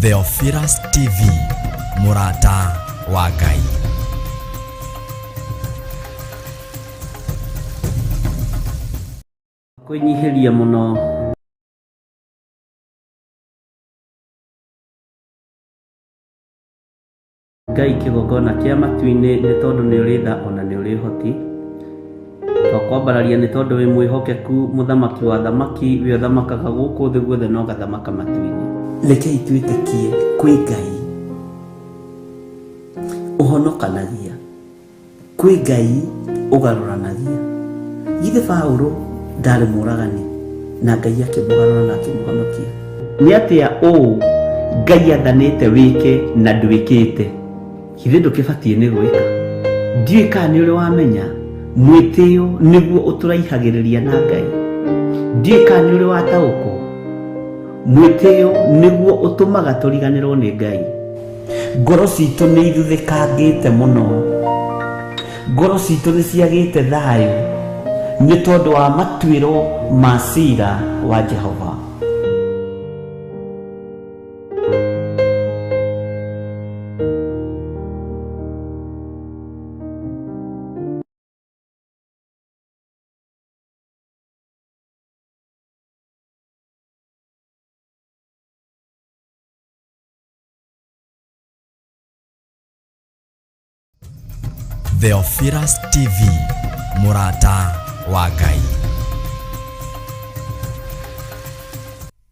Theophilus TV, mũrata wa Ngai. Kwĩnyihĩria mũno. Ngai kĩgongona kĩa matu-inĩ nĩ tondũ nĩ ũrĩ tha ona nĩ ũrĩ ũhoti. Twakwambararia nĩ tondũ wĩ mwĩhokeku mũthamaki wa athamaki we ũthamakaga gũkũ thĩ guothe na ũgathamaka matu-inĩ. Rekei twĩtĩkie kwĩ Ngai ũhonokanagia. Kwĩ Ngai ũgarũranagia. Githĩ Paũlũ ndarĩ mũũragani na Ngai akĩmũgarũra na akĩmũhonokia? Nĩ atĩa ũũ Ngai athanĩte wĩke na ndwĩkĩte? Githĩ ndũkĩbatiĩ nĩ gwĩka? Ndiũĩ kana nĩ ũrĩ wamenya mwĩtĩo nĩguo ũtũraihagĩrĩria na Ngai. Ndiũĩ kana nĩ ũrĩ wataũkwo mwĩtĩo nĩguo ũtũmaga tũriganĩrwo nĩ Ngai. Ngoro citũ nĩ ithuthĩkangĩte mũno. Ngoro citũ nĩ ciagĩte thayũ nĩ tondũ wa matuĩro ma cira wa Jehova. Theophilus TV, mũrata wa Ngai.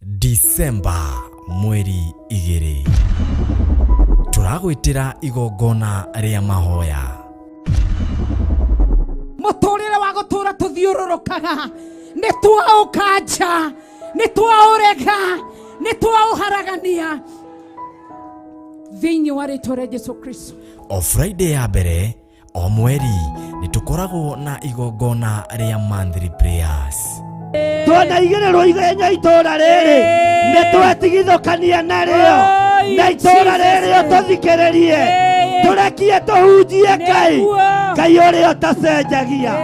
Disemba mweri 2 tũragwĩtĩra igongona rĩa mahoya. Mũtũrĩre wa gũtũra tũthiũrũrũkaga nĩ twaũkanja, nĩ twaũrega, nĩ twaũharagania thĩinĩ wa rĩtwa rĩa Jesu Kristo. O Friday ya mbere o mweri nĩ tũkoragwo na igongona rĩa monthly prayers. Twanaigĩrĩrwo ithenya itũũra rĩrĩ nĩ twetigithũkania narĩo na itũũra rĩrĩ ũtũthikĩrĩrie, tũrekie tũhunjie Ngai, Ngai ũrĩa ũtacenjagia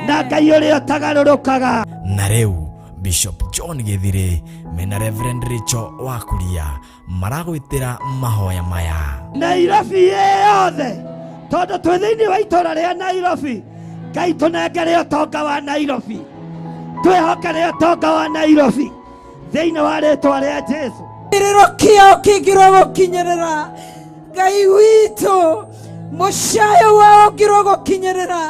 na Ngai ũrĩa ũtagarũrũkaga. Na rĩu Bishop John Gĩthirĩ mena Reverend Rachel Wakuria maragwĩtĩra mahoya maya. Nairobi yothe, tondũ twĩ thĩinĩ wa itũũra rĩa Nairobi, Ngai tũnengere ũtonga wa Nairobi, twĩhokere ũtonga wa Nairobi thĩinĩ wa rĩtwa rĩa Jesu. Kĩrĩro kĩao kĩngĩrwo gũkinyĩrĩra Ngai witũ, mũcayo wao ũngĩrwo gũkinyĩrĩra,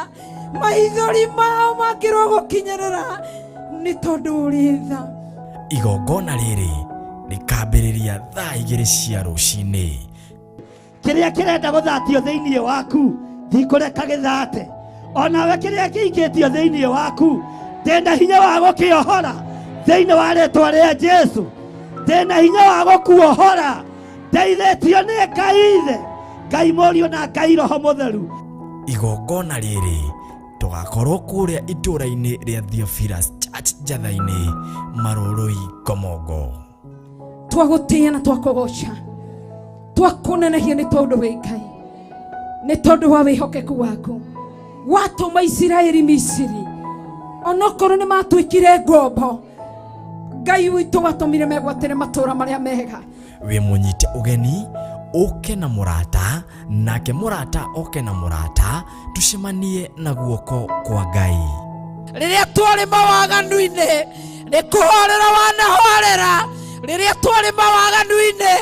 maithori mao mangĩrwo gũkinyĩrĩra, nĩ tondũ ũrĩ tha. Igongona rĩrĩ rĩkambĩrĩria thaa 2 cia rũcinĩ. Kĩrĩa kĩrenda gũthatio thĩinĩ waku ndikũreka gĩthate, onawe kĩrĩa kĩikĩtio thĩinĩ waku ndĩna hinya wa gũkĩohora thĩinĩ wa rĩtwa rĩa Jesu, ndĩna hinya wa gũkuohora, ndeithĩtio nĩ Ngai Ithe, Ngai Mũriũ na Ngai Roho Mũtheru. Igongona rĩrĩ tũgakorwo kũrĩa itũũra-inĩ rĩa Theophilus Church Njatha-inĩ, Marũrũi, Ngomongo. Twagũtĩĩa na twakũgoca, twakũnenehia nĩ tondũ wĩ Ngai, nĩ tondũ wa wĩhokeku waku watũma Isiraeli Misiri, onokorwo nĩ matuĩkire ngombo, Ngai witũ watũmire megwatĩre matũũra marĩa mega. Wĩ mũnyite ũgeni ũke na mũrata, nake mũrata oke na mũrata, tũcemanie na guoko kwa Ngai. Rĩrĩa twarĩ mawaganu-inĩ nĩ kũhorera wanahorera, rĩrĩa twarĩ mawaganu-inĩ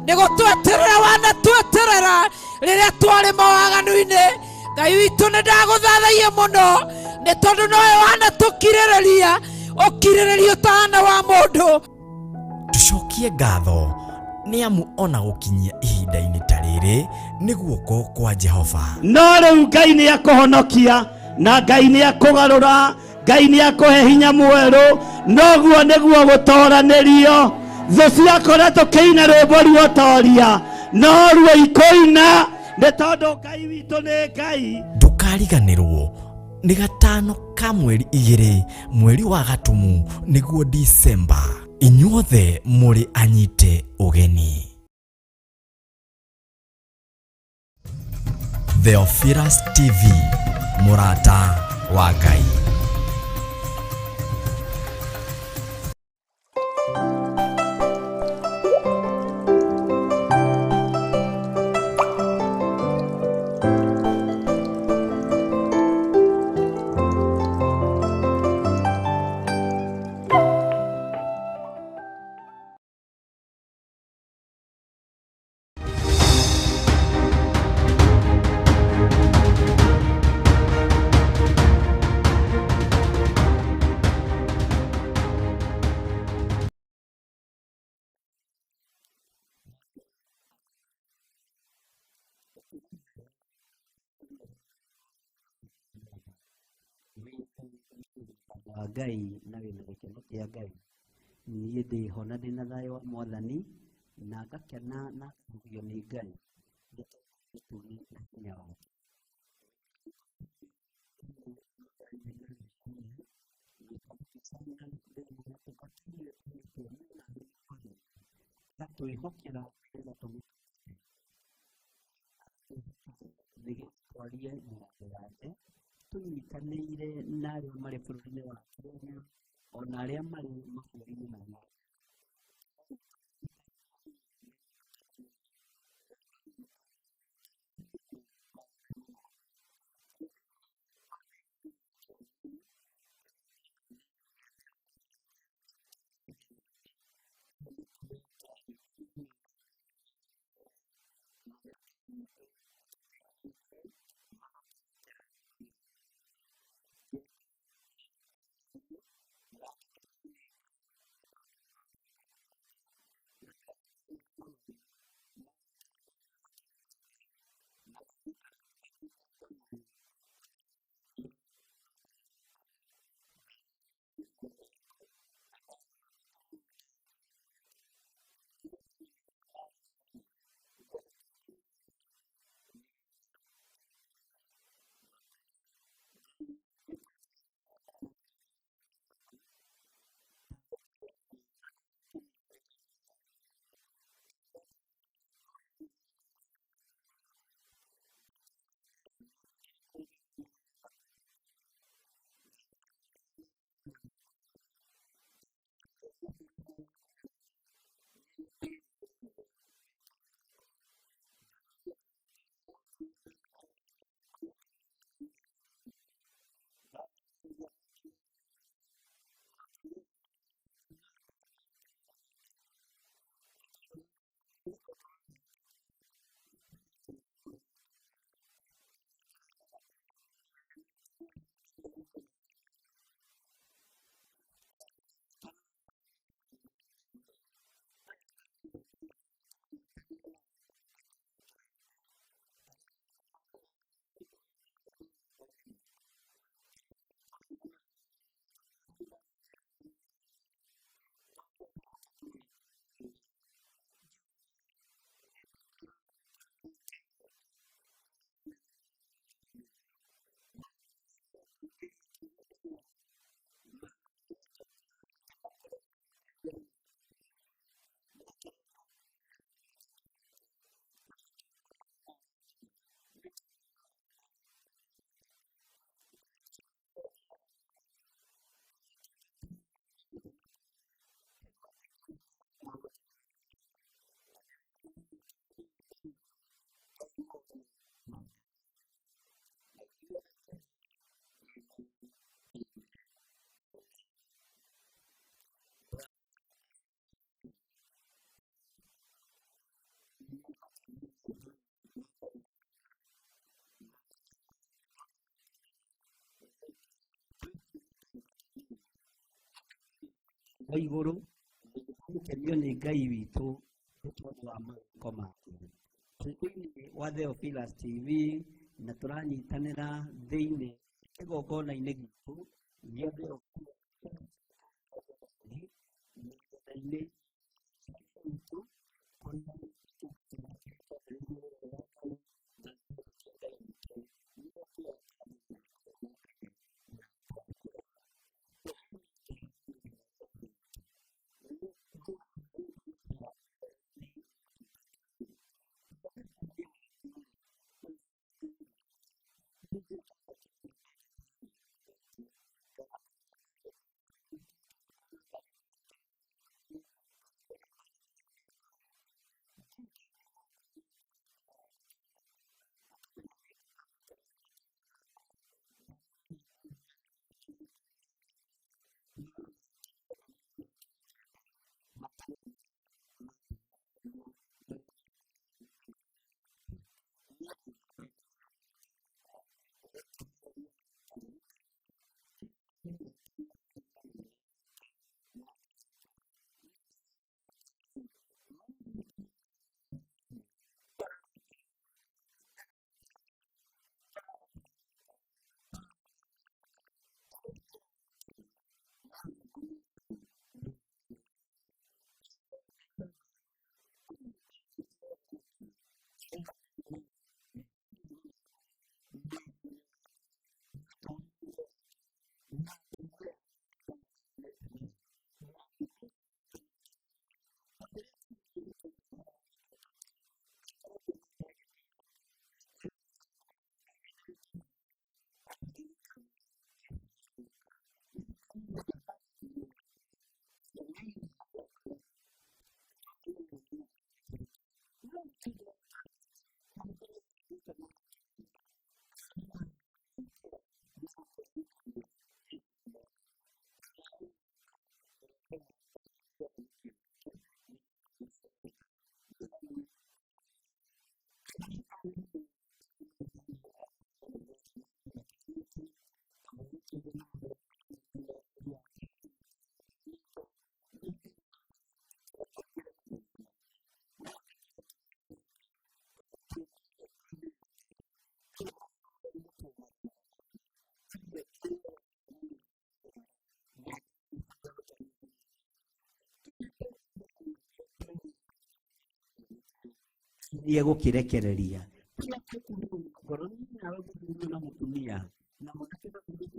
nĩ gũtweterera wanatweterera, rĩrĩa twarĩ mawaganu-inĩ Ngai witũ nĩ ndagũthathaia mũno nĩ tondũ nowe wanatũkirĩrĩria ũkirĩrĩria ũtahana wa mũndũ. Tũcokie ngatho nĩ amu ona gũkinyia ihinda-inĩ ta rĩrĩ nĩ guoko kwa Jehova. No rĩu Ngai nĩ akũhonokia na Ngai nĩ akũgarũra, Ngai nĩ akũhe hinya mwerũ, noguo nĩguo gũtoranĩrio. Thũ ciakora tũkĩina rwĩmbo ruotoria, no ruo ikũina nĩ tondũ Ngai witũ nĩ Ngai. Ndũkariganĩrwo nĩ gatano ka mweri 2 mweri wa Gatumu nĩguo Disemba. Inyuothe mũrĩ anyite ũgeni. Theophilus TV, mũrata wa Ngai. Wa Ngai na wĩna gĩkeno kĩa Ngai. Niĩ ndĩho na ndĩna thayũ wa Mwathani na ngakena na ngakũgio nĩ Ngai nĩ tondũ na hinya wake. Twĩhokera nĩgetha twarie mĩario yake tũnyitanĩire na arĩa marĩ bũrũri-inĩ wa Kenya ona arĩa marĩ mabũrũri-inĩ marĩa. Wa igũrũ gũkenio nĩ Ngai witũ nĩ tondũ wa mawĩko make. Twĩ thĩinĩ wa Theophilus TV na tũranyitanĩra thĩinĩ kĩgongona-inĩ gitũ gĩa Theophilus inĩ witũ kũrĩa. Nĩ egũkĩrekereria kĩrĩa ngoro-inĩ nawe mũthuri na mũtumia na mwanake na mũirĩtu.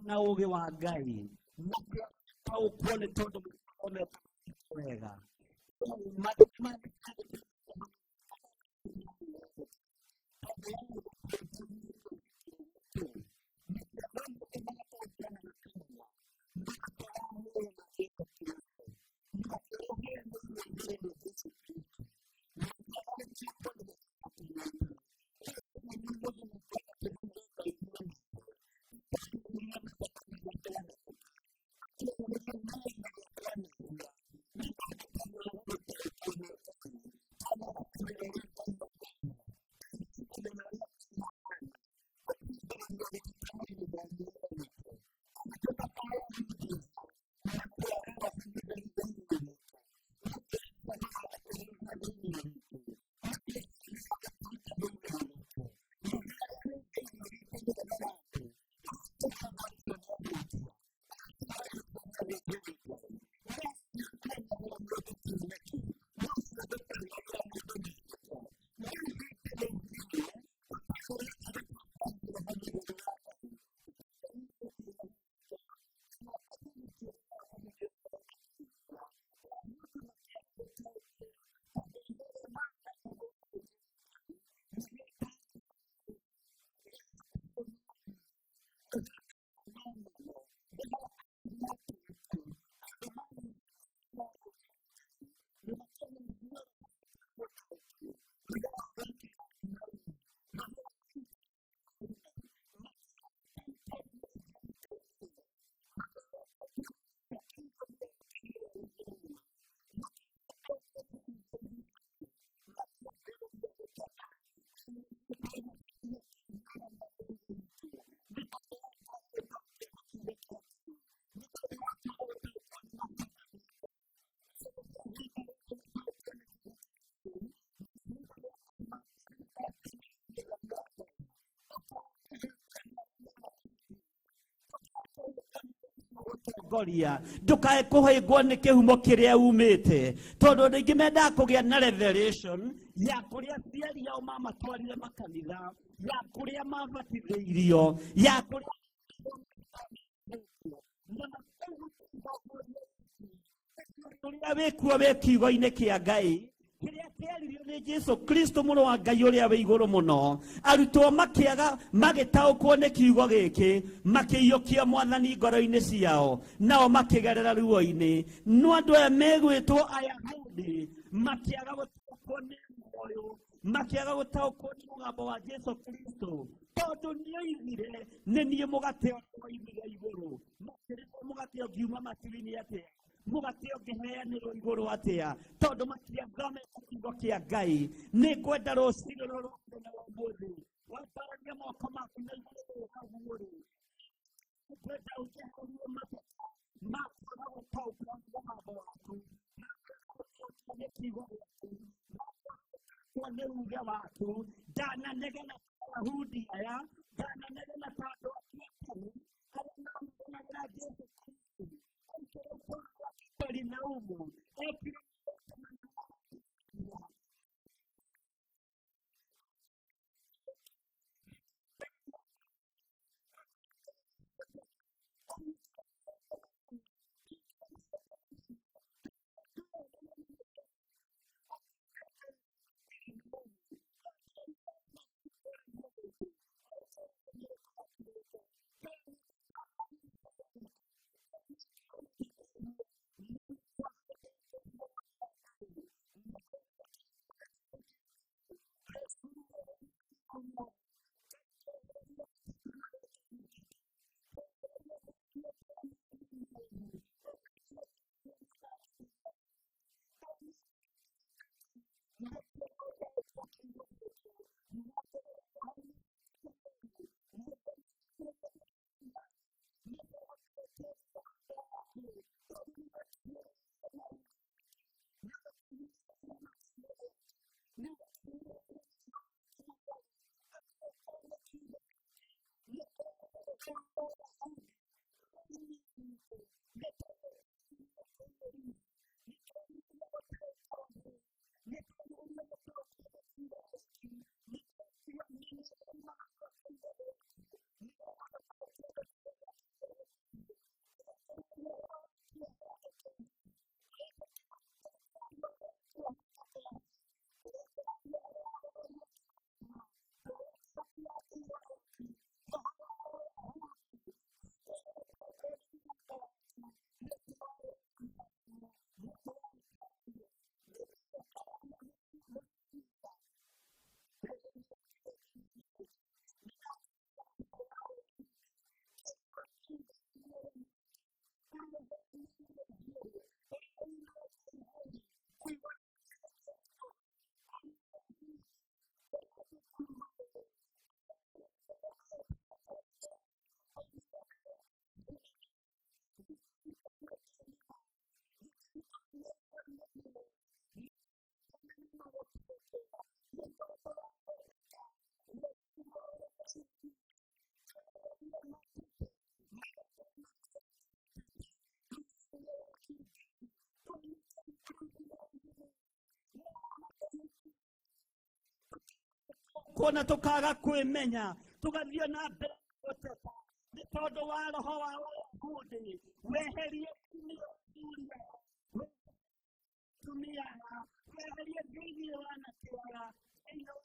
Na ũũgĩ wa Ngai taũkwo nĩ tondũ mũthomete wega. Goria ndukae kuhĩngwo nĩ kĩhumo kĩrĩa umĩte tondũ andũ aingĩ mendaga kũgĩa na revelation ya kũrĩa aciari ao mamatwarire makanitha ya kũrĩa mabatithĩirio ya kũrĩa ũrĩa wĩkuo wĩ kiugo-inĩ kĩa Ngai kĩrĩa kĩaririo nĩ Jesu Kristo mũrũ wa Ngai ũrĩa wĩ igũrũ mũno. Arutwo makĩaga magĩtaũkwo nĩ kiugo gĩkĩ, makĩiyũkia mwathani ngoro-inĩ ciao, nao makĩgerera ruo-inĩ. No andũ aya megwĩtwo Ayahudi makĩaga gũtaũkwo nĩ muoyo, makĩaga gũtaũkwo nĩ mũgambo wa Jesu Kristo, tondũ nĩoigire nĩ niĩ mũgate ũrĩa woimire igũrũ. Makĩrĩkwo mũgate ũngiuma matu-inĩ atĩa? Mũgate ũngĩheanĩrwo igũrũ atĩa? Tondũ matiathomete kiugo kĩa Ngai. Nĩ ngwenda rũcinĩ rũrũ rwa mũthenya wa ũmũthĩ wambararia moko maku na igũrũ ũguo-rĩ, ngwenda ũnjeherie mateta ma kwaga gũtaũkwo nĩ mũgambo waku, ma kwaga gũtaũkwo nĩ kiugo gĩaku, ma kwaga gũtaũkwo nĩ uge waku. Ndananegena ta Ayahudi aya, ndananegena ta andũ a Kĩambu arĩa mamuonagĩra Jesu Kristo. Kaperinaumu ekire Kuona tũkaga kwĩmenya, tũgathiĩ na mbere gũteta nĩ tondũ wa roho wa Wayahudi. Weherie atumia athuri aya, atumia aya, weherie thĩinĩ wa anake aya, thĩinĩ wa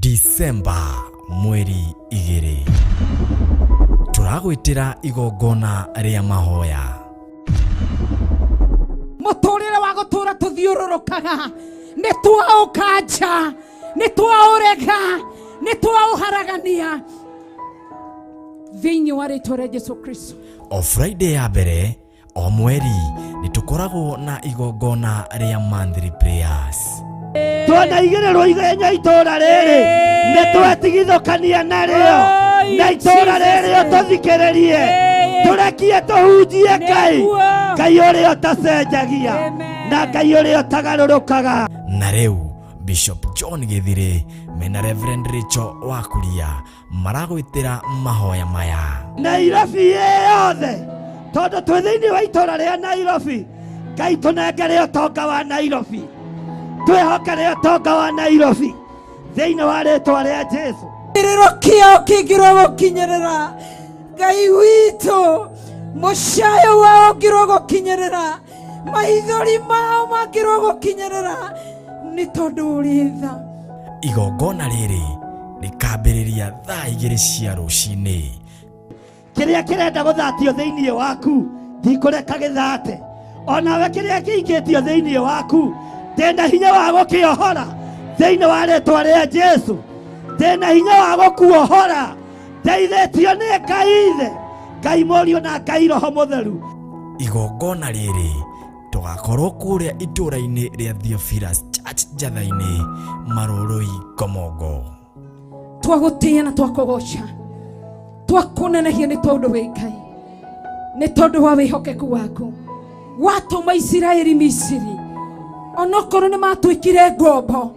Disemba mweri 2 tũragwĩtĩra igongona rĩa mahoya. Mũtũrĩre wa gũtũra tũthiũrũrũkaga nĩ twaũkanja, nĩ twaũrega, nĩ twaũharagania thĩinĩ wa rĩtwa rĩa Jesu Kristo. O Friday ya mbere o mweri nĩ tũkoragwo na igongona rĩa monthly prayers. Twanaigĩrĩrwo ithenya itũra rĩrĩ nĩ twetigithũkania narĩo na itũra rĩrĩ ũtũthikĩrĩrie tũrekie tũhunjie Ngai, Ngai ũrĩa ũtacenjagia na Ngai ũrĩa ũtagarũrũkaga. Na rĩu Bishop John Githiri mena Reverend Rachel Wakuria maragwĩtĩra mahoya maya. Nairobi yothe tondũ twĩ thĩinĩ wa itũra rĩa Nairobi, Ngai tũnengere ũtonga wa Nairobi, twĩhokere ũtonga wa Nairobi thĩinĩ wa rĩtwa rĩa Jesu. Kĩrĩro kĩao kĩngĩrwo gũkinyĩrĩra Ngai witũ, mũcayo wao ũngĩrwo gũkinyĩrĩra, maithori mao mangĩrwo gũkinyĩrĩra, nĩ tondũ ũrĩ tha. Igongona rĩrĩ rĩkambĩrĩria thaa 2 cia rũcinĩ. Kĩrĩa kĩrenda gũthatio thĩinĩ waku ndikũreka gĩthate, onawe kĩrĩa kĩikĩtio thĩinĩ waku ndĩna hinya wa gũkĩohora thĩinĩ wa rĩtwa rĩa Jesu, ndĩna hinya wa gũkuohora ndeithĩtio nĩ Ngai Ithe, Ngai Mũriũ na Ngai Roho Mũtheru. Igongona rĩrĩ tũgakorwo kũrĩa itũra-inĩ rĩa Theophilus Church Njatha-inĩ, Marũrũi, Ngomongo. Twagũtĩĩa na twakũgoca, twakũnenehia nĩ tondũ wĩ Ngai, nĩ tondũ wa wĩhokeku waku. Watũma Isiraeli Misiri, onokorwo nĩ matuĩkire ngombo,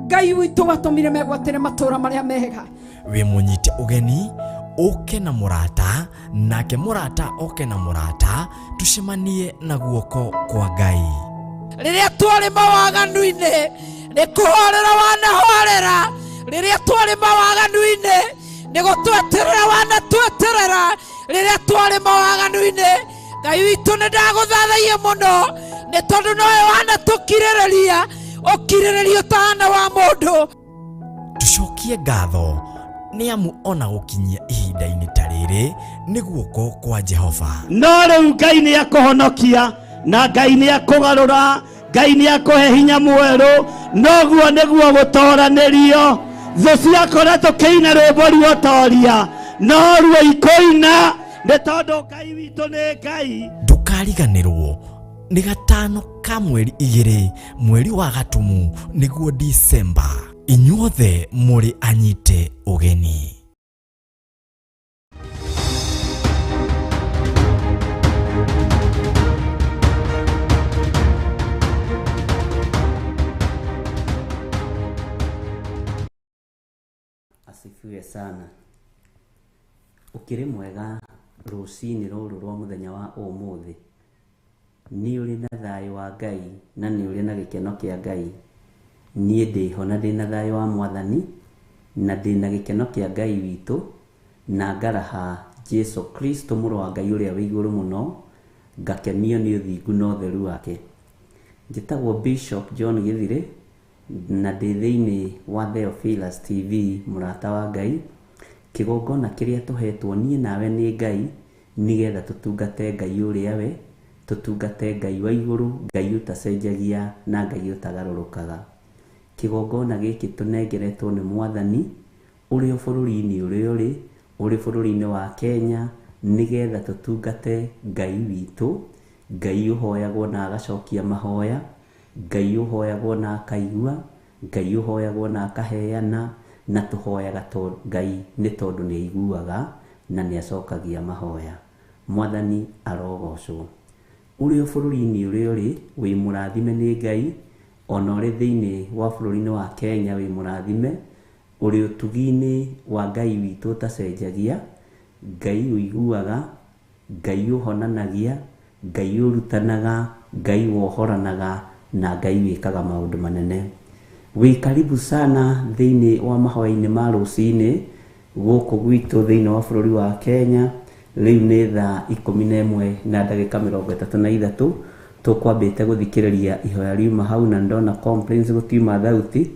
Ngai witũ watũmire megwatĩre matũra marĩa mega. Wĩ mũnyite ũgeni ũke na mũrata, nake mũrata oke na mũrata, tucemanie na guoko kwa Ngai. Rĩrĩa twarĩ mawaganu-inĩ nĩ kũhorera wanahorera, rĩrĩa twarĩ mawaganu-inĩ nĩ gũtweterera wanatweterera, rĩrĩa twarĩ mawaganu-inĩ Ngai witũ nĩ ndagũthathaia mũno nĩ tondũ nowe wanatũkirĩrĩria ũkirĩrĩria ũtahana wa mũndũ. Tucokie ngatho nĩ amu ona gũkinyia ihinda-inĩ ta rĩrĩ nĩ guoko kwa Jehova. No rĩu Ngai nĩ akũhonokia na Ngai nĩ akũgarũra, Ngai nĩ akũhe hinya mwerũ, noguo nĩguo gũtoranĩrio. Thũ ciakora tũkĩina rwĩmbo ruotoria, no ruo ikũina nĩ tondũ Ngai witũ nĩ Ngai. Ndũkariganĩrwo nĩ gatano ka mweri 2 mweri wa Gatumu nĩguo Disemba. Inyuothe mũrĩ anyite ũgeni. Asifiwe sana. Ũkĩrĩ mwega rũcinĩ rũrũ rwa mũthenya wa ũmũthĩ. Nĩ ũrĩ na thayũ wa Ngai na nĩ ũrĩ na gĩkeno kĩa Ngai. Niĩ ndĩho na ndĩna thayũ wa Mwathani na ndĩna gĩkeno kĩa Ngai witũ na ngaraha Jesu Kristo mũrũ wa Ngai ũrĩa wĩ igũrũ mũno, ngakenio nĩ ũthingu na ũtheru wake. Njĩtagwo Bishop John Githiri na ndĩ thĩinĩ wa Theophilus TV, mũrata wa Ngai. Kĩgongona kĩrĩa tũhetwo niĩ nawe nĩ Ngai nĩgetha tũtungate Ngai ũrĩa we, tũtungate Ngai wa igũrũ, Ngai ũtacenjagia na Ngai ũtagarũrũkaga. Kĩgongona gĩkĩ tũnengeretwo nĩ Mwathani ũrĩ o bũrũri-inĩ ũrĩa ũrĩ, ũrĩ bũrũri-inĩ wa Kenya, nĩgetha tũtungate Ngai witũ, Ngai ũhoyagwo na agacokia mahoya, Ngai ũhoyagwo na akaigua, Ngai ũhoyagwo na akaheana, na tũhoyaga Ngai nĩ tondũ nĩ aiguaga na nĩ acokagia mahoya. Mwathani arogocwo. Ũrĩ o bũrũri-inĩ ũrĩa ũrĩ, wĩ mũrathime nĩ Ngai, ona ũrĩ thĩinĩ wa bũrũri-inĩ wa Kenya wĩ mũrathime, ũrĩ ũtugi-inĩ wa Ngai witũ ũtacenjagia, Ngai ũiguaga, Ngai ũhonanagia, Ngai ũrutanaga, Ngai wohoranaga na Ngai wĩkaga maũndũ manene. Wĩ karibu sana thĩinĩ wa mahoya-inĩ ma rũcinĩ gũkũ gwitũ thĩinĩ wa bũrũri wa Kenya. Rĩu nĩ thaa 11 na ndagĩka 33. Tũkwambĩte gũthikĩrĩria ihoya riuma hau na ndona complaints gũtiuma thauti.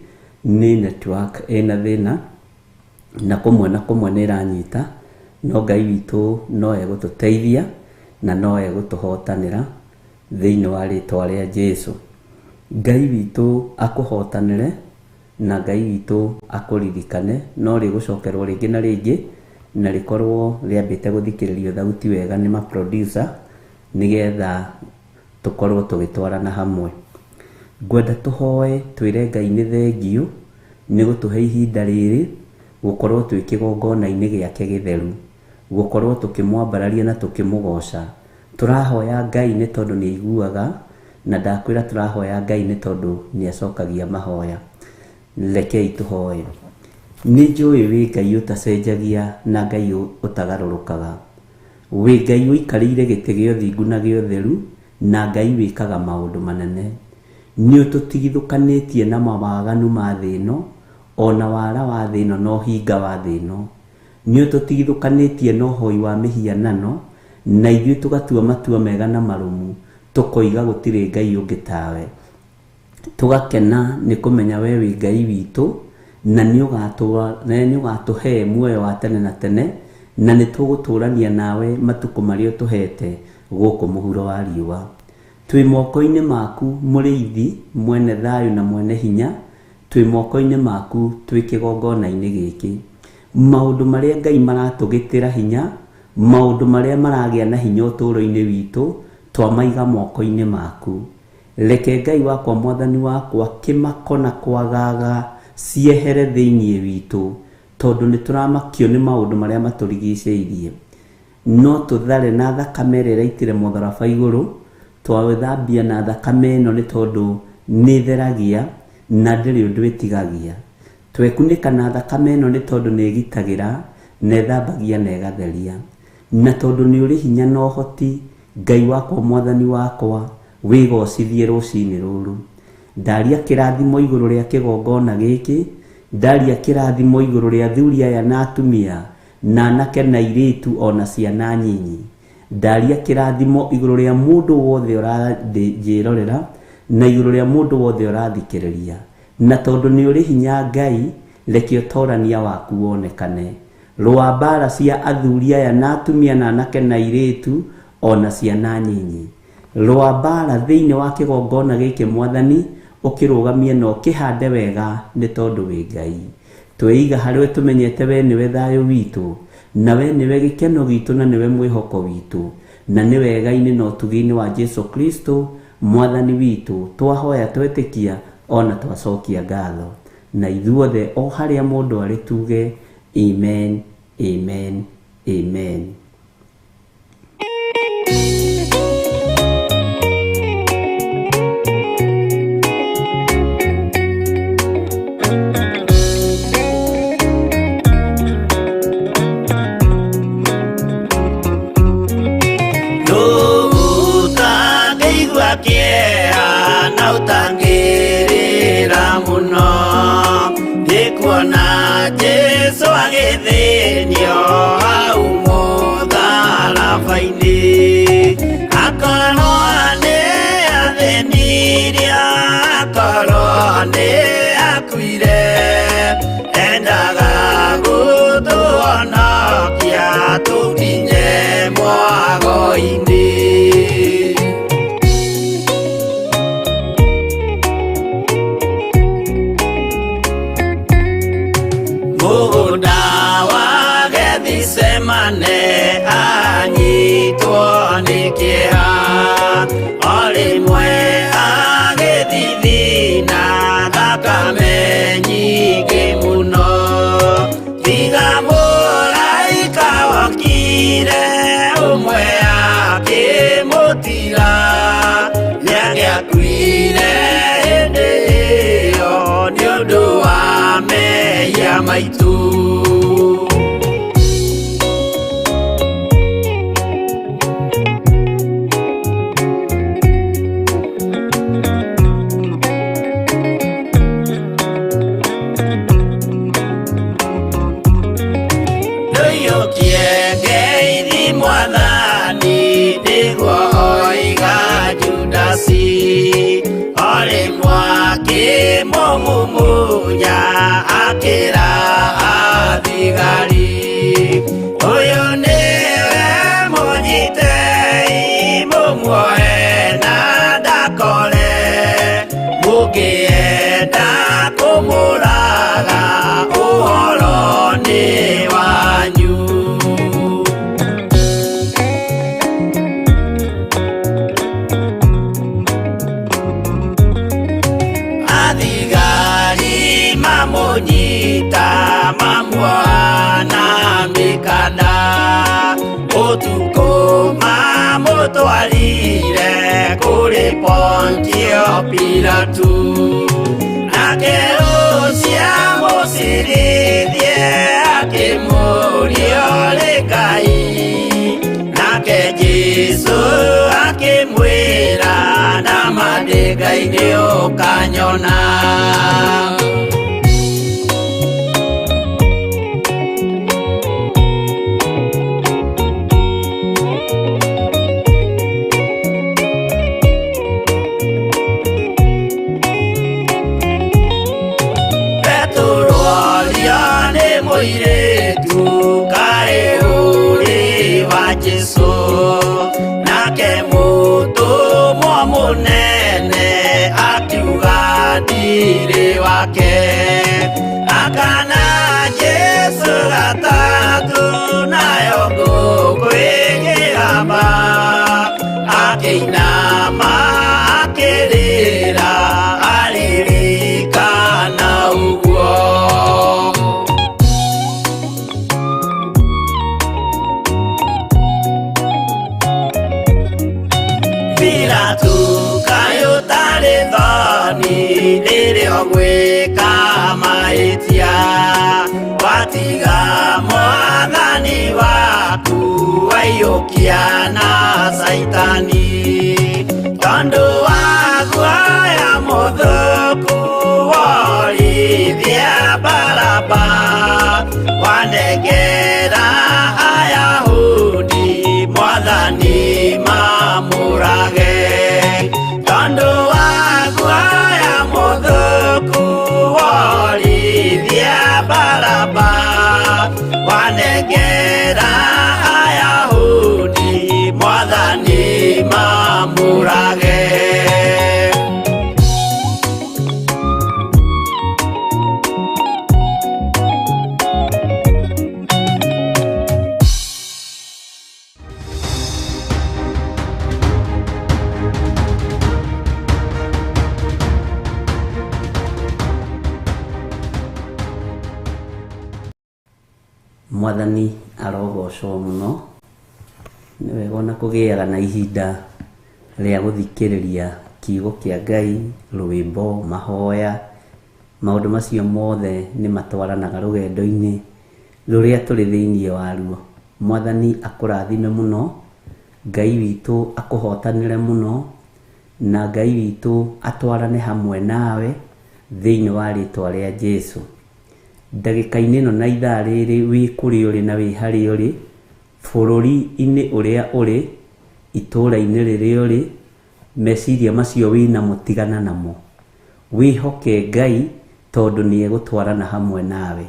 Nĩ network ĩna thĩna, na kũmwe na kũmwe nĩ ĩranyita, no Ngai witũ no egũtũteithia na no egũtũhotanĩra thĩinĩ wa rĩtwa rĩa Jesu. Ngai witũ akũhotanĩre na Ngai witũ akũririkane, no rĩgũcokerwo rĩngĩ na rĩngĩ na rĩkorwo rĩambĩte gũthikĩrĩrio thauti wega nĩ ma producer nĩgetha tũkorwo tũgĩtwarana hamwe. Ngwenda tũhoe twĩre Ngai nĩ thengiũ nĩ gũtũhe ihinda rĩrĩ gũkorwo twĩ kĩgongona-inĩ gĩake gĩtheru, gũkorwo tũkĩmwambararia na tũkĩmũgoca. Tũrahoya Ngai nĩ tondũ nĩ aiguaga, na ndakwĩra tũrahoya Ngai nĩ tondũ nĩ acokagia mahoya. Rekei tũhoe. Nĩ njũĩ wĩ Ngai ũtacenjagia na Ngai ũtagarũrũkaga. Wĩ Ngai ũikarĩire gĩtĩ gĩa ũthingu na gĩa ũtheru, na Ngai wĩkaga maũndũ manene. Nĩ ũtũtigithũkanĩtie na mawaganu ma thĩ ĩno, o na wara wa thĩ ĩno na ũhinga wa thĩ ĩno. Nĩ ũtũtigithũkanĩtie na ũhoi wa mĩhianano, na ithuĩ tũgatua matua mega na marũmu, tũkoiga gũtirĩ Ngai ũngĩ tawe. Tũgakena nĩ kũmenya we wĩ Ngai witũ, na nĩ ũgatũhe muoyo wa tene na tene, na nĩ tũgũtũrania nawe matukũ marĩa ũtũhete gũkũ mũhuro wa riũa. Twĩ moko-inĩ maku mũrĩithi, mwene thayũ na mwene hinya, twĩ moko-inĩ maku twĩ kĩgongona-inĩ gĩkĩ. Maũndũ marĩa Ngai maratũgĩtĩra hinya, maũndũ marĩa maragĩa na hinya ũtũũro-inĩ witũ, twamaiga moko-inĩ maku. Reke Ngai wakwa mwathani wakwa kĩmako na kwagaga ciehere thĩinĩ witũ, tondũ nĩ tũramakio nĩ maũndũ marĩa matũrigicĩirie. No tũthare na thakame ĩrĩa ĩraitire mũtharaba igũrũ, twawĩthambia na thakame ĩno nĩ tondũ nĩ ĩtheragia na ndĩrĩ ũndũ ĩtigagia. Twekunĩka na thakame ĩno nĩ tondũ nĩ ĩgitagĩra na ĩthambagia na ĩgatheria. Na tondũ nĩ ũrĩ hinya na ũhoti, Ngai wakwa mwathani wakwa, wĩgocithie rũcinĩ rũrũ. Ndaria kĩrathimo igũrũ rĩa kĩgongona gĩkĩ, ndaria kĩrathimo igũrũ rĩa athuri aya na atumia, na anake na airĩtu o na ciana nyinyi. Ndaria kĩrathimo igũrũ rĩa mũndũ wothe ũranjĩrorera na igũrũ rĩa mũndũ wothe ũrathikĩrĩria. Na tondũ nĩ ũrĩ hinya Ngai, reke ũtorania waku wonekane. Rũa mbaara cia athuri aya na atumia na anake na airĩtu o na ciana nyinyi. Rũa mbaara thĩinĩ wa kĩgongona gĩkĩ Mwathani, ũkĩrũgamie na ũkĩhande wega nĩ tondũ wĩ Ngai. Tweiga harĩwe tũmenyete we nĩwe thayũ witũ, na we nĩwe gĩkeno gitũ na nĩwe mwĩhoko witũ, na nĩ wega-inĩ na ũtugi-inĩ wa Jesu Kristo Mwathani witũ twahoya twetĩkia o na twacokia ngatho. Na ithuothe o harĩa mũndũ arĩ tuge amen, amen, amen. Ũtangĩigua kĩeha na ũtangĩrĩra mũno nĩ kuona Jesũ agĩthĩnio hau mũtharaba-inĩ akorwo nĩ athĩnirie akorwo nĩ akuire endaga gũtũhonokia tũkinye mwago-inĩ. Mũgũnda wa Gethisemane anyitwo nĩ kĩeha, o rĩmwe agĩthithina thakame nyingĩ mũno. Tiga mũraika wokire ũmwe akĩmũtiga, nĩangĩakuire hĩndĩ ĩyo nĩ ũndũ wa mehia maitũ. Ndũiyũkie ngeithi Mwathani nĩguo oiga Judasi, o rĩmwe akĩmũmumunya Akĩra athigari, ũyũ nĩwe mũnyitei, mũmuoe na ndakore, mũngĩenda kũmũraga ũhoro nĩ wanyu. Athigari mamunyita mamuoha na mĩkanda, ũtukũ mamũtwarire kũrĩ Pontio Pilatu, nake ũcio amũcirithie akĩmũũria ũrĩ Ngai, nake Jesũ akĩmwĩra nama ndĩ Ngai nĩ ũkanyona. Petero orio nĩ mũirĩtu kaĩ ũrĩ wa Jesũ, nake mũtũmwo mũnene akiuga ndirĩ wake, akana Jesũ gatatũ nayo ngũkũ ĩkĩgamba, akĩinama akĩrĩra aririkana ũguo. Pilatu kaĩ ũtarĩ thoni rĩrĩa ũgwĩka mahĩtia, watiga mwathani waku waiyũkia na Caitani, tondũ wa guoya mũthũku worithia Baraba, wanengera Ayahudi mwathani mamũrage, tondũ wa guoya mũthũku worithia Baraba, wanengera Ayahudi mwathani mamũrage. Mwathani arogocwo mũno. Nĩ wega ona kũgĩaga na ihinda rĩa gũthikĩrĩria kiugo kĩa Ngai, rwĩmbo, mahoya, maũndũ macio mothe nĩ matwaranaga rũgendo-inĩ rũrĩa tũrĩ thĩinĩ waruo. Mwathani akũrathime mũno, Ngai witũ akũhotanĩre mũno, na Ngai witũ atwarane hamwe nawe thĩinĩ wa rĩtwa rĩa Jesũ. Ndagĩka-inĩ ĩno na ithaa rĩrĩ wĩ kũrĩa ũrĩ na wĩ harĩa ũrĩ, bũrũri-inĩ ũrĩa ũrĩ, itũũra-inĩ rĩrĩa ũrĩ, meciria macio wĩnamo tigana namo. Wĩhoke Ngai tondũ nĩ egũtwarana hamwe nawe.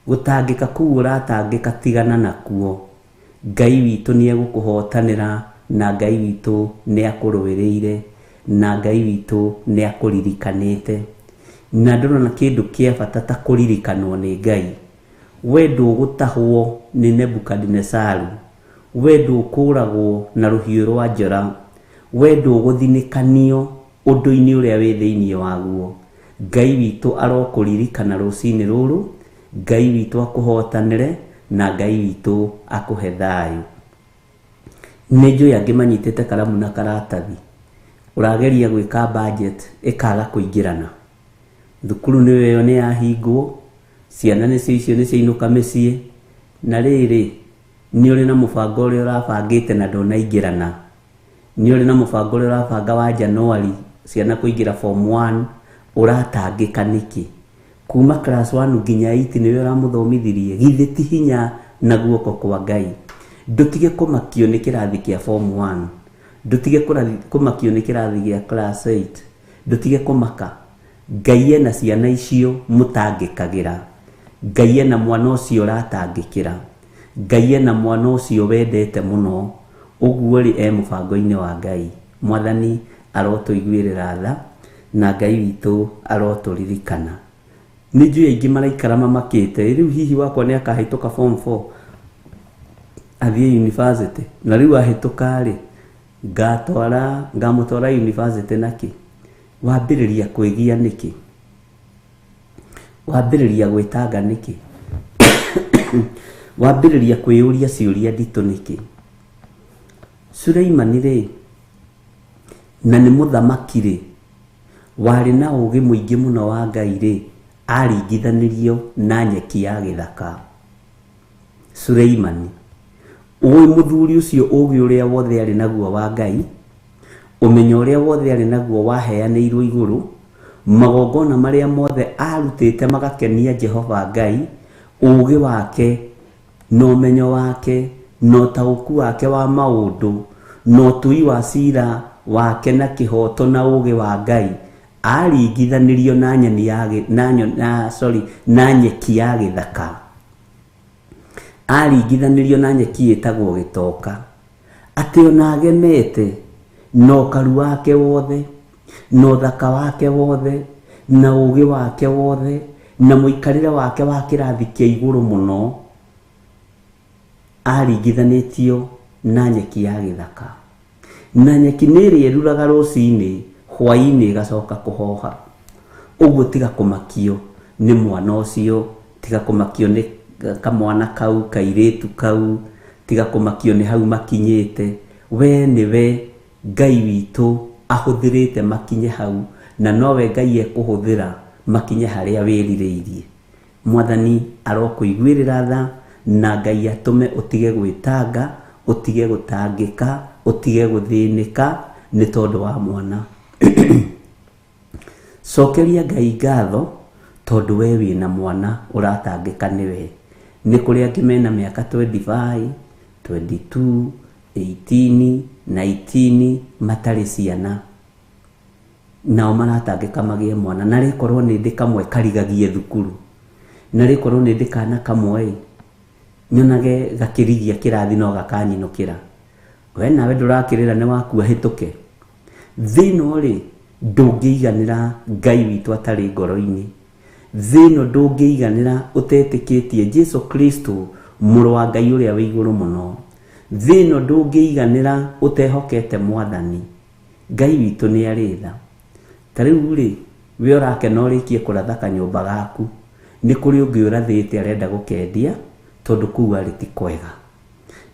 Gũtangĩka kũu ũratangĩka tigana nakuo. Ngai witũ nĩ egũkũhotanĩra na Ngai witũ nĩ akũrũĩrĩire na Ngai witũ nĩ akũririkanĩte. Na ndũrona kĩndũ kĩa bata ta kũririkanwo nĩ Ngai. We ndũgũtahwo nĩ Nebukadinesaru, we ndũkũragwo na rũhiũ rwa njora, we ndũgũthinĩkanio ũndũ-inĩ ũrĩa wĩ thĩinĩ waguo. Ngai witũ arokũririkana rũcinĩ rũrũ, Ngai witũ akũhotanĩre na Ngai witũ akũhe thayũ. Nĩ njũĩ angĩ manyitĩte karamu na karatathi, ũrageria gwĩka budget ĩkaga kũingĩrana. Thukuru nĩyo ĩyo nĩ yahingwo, ciana nĩcio icio nĩ ciainũka mĩciĩ, na rĩrĩ nĩ ũrĩ na mũbango ũrĩa ũrabangĩte na ndũnaingĩrana. Nĩ ũrĩ na mũbango ũrĩa ũrabanga wa January ciana kũingĩra form 1, ũratangĩka nĩkĩ? Kuma class 1 nginya 8 nĩwe ũramũthomithirie, githĩ ti hinya na guoko kwa Ngai? Ndũtige kũmakio nĩ kĩrathi kĩa form 1, ndũtige kũmakio nĩ kĩrathi gĩa class 8, ndũtige kũmaka. Ngai ena ciana icio mũtangĩkagĩra, Ngai ena mwana ũcio ũratangĩkĩra, Ngai ena mwana ũcio wendete mũno. Ũguo rĩ, e mũbango-inĩ wa Ngai. Mwathani arotũiguĩrĩra tha na Ngai witũ arotũririkana. Nĩ njũĩ aingĩ maraikara mamakĩte, rĩu hihi wakwa nĩ akahĩtũka form 4 athiĩ university, na rĩu ahĩtũka rĩ, ngamũtwara university nakĩ? Wambĩrĩria kwĩgia nĩkĩ? Wambĩrĩria gwĩtanga nĩkĩ? Wambĩrĩria kwĩyũria ciũria nditũ nĩkĩ? Suleimani rĩ, na nĩ mũthamaki rĩ, warĩ na ũũgĩ mũingĩ mũno wa Ngai rĩ, aringithanirio na nyeki ya gĩthaka. Suleimani, ũĩ mũthuri ũcio ũũgĩ ũrĩa wothe arĩ naguo wa Ngai, ũmenyo ũrĩa wothe arĩ naguo waheanĩirwo igũrũ, magongona marĩa mothe arutĩte magakenia Jehova Ngai, ũũgĩ wake na ũmenyo wake na ũtaũku wake wa maũndũ na ũtui wa cira wake na kĩhooto na ũũgĩ wa Ngai, aringithanirio na nyeni ya na, na, sorry, na nyeki ya gĩthaka. Aringithanirio na nyeki ĩtagwo gĩtoka, atĩ ona agemete na ũkaru wake wothe na ũthaka wake wothe na ũũgĩ wake wothe na mũikarĩre wake wa kĩrathi kĩa igũrũ mũno, aringithanĩtio na nyeki ya gĩthaka. Na nyeki nĩ ĩrĩa ĩruraga rũcinĩ, hwaĩ-inĩ ĩgacoka kũhoha. Ũguo tiga kũmakio nĩ mwana ũcio, tiga kũmakio nĩ kamwana kau, kairĩtu kau, tiga kũmakio nĩ hau makinyĩte. We nĩwe Ngai witũ ahũthĩrĩte makinye hau, na nowe Ngai ekũhũthĩra makinye harĩa wĩrirĩirie. Mwathani arokũiguĩrĩra tha na Ngai atũme ũtige gwĩtanga, ũtige gũtangĩka, ũtige gũthĩnĩka nĩ tondũ wa mwana. Cokeria Ngai ngatho tondũ we wĩna mwana ũratangĩka nĩwe. Nĩ kũrĩ angĩ mena mĩaka 25, 22, 18, 19 matarĩ ciana, nao maratangĩka magĩe mwana. Na rĩkorwo nĩ ndĩ kamwe karigagie thukuru, na rĩkorwo nĩ ndĩ kana kamwe nyonage gakĩrigia kĩrathi no gakanyinũkĩra, we nawe ndũrakĩrĩra nĩ wakua hĩtũke. Thĩ ĩno rĩ, ndũngĩiganĩra Ngai witũ atarĩ ngoro-inĩ. Thĩ ĩno ndũngĩiganĩra ũtetĩkĩtie Jesu Kristo mũrũ wa Ngai ũrĩa wĩ igũrũ mũno. Thĩ ĩno ndũngĩiganĩra ũtehokete Mwathani. Ngai witũ nĩ arĩ tha. Ta rĩu rĩ, we ũrakena ũrĩkie kũratha kanyũmba gaku, nĩ kũrĩ ũngĩ ũrathĩte arenda gũkendia tondũ kũu arĩ ti kwega.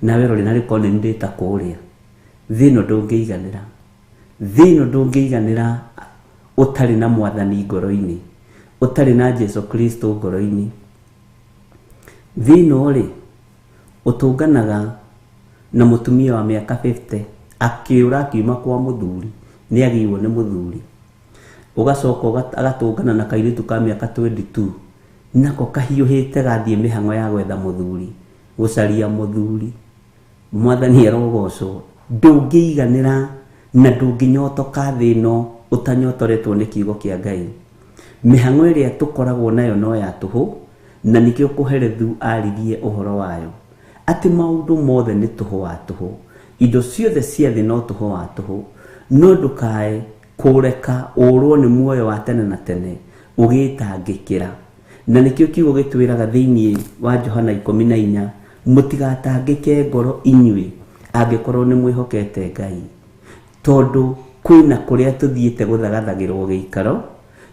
Nawe ũrore na rĩkorwo nĩ ndĩta kũrĩa. Thĩ ĩno ndũngĩiganĩra. Thĩ ĩno ndũngĩiganĩra ũtarĩ na Mwathani ngoro-inĩ, ũtarĩ na Jesu Kristo ngoro-inĩ. Thĩ ĩno rĩ, ũtũnganaga na mũtumia wa mĩaka 50 akĩũra akiuma kwa mũthuri, nĩ agĩirwo nĩ mũthuri. Ũgacoka agatũngana na kairĩtu ka mĩaka 22, nako kahiũhĩte gathiĩ mĩhang'o ya gwetha mũthuri, gũcaria mũthuri. Mwathani arogocwo. Ndũngĩiganĩra na ndũngĩnyotoka thĩ ĩno ũtanyotoretwo nĩ kiugo kĩa Ngai. Mĩhang'o ĩrĩa tũkoragwo nayo no ya tũhũ, na nĩkĩo Kohelethu aririe ũhoro wayo, atĩ maũndũ mothe nĩ tũhũ wa tũhũ, indo ciothe cia thĩ no tũhũ wa tũhũ. No ndũkae kũreka ũrwo nĩ muoyo wa tene na tene ũgĩtangĩkĩra. Na nĩkĩo kiugo gĩtwĩraga thĩinĩ wa Johana 14, mũtigatangĩke ngoro inyuĩ angĩkorwo nĩ mwĩhokete Ngai, tondũ kwĩna kũrĩa tũthiĩte gũthagathagĩrwo gĩikaro,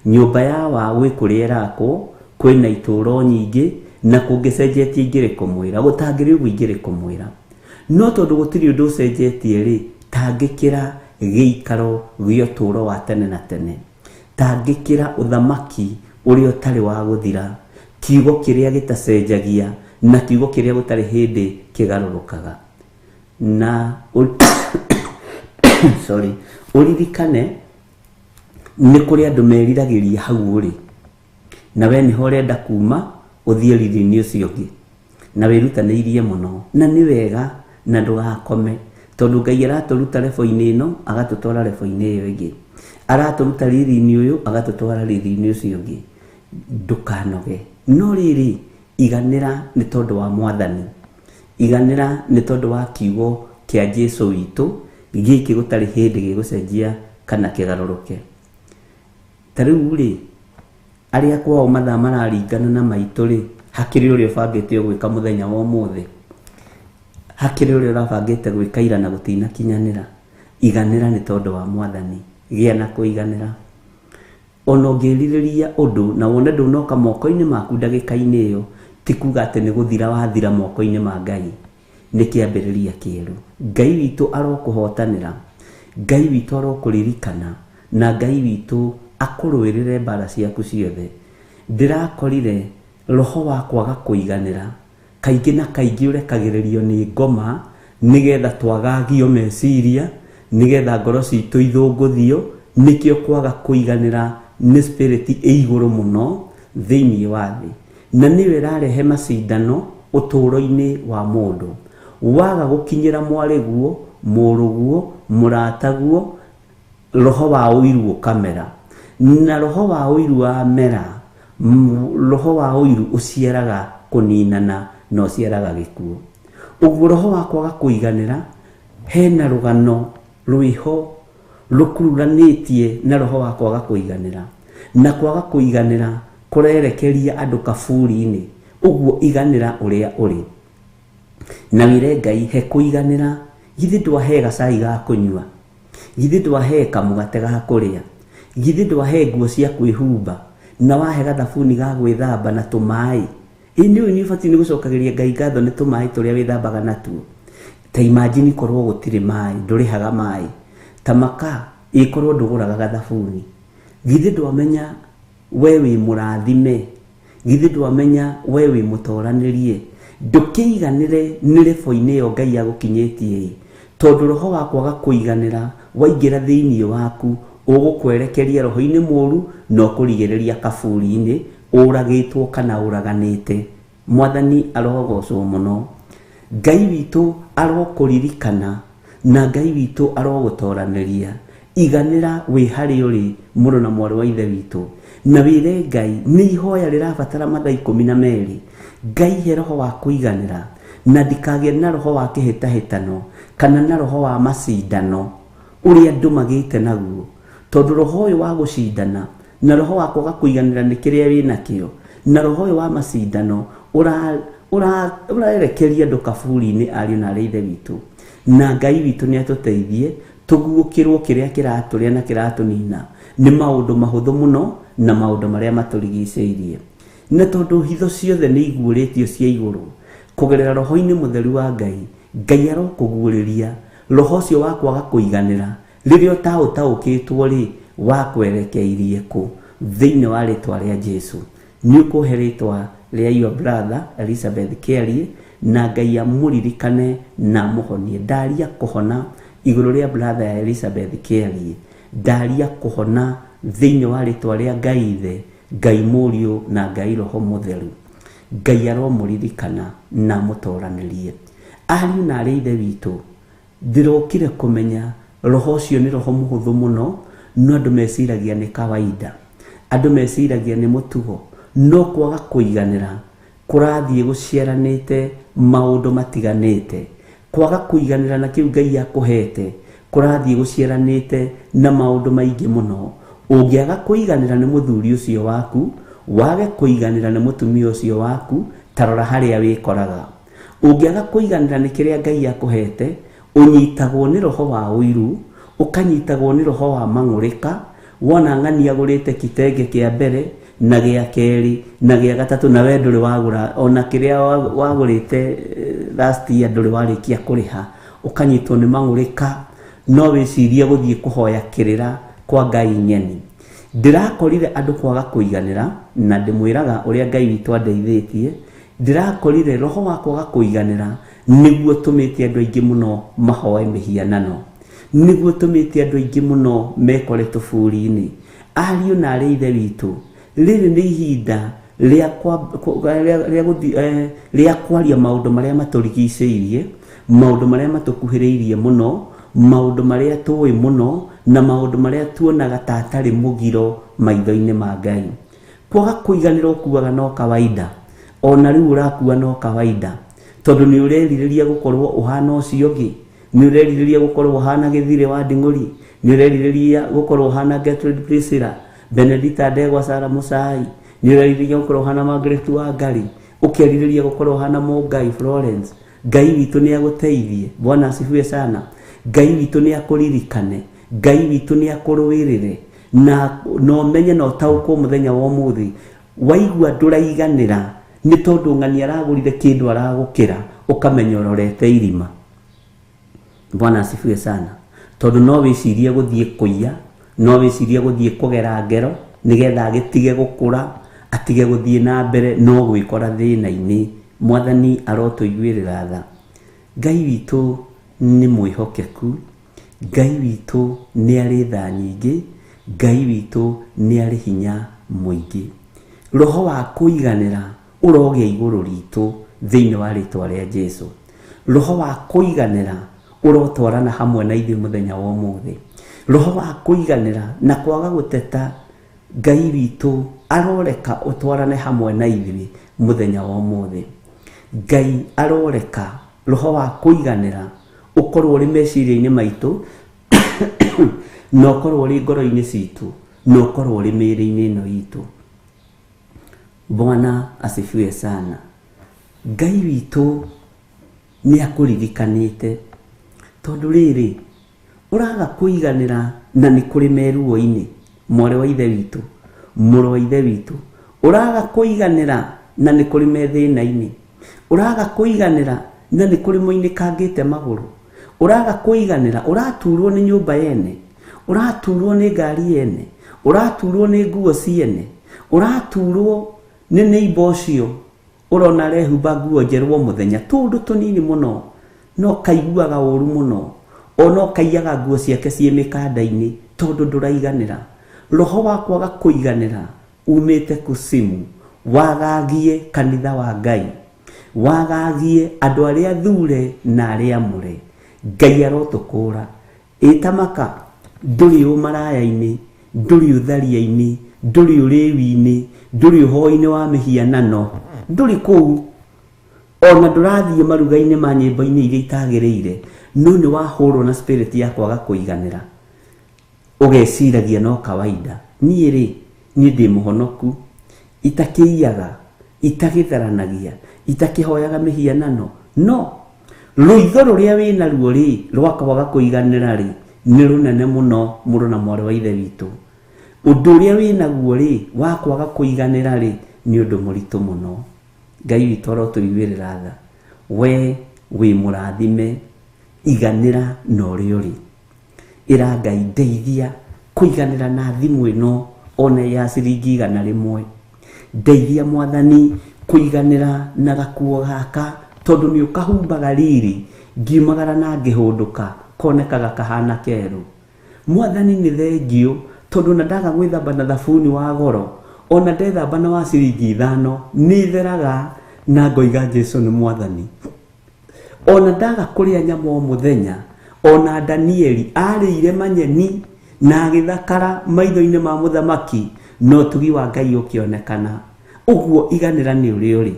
nyũmba ya wa gwĩ kũrĩa ĩrakwo, kwĩna itũũro nyingĩ, na kũngĩcenjetie ingĩrĩ kũmwĩra, gũtangĩrĩ ũguo ingĩrĩ kũmwĩra. No tondũ gũtirĩ ũndũ ũcenjetie rĩ, tangĩkĩra gĩikaro gĩa ũtũũro wa tene na tene, tangĩkĩra ũthamaki ũrĩa ũtarĩ wa gũthira, kiugo kĩrĩa gĩtacenjagia na kiugo kĩrĩa gũtarĩ hĩndĩ kĩgarũrũkaga. Na sorry, ũririkane nĩ kũrĩ andũ meriragĩria hau ũrĩ, na we nĩho ũrenda kuma ũthiĩ riri-inĩ ũcio ũngĩ, na wĩrutanĩirie mũno, na nĩ wega, na ndũgakome, tondũ Ngai aratũruta rebo-inĩ ĩno agatũtwara rebo-inĩ ĩyo ĩngĩ. Aratũruta riri-inĩ ũyũ agatũtwara riri-inĩ ũcio ũngĩ. Ndũkanoge. No rĩrĩ, iganĩra nĩ tondũ wa Mwathani. Iganĩra nĩ tondũ wa kiugo kĩa Jesu witũ gĩkĩ gũtarĩ hĩndĩ gĩgũcenjia kana kĩgarũrũke. Ta rĩu rĩ, arĩa kwao mathaa mararingana na maitũ rĩ, hakĩrĩ ũrĩa ũbangĩte gwĩka mũthenya wa ũmũthĩ, hakĩrĩ ũrĩa ũrabangĩte gwĩka ira na gũtinakinyanĩra. Iganĩra nĩ tondũ wa Mwathani. Gĩa na kũiganĩra. Ona ũngĩrirĩria ũndũ na wone ndũnoka moko-inĩ maku ndagĩka-inĩ ĩyo, ti kuga atĩ nĩ gũthira wathira moko-inĩ ma Ngai. Nĩ kĩambĩrĩria kĩerũ. Ngai witũ arokũhotanĩra, Ngai witũ arokũririkana, na Ngai witũ akũrũĩrĩre mbara ciaku ciothe. Ndĩrakorire roho wa kwaga kũiganĩra kaingĩ na kaingĩ ũrekagĩrĩrio nĩ ngoma nĩgetha twagagio meciria, nĩgetha ngoro citũ ithũngũthio. Nĩkĩo kwaga kũiganĩra nĩ spirit ĩ igũrũ mũno thĩinĩ wa thĩ, na nĩyo ĩrarehe macindano ũtũũro-inĩ wa mũndũ. Waga gũkinyĩra mwarĩguo, mũrũguo, mũrataguo, roho wa ũiru ũkamera. Na roho wa ũiru wamera, roho wa ũiru ũciaraga kũninana na ũciaraga gĩkuũ. Ũguo roho wa kwaga kũiganĩra hena rũgano rwĩho rũkururanĩtie na roho wa kwaga kũiganĩra, na kwaga kũiganĩra kũrerekeria andũ kaburi-inĩ. Ũguo iganĩra ũrĩa ũrĩ na wĩre Ngai he kũiganĩra. Githĩ ndwahe gacai ga kũnyua, githĩ ndwahe kamũgate ga kũrĩa, githĩ ndwahe nguo cia kwĩhumba, na wahe gathabuni ga gwĩthamba na tũmaĩ. Ĩ nĩ ũĩ nĩ ũbatiĩ nĩ gũcokagĩria Ngai ngatho nĩ tũmaĩ tũrĩa wĩthambaga natuo. Ta imagine korwo gũtirĩ maĩ, ndũrĩhaga maĩ. Ta maka ĩkorwo ndũgũraga gathabuni. Githĩ ndwamenya we wĩ mũrathime, githĩ ndwamenya we wĩ mũtoranĩrie. Ndũkĩiganĩre nĩ rebo-inĩ ĩyo Ngai agũkinyĩtie ĩ, tondũ roho wa kwaga kũiganĩra waingĩra thĩinĩ waku ũgũkwerekeria roho-inĩ mũru na ũkũrigĩrĩria kaburi-inĩ ũragĩtwo kana ũraganĩte. Mwathani arogocwo mũno. Ngai witũ arokũririkana na Ngai witũ arogũtoranĩria. Iganĩra wĩ harĩa ũrĩ, mũrũ na mwarĩ wa Ithe witũ, na wĩre Ngai nĩ ihoya rĩrabatara mathaa 12. Ngai he roho wa kũiganĩra na ndikagĩe na roho wa kĩhĩtahĩtano kana na roho wa macindano ũrĩa andũ magĩte naguo, tondũ roho ũyũ wa gũcindana na roho wa kwaga kũiganĩra nĩ kĩrĩa wĩnakĩo, na roho ũyũ wa macindano ũraerekeria andũ kaburi-inĩ. Ariũ na arĩ Ithe witũ, na Ngai witũ nĩ atũteithie tũguũkĩrwo kĩrĩa kĩratũrĩa na kĩratũnina nĩ maũndũ mahũthũ mũno na maũndũ marĩa matũrigicĩirie. Na tondũ hitho ciothe nĩ iguũrĩtio cia igũrũ kũgerera roho-inĩ mũtheru wa Ngai, Ngai arokũguũrĩria roho ũcio wa kwaga kũiganĩra rĩrĩa ũtaũtaũkĩtwo rĩ wakwerekeirie kũ. Thĩinĩ wa rĩtwa rĩa Jesu nĩ ũkũhe rĩtwa rĩa your brother Elizabeth Kĩarie, na Ngai amũririkane na amũhonie. Ndaria kũhona igũrũ rĩa brother ya Elizabeth Kĩarie, ndaria kũhona thĩinĩ wa rĩtwa rĩa Ngai Ithe, Ngai Mũriũ na Ngai Roho Mũtheru. Ngai aromũririkana na amũtoranĩrie. Ariũ na arĩ Ithe witũ, ndĩrokire kũmenya roho ũcio nĩ roho mũhũthũ mũno, no andũ meciragia nĩ kawaida, andũ meciragia nĩ mũtugo, no kwaga kũiganĩra kũrathiĩ gũciaranĩte maũndũ matiganĩte. Kwaga kũiganĩra na kĩu Ngai akũhete kũrathiĩ gũciaranĩte na maũndũ maingĩ mũno. Ũngĩaga kũiganĩra nĩ mũthuri ũcio waku, wage kũiganĩra nĩ mũtumia ũcio waku, ta rora harĩa wĩkoraga. Ũngĩaga kũiganĩra nĩ kĩrĩa Ngai akũhete, ũnyitagwo nĩ roho wa ũiru, ũkanyitagwo nĩ roho wa mang'ũrĩka. Wona ng'ani agũrĩte kitenge kĩa mbere na gĩa kerĩ na gĩa gatatũ, na we ndũrĩ wagũra ona kĩrĩa wagũrĩte last year, ndũrĩ warĩkia kũrĩha, ũkanyitwo nĩ mang'ũrĩka, no wĩcirie gũthiĩ kũhoya kĩrĩra kwa Ngai ng'eni. Ndĩrakorire andũ kwaga kũiganĩra, na ndĩmwĩraga ũrĩa Ngai witũ andeithĩtie. Ndĩrakorire roho wa kwaga kũiganĩra nĩguo tũmĩte andũ aingĩ mũno mahoe mĩhianano, nĩguo tũmĩte andũ aingĩ mũno mekore tũburi-inĩ. Ariũ na arĩ Ithe witũ, rĩrĩ nĩ ihinda rĩa kwaria maũndũ marĩa matũrigicĩirie, maũndũ marĩa matũkuhĩrĩirie mũno, maũndũ marĩa tũĩ mũno, Na maũndũ marĩa tuonaga ta atarĩ mũgiro maitho-inĩ ma Ngai. Kwaga kũiganĩra ũkuaga no kawaida, ona rĩu ũrakua no kawaida, tondũ nĩ ũrerirĩria gũkorwo ũhana ũcio ũngĩ, nĩ ũrerirĩria gũkorwo ũhana Gĩthirĩ wa Nding'ũri, nĩ ũrerirĩria gũkorwo ũhana Gertrude Priscilla, Benedita Ndegwa Sara Mũcai, nĩ ũrerirĩria gũkorwo ũhana Margaret Wangari, ũkerirĩria gũkorwo ũhana Mũngai Florence. Ngai witũ nĩ agũteithie. Bwana asifiwe sana. Ngai witũ nĩ akũririkane. Ngai witũ nĩ akũrũĩrĩre. Na na ũmenye na ũtaũkwo mũthenya wa ũmũthĩ, waigua ndũraiganĩra nĩ tondũ ng'ani aragũrire kĩndũ aragũkĩra, ũkamenya ũrorete irima. Bwana asifiwe sana. Tondũ no wĩcirie gũthiĩ kũiya, no wĩcirie gũthiĩ kũgera ngero nĩgetha agĩtige gũkũra, atige gũthiĩ na mbere, no gwĩkora thĩna-inĩ. Mwathani arotũiguĩrĩra tha. Ngai witũ nĩ mwĩhokeku, Ngai witũ nĩ arĩ tha nyingĩ, Ngai witũ nĩ arĩ hinya mũingĩ. Roho wa kũiganĩra ũrogĩa igũrũ ritũ thĩinĩ wa rĩtwa rĩa Jesu. Roho wa kũiganĩra ũrotwarana hamwe na ithuĩ mũthenya wa ũmũthĩ. Roho wa kũiganĩra na kwaga gũteta, Ngai witũ aroreka ũtwarane hamwe na ithuĩ mũthenya wa ũmũthĩ. Ngai aroreka roho wa kũiganĩra ũkorwo ũrĩ meciria-inĩ maitũ, na ũkorwo ũrĩ ngoro-inĩ citũ, na ũkorwo ũrĩ mĩĩrĩ-inĩ ĩno itũ. Bwana asifiwe sana. Ngai witũ nĩ akũririkanĩte, tondũ rĩrĩ ũraga kũiganĩra na nĩ kũrĩ meruo-inĩ, mwarĩ wa ithe witũ, mũrũ wa ithe witũ, ũraga kũiganĩra na nĩ kũrĩ me thĩna-inĩ, ũraga kũiganĩra na nĩ kũrĩ moinĩkangĩte magũrũ, ũraga kũiganĩra, ũraturwo nĩ nyũmba yene, ũraturwo nĩ ngari yene, ũraturwo nĩ nguo ciene, ũraturwo nĩ neighbor ũcio ũrona arehumba nguo njerũ o mũthenya, tũũndũ tũnini mũno, no kaiguaga ũru mũno, ona ũkaiyaga nguo ciake ciĩ mĩkanda-inĩ tondũ ndũraiganĩra. Roho wa kwaga kũiganĩra umĩte kusimu, wagagie kanitha wa Ngai, wagagie andũ arĩa thure na arĩa amũre. Ngai arotũkũra. Ĩtamaka, ndũrĩ ũmaraya-inĩ, ndũrĩ ũtharia-inĩ, ndũrĩ ũrĩwi-inĩ, ndũrĩ ũhoi-inĩ wa mĩhianano, ndũrĩ kũu, ona ndũrathiĩ maruga-inĩ ma nyĩmbo-inĩ iria itagĩrĩire, no nĩ wahũrwo na spirit ya kwaga kũiganĩra, ũgeciragia no kawaida. Niĩ rĩ, niĩ ndĩ mũhonoku, itakĩiyaga, itagĩtharanagia, itakĩhoyaga mĩhianano, no rũitho rũrĩa wĩnaruo rĩ, rwa kwaga kũiganĩra rĩ, nĩ rũnene mũno, mũrũ na mwarĩ wa ithe witũ. Ũndũ ũrĩa wĩnaguo rĩ, wa kwaga kũiganĩra rĩ, nĩ ũndũ mũritũ mũno. Ngai witũ arotũiguĩrĩra tha. We wĩ mũrathime, iganĩra na ũrĩa ũrĩ. Ĩra Ngai ndeithia kũiganĩra na thimũ ĩno ona ya ciringi 100. Ndeithia Mwathani kũiganĩra na gakuo gaka, tondũ nĩ ũkahumbaga riri, ngiumagara na ngĩhũndũka, konekaga kahana kerũ. Mwathani nĩ thengiũ, tondũ na ndaga gwĩthamba na thabuni wa goro, ona ndethamba na wa ciringi 5, nĩ theraga na ngoiga Jesu nĩ Mwathani. Ona ndaga kũrĩa nyama o mũthenya, ona Danieli arĩire manyeni na agĩthakara maitho-inĩ ma mũthamaki, na ũtugi wa Ngai ũkĩonekana. Ũguo iganĩra nĩ ũrĩa ũrĩ.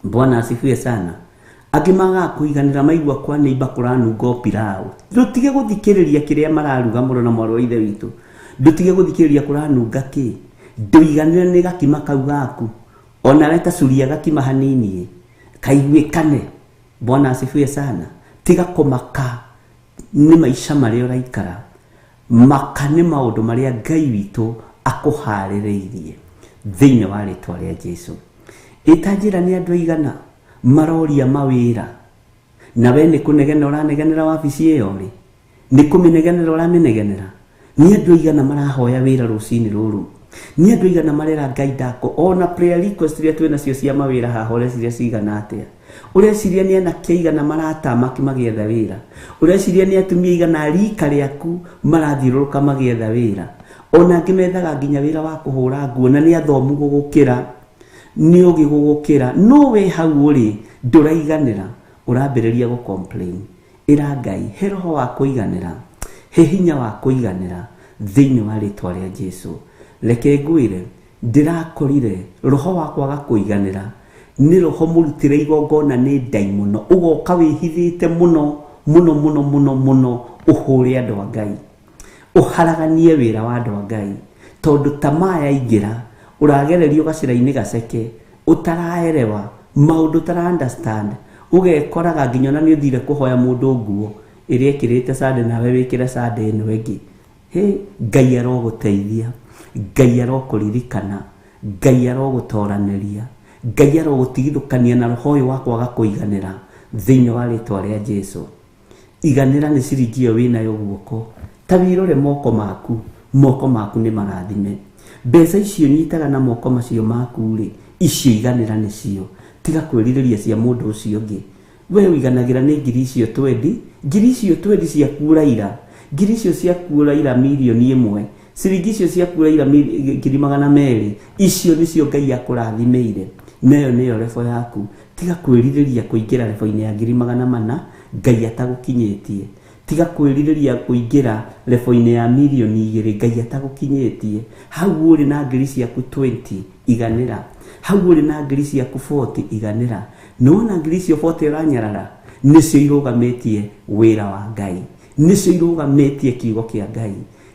Bwana asifiwe sana. Angĩ magaga kũiganĩra maigua kwa neighbor kũranunga o pilau. Ndũtige gũthikĩrĩria kĩrĩa mararuga mũrũ na mwarĩ wa ithe witũ. Ndũtige gũthikĩrĩria kũranunga kĩ. Ndũiganĩre nĩ gakima kau gaku. Onawe ta curia gakima hanini, kaiguĩkane. Bwana asifiwe sana. Tiga kũmaka nĩ maica marĩa ũraikara. Maka nĩ maũndũ marĩa Ngai witũ akũharĩrĩirie thĩinĩ wa rĩtwa rĩa Jesu. Ĩta njĩra nĩ andũ aigana maroria mawĩra, na we nĩ kũnegena ũranegenera wabici ĩyo rĩ, nĩ kũmĩnegenera ũramĩnegenera. Nĩ andũ aigana marahoya wĩra rũcinĩ rũrũ, nĩ andũ aigana marera Ngai ndako, ona prayer request iria twĩ nacio cia mawĩra haha ũreciria cigana atĩa? Ũreciria nĩ anake aigana maratamaki magĩetha wĩra? Ũreciria nĩ atumia aigana a rika rĩaku marathiũrũrũka magĩetha wĩra? Ona angĩ methaga nginya wĩra wa kũhũra nguo, na nĩ athomu gũgũkĩra, nĩ ũgĩ gũgũkĩra, no we hau ũrĩ ndũraiganĩra, ũrambĩrĩria gũ complain. Ĩra Ngai, he roho wa kũiganĩra, He hinya wa kũiganĩra thĩinĩ wa rĩtwa rĩa Jesu. Reke ngwĩre, ndĩrakorire roho wa kwaga kũiganĩra nĩ roho mũrutĩre igongona nĩ ndaimono, ũgoka wĩhithĩte mũno mũno mũno mũno mũno, ũhũre andũ a Ngai, ũharaganie wĩra wa andũ a Ngai, tondũ tamaa yaingĩra ũragererio gacĩra-inĩ gaceke, ũtaraerewa maũndũ, ũtara understand, ũgekoraga nginya ona nĩ ũthire kũhoya mũndũ nguo ĩrĩa ĩkĩrĩte sande, nawe wĩkĩre sande ĩno ĩngĩ. Hĩ, Ngai arogũteithia, Ngai arokũririkana, Ngai arogũtoranĩria, Ngai arogũtigithũkania na roho ũyũ wa kwaga kũiganĩra thĩinĩ wa rĩtwa rĩa Jesu. Iganĩra nĩ ciringi ĩyo wĩnayo guoko, ta wĩrore moko maku, moko maku nĩ marathime. Mbeca icio nyitaga na moko macio maku rĩ, icio iganĩra nĩcio, tiga kwĩrirĩria cia mũndũ ũcio ũngĩ. We ũiganagĩra nĩ ngiri icio twendi, ngiri icio twendi ciaku ũraira, ngiri icio ciaku ũraira 1,000,000, ciringi icio ciaku ũraira 200,000, icio nĩcio Ngai akũrathimĩire, nayo nĩyo rebo yaku. Tiga kwĩrirĩria kũingĩra rebo-inĩ ya 400,000 Ngai atagũkinyĩtie. Tiga kwĩrirĩria kũingĩra rebo-inĩ ya 2,000,000 Ngai atagũkinyĩtie. Hau ũrĩ na ngiri ciaku 20 iganĩra, hau ũrĩ na ngiri ciaku 40 iganĩra. Nĩwona ngiri icio 40 ũranyarara, nĩcio irũgamĩtie wĩra wa Ngai, nĩcio irũgamĩtie kiugo kĩa Ngai,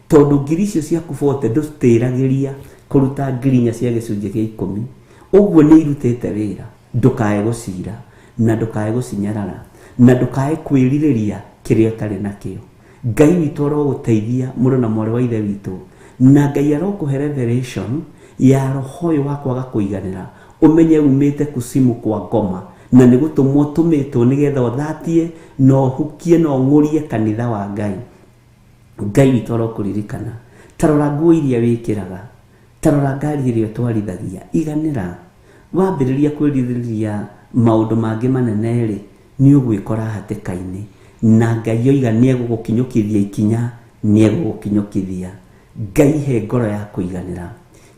tondũ ngiri icio ciaku 40 ndũtĩragĩria kũruta ngiri inya cia gĩcunjĩ gĩa ikũmi. Ũguo nĩ irutĩte wĩra. Ndũkae gũcira na ndũkae gũcinyarara na ndũkae kwĩrirĩria kĩrĩa ũtarĩ nakĩo. Ngai witũ arogũteithia mũrũ na mwarĩ wa ithe witũ, na Ngai arokũhe revelation ya roho ũyũ wa kwaga kũiganĩra, ũmenye umĩte kusimu kwa ngoma na nĩ gũtũmwo ũtũmĩtwo nĩgetha ũthatie na ũhukie na ũng'ũrie kanitha wa Ngai. Ngai witũ arokũririkana. Ta rora nguo iria wĩkĩraga, ta rora ngari ĩrĩa ũtwarithagia, iganĩra. Wambĩrĩria kwĩrirĩria maũndũ mangĩ manene rĩ, nĩ ũgwĩkora hatĩka-inĩ, na Ngai oiga nĩ egũgũkinyũkithia ikinya, nĩ egũgũkinyũkithia. Ngai he ngoro ya kũiganĩra,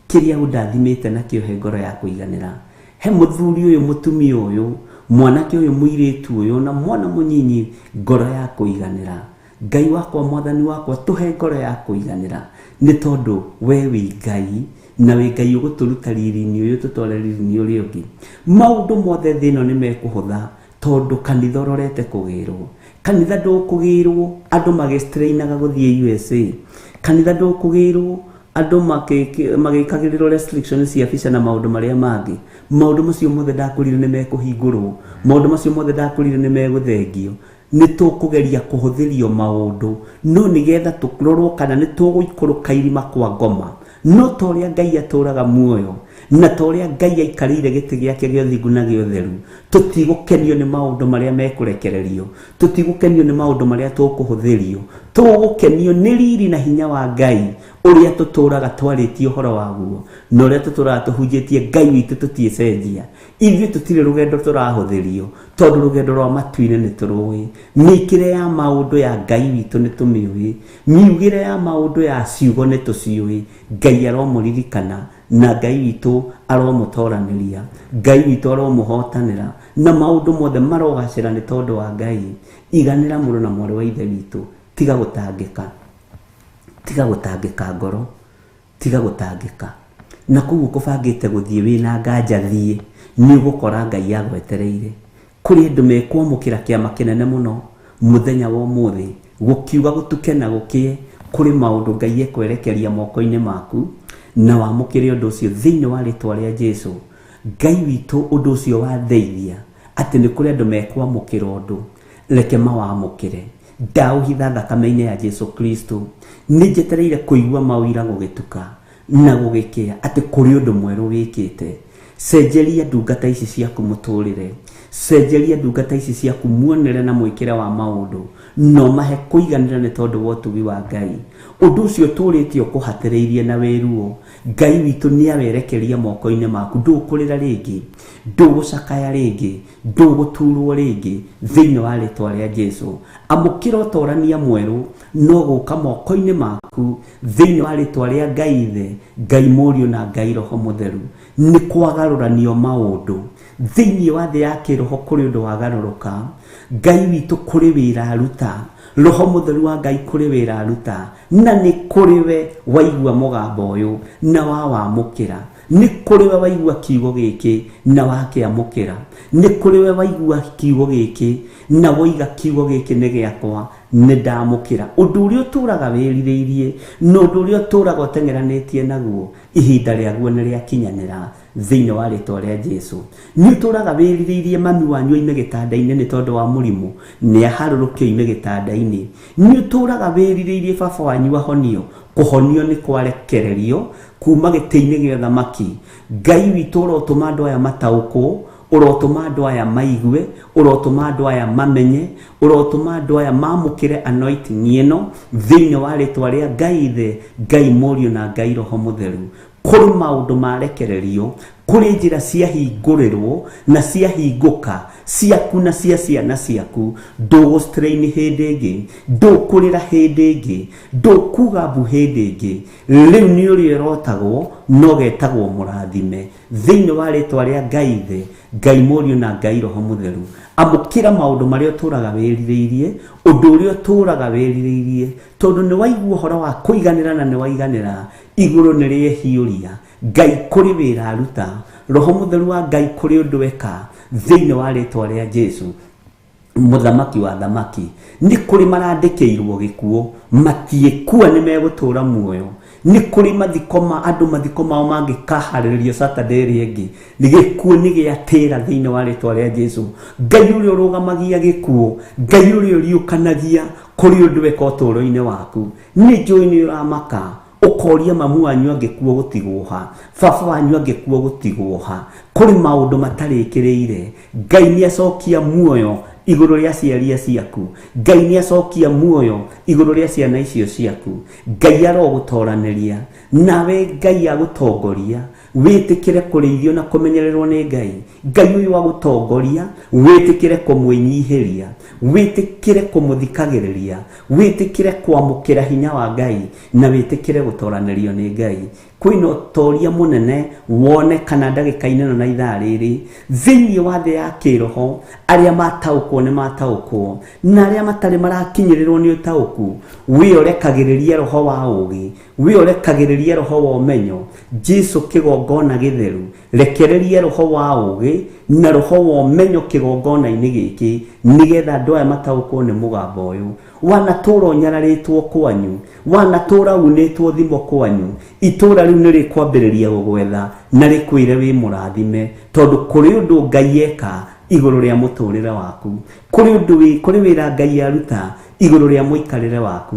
kĩrĩa ũndathimĩte nakĩo he ngoro ya kũiganĩra. He mũthuri ũyũ, mũtumia ũyũ, mwanake ũyũ, mũirĩtu ũyũ, na mwana mũnyinyi ngoro ya kũiganĩra. Ngai wakwa, mwathani wakwa, tũhe ngoro ya kũiganĩra, nĩ tondũ we wĩ Ngai, na wĩ Ngai ũgũtũruta riri-inĩ ũyũ tũtware riri-inĩ ũrĩa ũngĩ. Maũndũ mothe thĩ ĩno nĩ mekũhũtha, tondũ kanitha ũrorete kũgĩrwo. Kanitha ndũkũgĩrwo andũ magĩstrainaga gũthiĩ USA. Kanitha ndũkũgĩrwo andũ magĩkagĩrĩrwo restrictions cia visa na maũndũ marĩa mangĩ. Maũndũ macio mothe ndakwĩrire nĩ mekũhingũrwo, maũndũ macio mothe ndakwĩrire nĩ megũthengio. Nĩ tũkũgeria kũhũthĩrio maũndũ, no nĩgetha tũrorwo kana nĩ tũgũikũrũka irima kwa ngoma. No ta ũrĩa Ngai atũraga muoyo, na ta ũrĩa Ngai aikarĩire gĩtĩ gĩake gĩa ũthingu na gĩa ũtheru, tũtigũkenio nĩ maũndũ marĩa mekũrekererio, tũtigũkenio nĩ maũndũ marĩa tũkũhũthĩrio, tũgũkenio nĩ riri na hinya wa Ngai ũrĩa tũtũraga twarĩtie ũhoro waguo, na ũrĩa tũtũraga tũhunjĩtie. Ngai witũ tũtiĩcenjia, ithuĩ tũtirĩ rũgendo tũrahũthĩrio, tondũ rũgendo rwa matu-inĩ nĩ tũrũĩ. Mĩkĩre ya maũndũ ya Ngai witũ nĩ tũmĩũĩ, miugĩre ya maũndũ ya ciugo nĩ tũciũĩ. Ngai aromũririkana, na Ngai witũ aromũtoranĩria, Ngai witũ aromũhotanĩra, na maũndũ mothe marogacĩra nĩ tondũ wa Ngai. Iganĩra mũrũ na mwarĩ wa ithe witũ, tiga gũtangĩka, tiga gũtangĩka ngoro, tiga gũtangĩka. Na koguo kũbangĩte gũthiĩ wĩna nganja, thiĩ, nĩ ũgũkora Ngai agwetereire. Kũrĩ andũ mekwamũkĩra kĩama kĩnene mũno mũthenya wa ũmũthĩ, gũkiuga gũtuke na gũkĩe, kũrĩ maũndũ Ngai ekwerekeria moko-inĩ maku, na wamũkĩre ũndũ ũcio thĩinĩ wa rĩtwa rĩa Jesu. Ngai witũ ũndũ ũcio watheithia atĩ nĩ kũrĩ andũ mekwamũkĩra ũndũ, reke mawamũkĩre. Ndaũhitha thakame-inĩ ya Jesu Kristo. Nĩ njetereire kũigua maũira gũgĩtuka na gũgĩkĩa atĩ kũrĩ ũndũ mwerũ wĩkĩte. Cenjeria ndungata ici ciaku mũtũrĩre, cenjeria ndungata ici ciaku muonere na mwĩkĩre wa maũndũ, no mahe kũiganĩra nĩ tondũ wa ũtugi wa Ngai. Ũndũ ũcio ũtũrĩte ũkũhatĩrĩirie na wĩruo, Ngai witũ nĩ awerekeria moko-inĩ maku. Ndũkũrĩra rĩngĩ, ndũgũcakaya rĩngĩ, ndũgũturwo rĩngĩ thĩinĩ wa rĩtwa rĩa Jesu. Amũkĩra ũtorania mwerũ no gũka moko-inĩ maku thĩinĩ wa rĩtwa rĩa Ngai Ithe, Ngai Mũriũ na Ngai Roho Mũtheru. Nĩ kwagarũranio maũndũ thĩinĩ wa thĩ ya kĩroho, kũrĩ ũndũ wagarũrũka. Ngai witũ kũrĩ wĩra aruta. Roho Mũtheru wa Ngai kũrĩ wĩra aruta, na nĩ kũrĩ we waigua mũgambo ũyũ na wawamũkĩra. Nĩ kũrĩ we waigua kiugo gĩkĩ na wakĩamũkĩra. Nĩ kũrĩ we waigua kiugo gĩkĩ na woiga kiugo gĩkĩ nĩ gĩakwa, nĩ ndamũkĩra. Ũndũ ũrĩa ũtũraga wĩrirĩirie na ũndũ ũrĩa ũtũraga ũteng'eranĩtie naguo, ihinda rĩaguo nĩ rĩakinyanĩra thĩinĩ wa rĩtwa rĩa Jesu. Nĩ ũtũraga wĩrirĩirie mami wanyu oime gĩtanda-inĩ nĩ tondũ wa mũrimũ, nĩ aharũrũke oime gĩtanda-inĩ. Nĩ ũtũraga wĩrirĩirie baba wanyu ahonio, kũhonio nĩ kwarekererio kuma gĩtĩ-inĩ gĩa ũthamaki. Ngai witũ ũrotũma andũ aya mataũkwo, ũrotũma andũ aya maigue, ũrotũma andũ aya mamenye, ũrotũma andũ aya mamũkĩre anointing ĩno thĩinĩ wa rĩtwa rĩa Ngai Ithe, Ngai Mũriũ na Ngai Roho Mũtheru. Kũrĩ maũndũ marekererio, kũrĩ njĩra ciahingũrĩrwo na ciahingũka ciaku na cia ciana ciaku. Ndũgũ strain hĩndĩ ĩngĩ, ndũkũrĩra hĩndĩ ĩngĩ, ndũkuga mbu hĩndĩ ĩngĩ. Rĩu nĩ ũrĩa ũrotagwo no getagwo mũrathime thĩinĩ wa rĩtwa rĩa Ngai Ithe, Ngai Mũriũ na Ngai Roho Mũtheru. Amũkĩra maũndũ marĩa ũtũraga wĩrirĩirie, ũndũ ũrĩa ũtũraga wĩrirĩirie, tondũ nĩ waigua ũhoro wa kũiganĩra na nĩ waiganĩra. Igũrũ nĩ rĩehiũria, Ngai kũrĩ wĩra aruta, Roho Mũtheru wa Ngai kũrĩ ũndũ eka thĩinĩ wa rĩtwa rĩa Jesu, mũthamaki wa thamaki. Nĩ kũrĩ marandĩkĩirwo gĩkuũ, matiĩkua, nĩ megũtũra muoyo. Nĩ kũrĩ mathiko ma andũ, mathiko mao mangĩkaharĩrĩrio Saturday ĩrĩa ĩngĩ, gĩkuũ nĩ gĩatĩra thĩinĩ wa rĩtwa rĩa Jesu. Ngai ũrĩa ũrũgamagia gĩkuũ, Ngai ũrĩa ũriũkanagia, kũrĩ ũndũ eka ũtũũro-inĩ waku. Nĩ njũĩ nĩ ũramaka, ũkoria mamu wanyu angĩkuo gũtigwo ha, baba wanyu angĩkuo gũtigwo ha. Kũrĩ maũndũ matarĩkĩrĩire. Ngai nĩ acokia muoyo igũrũ rĩa aciari ciaku, Ngai nĩ acokia muoyo igũrũ rĩa ciana icio ciaku. Ngai arogũtoranĩria nawe, Ngai agũtongoria, wĩtĩkĩre kũrĩithio na kũmenyererwo nĩ Ngai. Ngai ũyũ agũtongoria, wĩtĩkĩre kũmwĩnyihĩria, wĩtĩkĩre kũmũthikagĩrĩria, wĩtĩkĩre kwamũkĩra hinya wa Ngai na wĩtĩkĩre gũtoranĩrio nĩ Ngai. Kwĩna ũtoria mũnene wonekana ndagĩka-inĩ ĩno na ithaa rĩrĩ thĩinĩ wa thĩ ya kĩroho. Arĩa mataũkwo nĩ mataũkwo, na arĩa matarĩ marakinyĩrĩrwo nĩ ũtaũku, wĩorekagĩrĩria roho wa ũũgĩ, wĩorekagĩrĩria roho wa ũmenyo. Jesu kĩgongona gĩtheru, rekereria roho wa ũũgĩ na roho wa ũmenyo kĩgongona-inĩ gĩkĩ, nĩgetha andũ aya mataũkwo nĩ mũgambo ũyũ. Wanatũra ũnyararĩtwo kwanyu, wanatũra unĩtwo thimo kwanyu, itũra rĩu nĩ rĩkwambĩrĩria gũgwetha na rĩkwĩre wĩ mũrathime, tondũ kũrĩ ũndũ Ngai eka igũrũ rĩa mũtũrĩre waku, kũrĩ ũndũ kũrĩ wĩra Ngai aruta igũrũ rĩa mũikarĩre waku.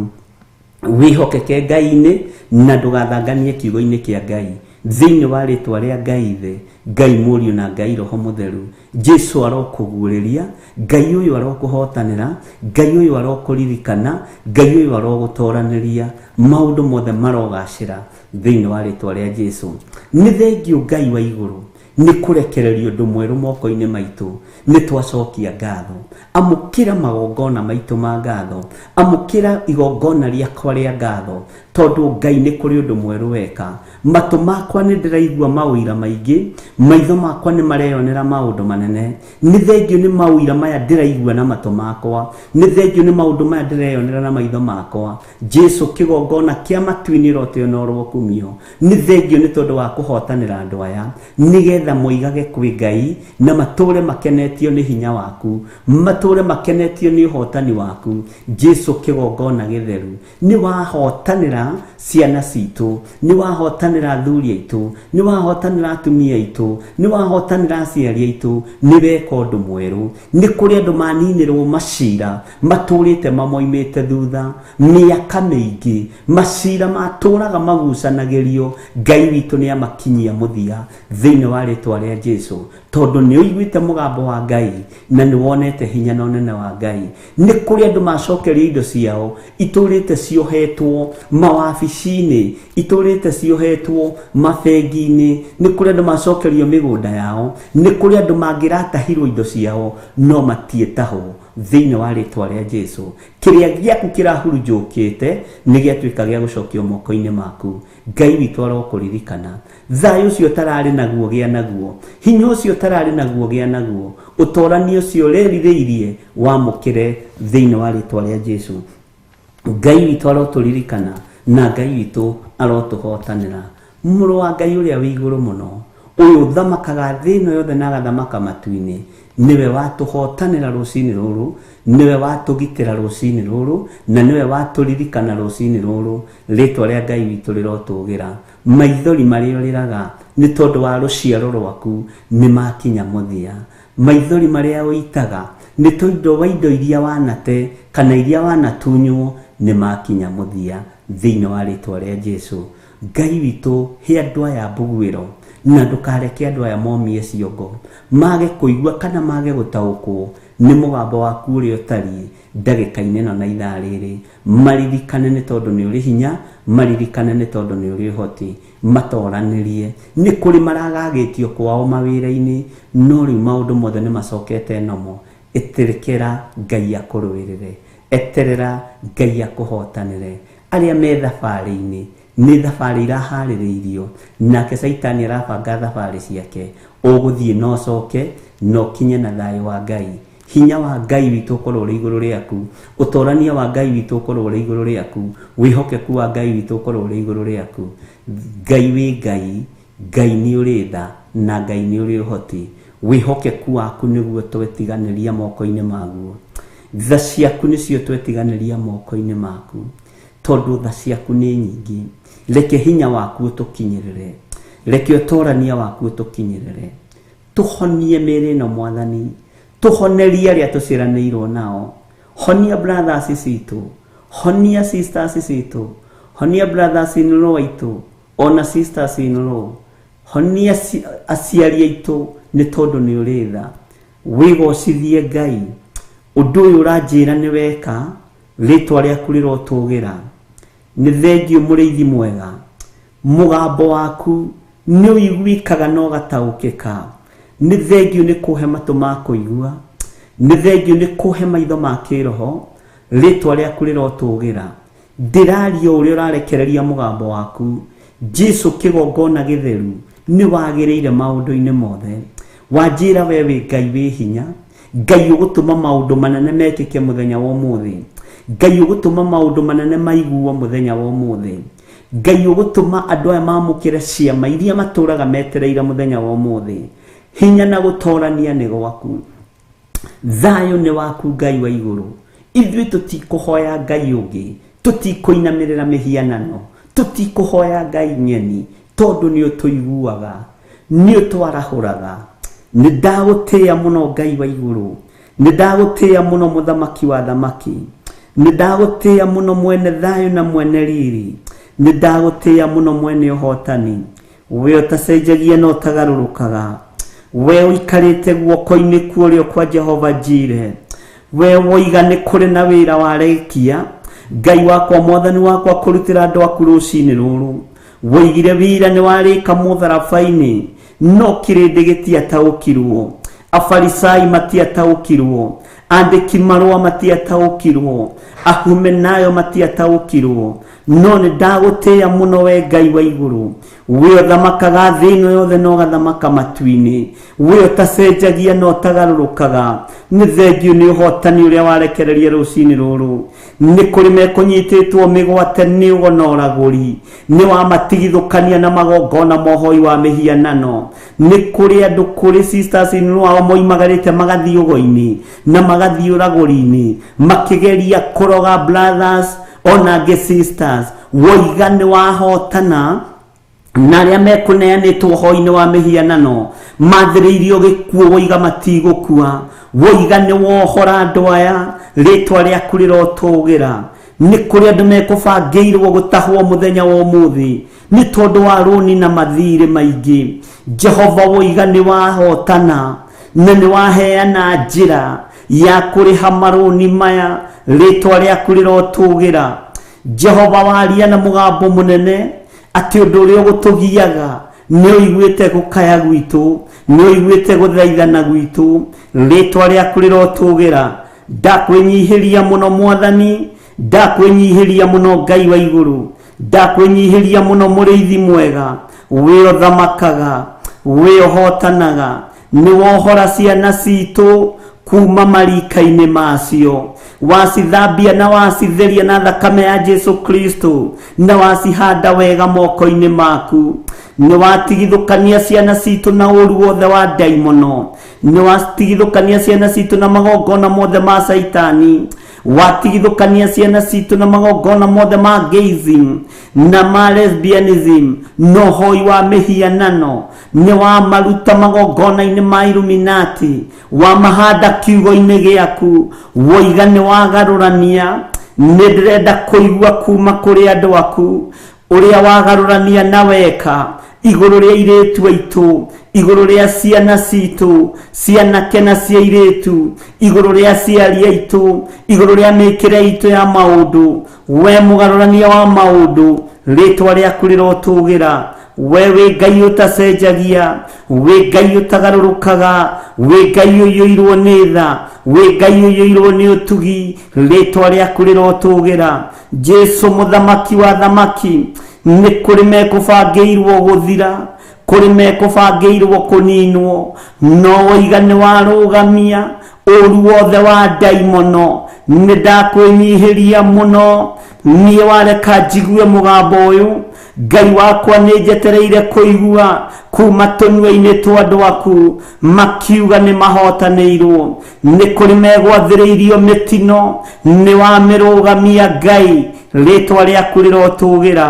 Wĩhokeke Ngai-inĩ na ndũgathanganie kiugo-inĩ kĩa Ngai. Thĩinĩ wa rĩtwa rĩa Ngai Ithe, Ngai Mũriũ na Ngai Roho Mũtheru, Jesu arokũguũrĩria, Ngai ũyũ arokũhotanĩra, Ngai ũyũ arokũririkana, Ngai ũyũ arogũtoranĩria, maũndũ mothe marogacĩra thĩinĩ wa rĩtwa rĩa Jesu. Nĩ thengiũ Ngai wa igũrũ nĩ kũrekereria ũndũ mwerũ moko-inĩ maitũ. Nĩ twacokia ngatho. Amũkĩra magongona maitũ ma ngatho, amũkĩra igongona rĩakwa rĩa ngatho, tondũ Ngai nĩ kũrĩ ũndũ mwerũ weka. Matũ makwa nĩ ndĩraigua maũira maingĩ, maitho makwa nĩ mareyonera maũndũ manene. Nĩ thengiũ nĩ maũira maya ndĩraigua na matũ makwa, nĩ thengiũ nĩ maũndũ maya ndĩreyonera na maitho makwa. Jesu kĩgongona kĩa matu-inĩ ũroteo na ũrokumio. Nĩ thengiũ nĩ tondũ wa kũhotanĩra andũ aya, nĩgetha moigage kwĩ Ngai na matũre makenetio nĩ hinya waku, matũre makenetio nĩ ũhotani waku. Jesu kĩgongona gĩtheru, nĩ wahotanĩra ciana citũ, nĩ wahotanĩra athuri aitũ, nĩ wahotanĩra atumia aitũ, nĩ wahotanĩra aciari aitũ. Nĩ weka ũndũ mwerũ. Nĩ kũrĩ andũ maninĩrwo macira matũrĩte mamoimĩte thutha mĩaka mĩingĩ, macira matũraga magucanagĩrio. Ngai witũ nĩ amakinyia mũthia thĩinĩ wa rĩtwa rĩa Jesu, tondũ nĩ ũiguĩte mũgambo wa Ngai na nĩ wonete hinya na ũnene wa Ngai. Nĩ kũrĩ andũ macokerio indo ciao itũrĩte ciohetwo mawabici-inĩ, itũrĩte ciohetwo mabengi-inĩ. Nĩ kũrĩ andũ macokerio mĩgũnda yao, nĩ kũrĩ andũ mangĩratahirwo indo ciao no matiĩtahwo thĩinĩ wa rĩtwa rĩa Jesu. Kĩrĩa gĩaku kĩrahurunjũkĩte nĩ gĩatuĩka gĩa gũcokio moko-inĩ maku. Ngai witũ arokũririkana. Thayũ ũcio ũtararĩ naguo gĩa naguo, hinya ũcio ũtararĩ naguo gĩa naguo, ũtorania ũcio ũrerirĩirie wamũkĩre thĩinĩ wa rĩtwa rĩa Jesu. Ngai witũ arotũririkana na Ngai witũ arotũhotanĩra. Mũrũ wa Ngai ũrĩa wĩ igũrũ mũno, ũyũ ũthamakaga thĩ ĩno yothe na agathamaka matu-inĩ, nĩwe watũhotanĩra rũcinĩ rũrũ, nĩwe watũgitĩra rũcinĩ rũrũ, na nĩwe watũririkana rũcinĩ rũrũ. Rĩtwa rĩa Ngai witũ rĩrotũgĩra. Maithori marĩa ũrĩraga nĩ tondũ wa rũciaro rwaku nĩ makinya mũthia. Maithori marĩa ũitaga nĩ tondũ wa indo iria wanate kana iria wanatunywo nĩ makinya mũthia thĩinĩ wa rĩtwa rĩa Jesu. Ngai witũ, he andũ aya mbuguĩro na ndũkareke andũ aya momie ciongo, mage kũigua kana mage gũtaũkwo nĩ mũgambo waku ũrĩa ũtariĩ ndagĩka-inĩ ĩno na ithaa rĩrĩ. Maririkane nĩ tondũ nĩ ũrĩ hinya, maririkane nĩ tondũ nĩ ũrĩ ũhoti, matoranĩrie. Nĩ kũrĩ maragagĩtio kwao mawĩra-inĩ, no rĩu maũndũ mothe nĩ macokete nomo. Ĩtĩkĩra Ngai akũrũĩrĩre, eterera Ngai akũhotanĩre. Arĩa me thabarĩ-inĩ, nĩ thabarĩ iraharĩrĩirio, nake Caitani arabanga thabarĩ ciake. Ũgũthiĩ na ũcoke, na ũkinye na thayũ wa Ngai. Hinya wa Ngai witũ ũkorwo ũrĩ igũrũ rĩaku, ũtorania wa Ngai witũ ũkorwo ũrĩ igũrũ rĩaku, wĩhokeku wa Ngai witũ ũkorwo ũrĩ igũrũ rĩaku. Ngai wĩ Ngai, Ngai nĩ ũrĩ tha, na Ngai nĩ ũrĩ ũhoti. Wĩhokeku waku nĩguo twetiganĩria moko-inĩ maguo. Tha ciaku nĩcio twetiganĩria moko-inĩ maku, tondũ tha ciaku nĩ nyingĩ. Reke hinya waku ũtũkinyĩrĩre, reke ũtorania waku ũtũkinyĩrĩre. Tũhonie mĩĩrĩ ĩno Mwathani, tũhonerie arĩa tũciaranĩirwo nao. Honia brothers citũ, honia sisters citũ, honia brothers in law aitũ, ona sisters in law. Honia aciari aitũ nĩ tondũ nĩ ũrĩ tha. Wĩgocithie Ngai, ũndũ ũyũ ũranjĩra nĩ weka, rĩtwa rĩaku rĩrotũgĩra. Nĩ thengiũ mũrĩithi mwega, mũgambo waku nĩ ũiguĩkaga na ũgataũkĩka. Nĩ thengiũ nĩ kũhe matũ ma kũigua, nĩ thengiũ nĩ kũhe maitho ma kĩroho, rĩtwa rĩaku rĩrotũgĩra. Ndĩraria ũrĩa ũrarekereria mũgambo waku. Jesu kĩgongona gĩtheru, nĩ wagĩrĩire maũndũ-inĩ mothe. Wanjĩra we wĩ Ngai wĩ hinya, Ngai ũgũtũma maũndũ manene mekĩke mũthenya wa ũmũthĩ, Ngai ũgũtũma maũndũ manene maiguo mũthenya wa ũmũthĩ, Ngai ũgũtũma andũ aya mamũkĩre ciama iria matũraga metereire mũthenya wa ũmũthĩ. Hinya na gũtorania nĩ gwaku, thayũ nĩ waku Ngai wa igũrũ. Ithuĩ tũtikũhoya Ngai ũngĩ, tũtikũinamĩrĩra mĩhianano, tũtikũhoya Ngai ng'eni, tondũ nĩ ũtũiguaga, nĩ ũtwarahũraga. Nĩ ndagũtĩĩa mũno Ngai wa igũrũ, nĩ ndagũtĩĩa mũno mũthamaki wa thamaki, nĩ ndagũtĩĩa mũno mwene thayũ na mwene riri, nĩ ndagũtĩĩa mũno mwene ũhotani. We ũtacenjagia na ũtagarũrũkaga, we ũikarĩte guoko-inĩ kwa ũrĩo kwa Jehova Jire, we woiga nĩ kũrĩ na wĩra warekia. Ngai wakwa, mwathani wakwa, kũrutĩra andũ aku rũcinĩ rũrũ. Woigire wĩra nĩ warĩka mũtharaba-inĩ, no kĩrĩndĩ gĩtiataũkirwo, Afarisai matiataũkirwo, andĩki marũa matiataũkirwo, ahumenayo matiataũkirwo. No nĩ ndagũtĩĩa mũno we Ngai wa igũrũ, we ũthamakaga thĩ ĩno yothe na ũgathamaka matu-inĩ, we ũtacenjagia na ũtagarũrũkaga. Nĩ thengiũ nĩ ũhotani ũrĩa warekereria rũcinĩ rũrũ. Nĩ kũrĩ mekũnyitĩtwo mĩgwate nĩ ũgo na ũragũri, nĩ wamatigithũkania na magongona ma ũhoi wa mĩhianano. Nĩ kũrĩ andũ, kũrĩ sisters in law ao moimagarĩte magathiĩ ũgo-inĩ na magathiĩ ũragũri-inĩ, makĩgeria kũroga brothers ona angĩ sisters. Woiga nĩ wahotana na arĩa mekũneanĩtwo ũhoi-inĩ wa mĩhianano mathĩrĩirio gĩkuũ, woiga matigũkua. Woiga nĩ wohora andũ aya, rĩtwa rĩaku rĩrotũgĩra. Nĩ kũrĩ andũ mekũbangĩirwo gũtahwo mũthenya wa ũmũthĩ nĩ tondũ wa rũni na mathirĩ maingĩ. Jehova woiga nĩ wahotana na nĩ waheana njĩra ya kũrĩha marũni maya, rĩtwa rĩaku rĩrotũgĩra. Jehova waria na mũgambo mũnene atĩ ũndũ ũrĩa ũgũtũgiaga nĩ ũiguĩte gũkaya gwitũ, nĩ ũiguĩte gũthaithana gwitũ, rĩtwa rĩaku rĩrotũgĩra. Ndakwĩnyihĩria mũno Mwathani, ndakwĩnyihĩria mũno Ngai wa igũrũ, Ndakwĩnyihĩria mũno mũrĩithi mwega, wĩ ũthamakaga, wĩ ũhotanaga, nĩ wohora ciana citũ kuma marika-inĩ macio, wacithambia na wacitheria na thakame ya Jesu Kristo, na wacihanda wega moko-inĩ maku. Nĩ watigithũkania ciana citũ na ũru wothe wa ndaimono, nĩ watigithũkania ciana citũ na magongona mothe ma Caitani, watigithũkania ciana citũ na magongona mothe ma gayism na ma lesbianism na ũhoi wa mĩhianano. Nĩ wamaruta magongona-inĩ ma Illuminati, wamahanda kiugo-inĩ gĩaku, woiga nĩ wagarũrania. Nĩ ndĩrenda kũigua kuma kũrĩ andũ aku ũrĩa wagarũrania na weka igũrũ rĩa airĩtu aitũ, igũrũ rĩa ciana citũ, cianake na cia airĩtu, igũrũ rĩa aciari aitũ, igũrũ rĩa mĩkĩre itũ ya maũndũ. We mũgarũrania wa maũndũ, rĩtwa rĩaku rĩrotũgĩra. We wĩ Ngai ũtacenjagia, wĩ Ngai ũtagarũrũkaga, wĩ Ngai ũiyũirwo nĩ tha, wĩ Ngai ũiyũirwo nĩ ũtugi, rĩtwa rĩaku rĩrotũgĩra. Jesu mũthamaki wa thamaki, nĩ kũrĩ mekũbangĩirwo gũthira, kũrĩ mekũbangĩirwo kũninwo, no woiga nĩ warũgamia ũru wothe wa ndaimono. Nĩ ndakwĩnyihĩria mũno, niĩ wareka njigue mũgambo ũyũ. Ngai wakwa, nĩ njetereire kũigua kuma tũnua-inĩ twa andũ aku makiuga nĩ mahotanĩirwo. Nĩ kũrĩ megwathĩrĩirio mĩtino, nĩ wamĩrũgamia. Ngai, rĩtwa rĩaku rĩrotũgĩra.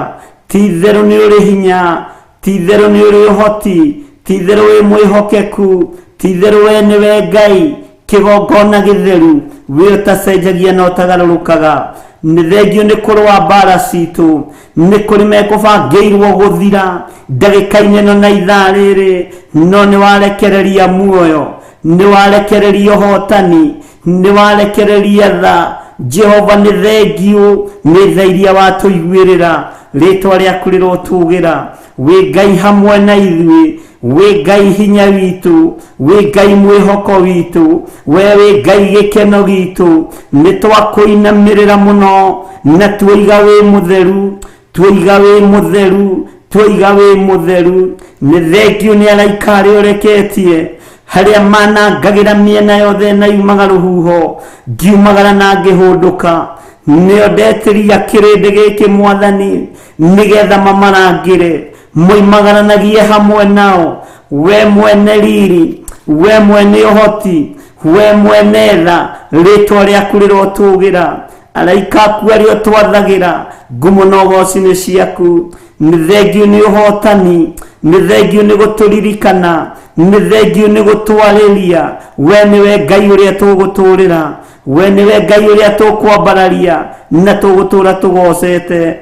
Ti-itherũ nĩ ũrĩ hinya, ti-itherũ nĩ ũrĩ ũhoti, ti-itherũ wĩ mwĩhokeku, ti-itherũ we nĩwe Ngai kĩgongona gĩtheru, wĩ ũtacenjagia na ũtagarũrũkaga. Nĩ thengio nĩ kũrũa mbara citũ. Nĩ kũrĩ mekũbangĩirwo gũthira ndagĩka-inĩ ĩno na ithaa rĩrĩ, no nĩ warekereria muoyo, nĩ warekereria ũhotani, nĩ warekereria tha. Jehova, nĩ thengio nĩ tha iria watũiguĩrĩra. Rĩtwa rĩaku rĩrotũgĩra. Wĩ Ngai hamwe na ithuĩ, wĩ Ngai hinya witũ, wĩ Ngai mwĩhoko witũ, we wĩ Ngai gĩkeno gitũ. Nĩ twakũinamĩrĩra mũno na tuoiga wĩ mũtheru, tuoiga wĩ mũtheru, tuoiga wĩ mũtheru. Nĩ thengio nĩ araika arĩa ũreketie, harĩa manangagĩra mĩena yothe na yumaga rũhuho. Ngiumagara na ngĩhũndũka, nĩo ndetĩria kĩrĩndĩ gĩkĩ, Mwathani, nĩgetha mamarangĩre, moimagaranagie hamwe nao. We mwene riri, we mwene ũhoti, we mwene tha, rĩtwa rĩaku rĩrotũgĩra. Araika aku arĩa ũtwathagĩra, ngumo na ũgoci nĩ ciaku. Nĩ thengio nĩ ũhotani, nĩ thengio nĩ gũtũririkana, nĩ thengio nĩ gũtwarĩria. We nĩwe Ngai ũrĩa tũgũtũrĩra, we nĩwe Ngai ũrĩa tũkwambararia na tũgũtũra tũgocete.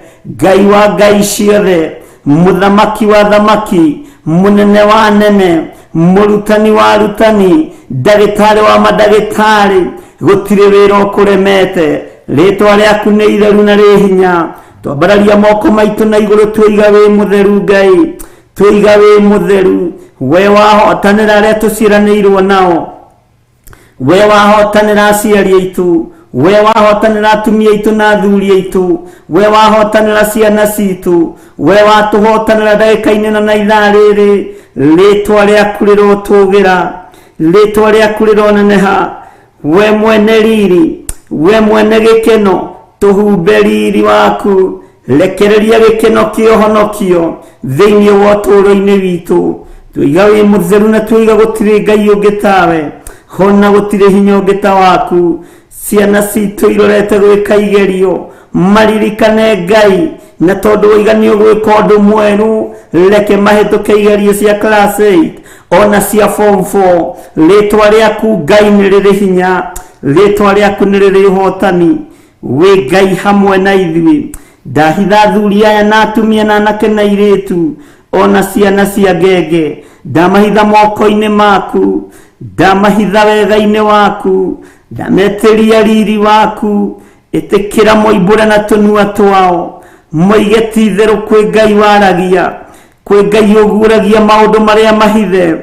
Ngai wa ngai ciothe, mũthamaki wa thamaki, mũnene wa nene, mũrutani wa arutani, ndagĩtarĩ wa mandagĩtarĩ, gũtirĩ wĩra ũkũremete. Rĩtwa rĩaku nĩ itheru na rĩ hinya. Twambararia moko maitũ na igũrũ, tuiga wĩ mũtheru. Ngai, tuiga wĩ mũtheru. We wahotanĩra arĩa tũciaranĩirwo nao, we wahotanĩra aciari aitũ, we wahotanĩra atumia aitũ na athuri aitũ, we wahotanĩra ciana citũ, we watũhotanĩra ndagĩka-inĩ ĩno na ithaa rĩrĩ. Rĩtwa rĩaku rĩrotũgĩra, rĩtwa rĩaku rĩroneneha. We mwene riri, we mwene gĩkeno, tũhumbe riri waku. Rekereria gĩkeno kĩa ũhonokio thĩinĩ wa ũtũũro-inĩ witũ. Tuiga wĩ mũtheru na tuiga gũtirĩ Ngai ũngĩ tawe, hona gũtirĩ hinya ũngĩ ta waku. Ciana citũ irorete gwĩka igerio, maririkane Ngai, na tondũ waiga nĩ ũgwĩka ũndũ mwerũ, reke mahĩtũke igerio cia class 8 ona cia form 4. Rĩtwa rĩaku, Ngai, nĩ rĩrĩ hinya, rĩtwa rĩaku nĩ rĩrĩ ũhotani. Wĩ Ngai hamwe na ithuĩ. Ndahitha athuri aya na atumia na anake na airĩtu ona ciana cia ngenge, ndamahitha moko-inĩ maku, ndamahitha wega-inĩ waku, ndametĩria riri waku. Ĩtĩkĩra moimbũre na tũnua twao, moige ti itherũ kwĩ Ngai waragia, kwĩ Ngai ũguũragia maũndũ marĩa mahithe.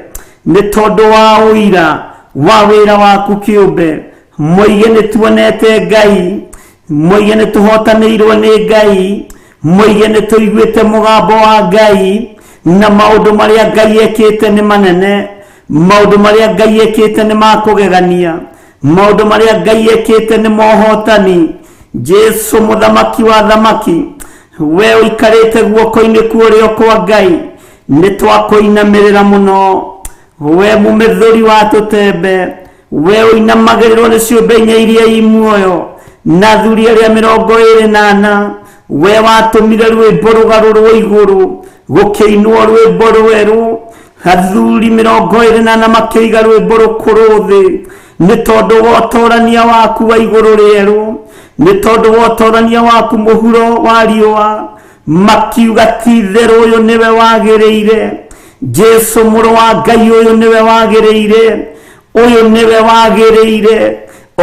Nĩ tondũ wa ũira wa wĩra waku kĩũmbe, moige nĩ tuonete Ngai, moige nĩ tũhotanĩirwo nĩ Ngai. Moige nĩ tũiguĩte mũgambo wa Ngai, na maũndũ marĩa Ngai ekĩte nĩ manene, maũndũ marĩa Ngai ekĩte nĩ ma kũgegania, maũndũ marĩa Ngai ekĩte nĩ mohotani. Jesu mũthamaki wa thamaki, we ũikarĩte guoko-inĩ kwa ũrĩo kwa Ngai, nĩ twakũinamĩrĩra mũno. We mũmĩthũri wa tũtembe, we ũinamagĩrĩrwo nĩ ciũmbe inya iria i muoyo na athuri arĩa 24, we watũmire rwĩmbo rũgarũrwo igũrũ, gũkĩinwo rwĩmbo rwerũ, athuri 24 makĩiga rwĩmbo rũkũrũ thĩ, nĩ tondũ wa ũtorania waku wa igũrũ rĩerũ, nĩ tondũ wa ũtorania waku mũhuro wa riũa, makiuga ti itherũ ũyũ nĩwe wagĩrĩire, Jesu mũrũ wa Ngai ũyũ nĩwe wagĩrĩire, ũyũ nĩwe wagĩrĩire.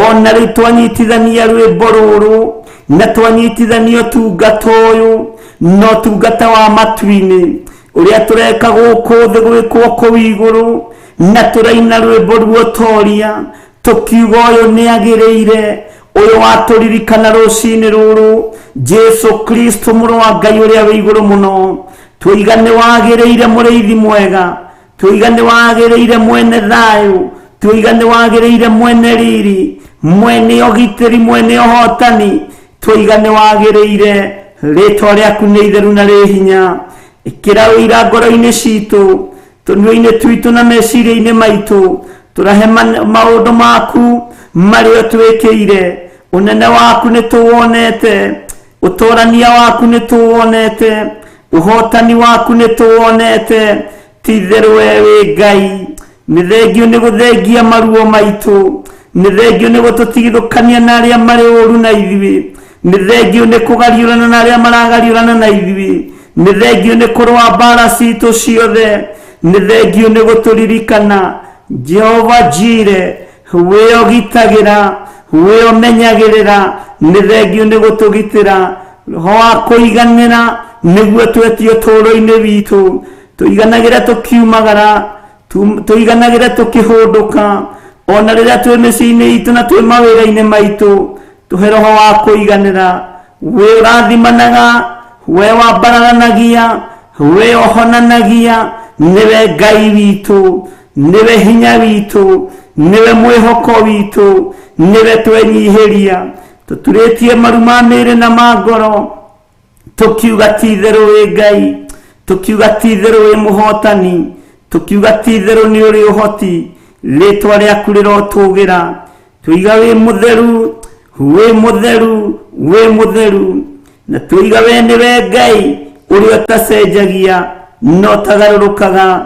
Ona rĩu twanyitithania rwĩmbo rũrũ na twanyitithania ũtungata ũyũ na ũtungata wa matu-inĩ ũrĩa tũreka gũkũ thĩ gwĩkwo kũu igũrũ, na tũraina rwĩmbo ruotoria tũkiuga ũyũ nĩ agĩrĩire, ũyũ watũririkana rũcinĩ rũrũ, Jesu Kristo mũrũ wa Ngai ũrĩa wĩ igũrũ mũno. Tũiga nĩ wagĩrĩire mũrĩithi mwega, tũiga nĩ wagĩrĩire mwene thayũ, tũiga nĩ wagĩrĩire mwene riri, mwene ũgitĩri, mwene ũhotani, tũiga nĩ wagĩrĩire. Rĩtwa rĩaku nĩ itheru na rĩ hinya. Ĩkĩra ũira ngoro-inĩ citũ, tũnua-inĩ twitũ na meciria-inĩ maitũ, tũrahe maũndũ maku marĩa ũtwĩkĩire. Ũnene waku nĩ tũwonete, ũtorania waku nĩ tũwonete, ũhotani waku nĩ tũwonete. Ti itherũ we wĩ Ngai. Nĩ thengio nĩ gũthengia maruo maitũ, nĩ thengio nĩ gũtũtigithũkania na arĩa marĩ ũru na ithuĩ, nĩ thengio nĩ kũgariũrana na arĩa maragariũrana na ithuĩ, nĩ thengio nĩ kũrũa mbara citũ ciothe, nĩ thengio nĩ gũtũririkana. Jehova Jire, we ũgitagĩra, we ũmenyagĩrĩra, nĩ thengio nĩ gũtũgitĩra. Roho wa kũiganĩra nĩguo twetio ũtũũro-inĩ witũ, tũiganagĩre tũkiumagara, tũiganagĩre tũkĩhũndũka, ona rĩrĩa twĩ mĩciĩ-inĩ itũ na twĩ mawĩra-inĩ maitũ, tũhe roho wa kũiganĩra. We ũrathimanaga, we wambararanagia, we ũhonanagia, nĩwe Ngai witũ, nĩwe hinya witũ, nĩwe mwĩhoko witũ, nĩwe twenyihĩria. Tũturĩtie maru ma mĩĩrĩ na ma ngoro, tũkiuga ti itherũ wĩ Ngai, tũkiuga ti itherũ wĩ mũhotani, tũkiuga ti itherũ nĩ ũrĩ ũhoti. Rĩtwa rĩaku rĩrotũgĩra. Tũiga wĩ mũtheru, wĩ mũtheru, wĩ mũtheru, na tũiga we nĩwe Ngai ũrĩa ũtacenjagia na ũtagarũrũkaga.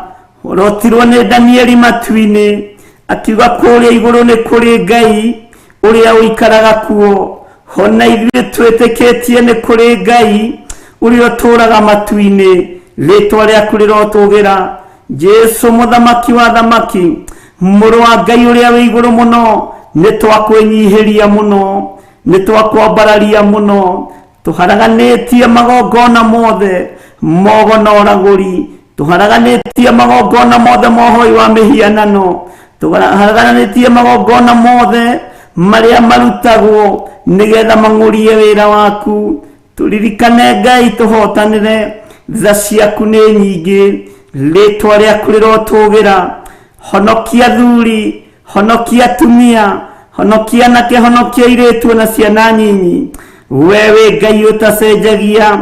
Ũrotirwo nĩ Danieli matu-inĩ, akiuga kũrĩa igũrũ nĩ kũrĩ Ngai ũrĩa ũikaraga kuo. Hona ithuĩ twĩtĩkĩtie nĩ kũrĩ Ngai ũrĩa ũtũũraga matu-inĩ. Rĩtwa rĩaku rĩrotũgĩra. Jesu mũthamaki wa thamaki, mũrũ wa Ngai ũrĩa wĩ igũrũ mũno, nĩ twakwĩnyihĩria mũno, nĩ twakwambararia mũno. Tũharaganĩtie magongona mothe mogo na ũragũri, tũharaganĩtie magongona mothe ma ũhoi wa mĩhianano, tũharaganĩtie magongona mothe marĩa marutagwo nĩgetha mang'ũrie wĩra waku. Tũririkane Ngai, tũhotanĩre, tha ciaku nĩ nyingĩ, rĩtwa rĩaku rĩrotũgĩra. Honokia athuri, honokia atumia, honokia anake, honokia airĩtu na ciana nyinyi. We wĩ Ngai ũtacenjagia,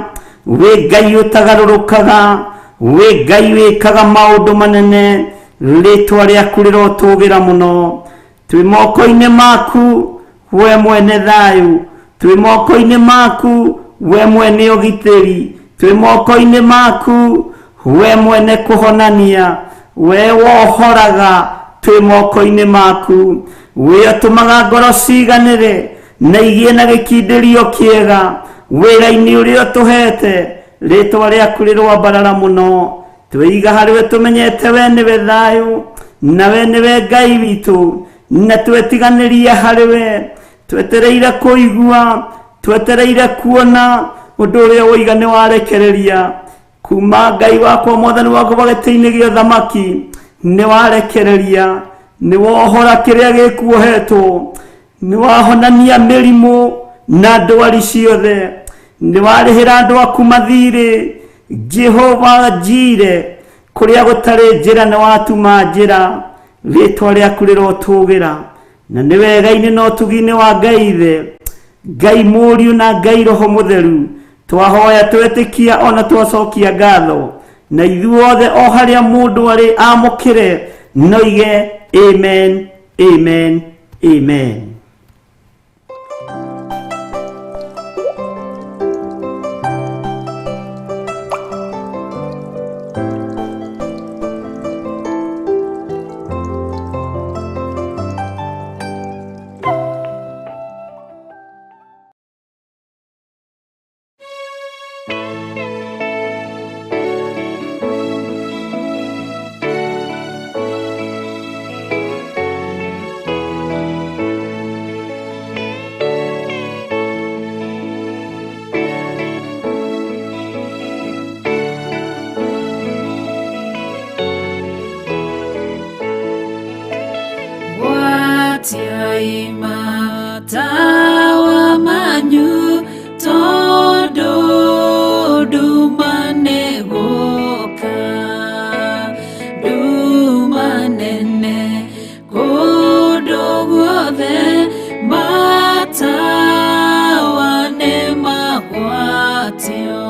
wĩ Ngai ũtagarũrũkaga, wĩ Ngai wĩkaga maũndũ manene, rĩtwa rĩaku rĩrotũgĩra mũno. Twĩ moko-inĩ maku we mwene thayũ, twĩ moko-inĩ maku we mwene ũgitĩri, twĩ moko-inĩ maku we mwene kũhonania, we wohoraga, twĩ moko-inĩ maku. We ũtũmaga ngoro ciganĩre na igĩe na gĩkindĩrio kĩega wĩra-inĩ ũrĩa ũtũhete, rĩtwa rĩaku rĩrwambarara mũno. Twĩiga harĩ we tũmenyete we nĩwe thayũ na we nĩwe Ngai witũ, na twetiganĩrie harĩ we, twetereire kũigua, twetereire kuona ũndũ ũrĩa woiga nĩ warekereria. Kuma Ngai wakwa mwathani wakwa gĩtĩ-inĩ gĩa ũthamaki nĩ warekereria, nĩ wohora kĩrĩa gĩkuohetwo, nĩ wahonania mĩrimũ na ndwari ciothe, Nĩ warĩhĩra andũ aku mathirĩ. Jehova Jire, kũrĩa gũtarĩ njĩra nĩ watuma njĩra. Rĩtwa rĩaku rĩrotũgĩra, na nĩ wega-inĩ na ũtugi-inĩ wa Ngai Ithe, Ngai Mũriũ na Ngai Roho Mũtheru. Twahoya twetĩkia ona twacokia ngatho, na ithuothe o harĩa mũndũ arĩ amũkĩre noige amen, amen, amen. Gwatiai matawa manyu tondũ nduma nĩ gũka, nduma nene kũndũ guothe, matawa nĩ magwatio.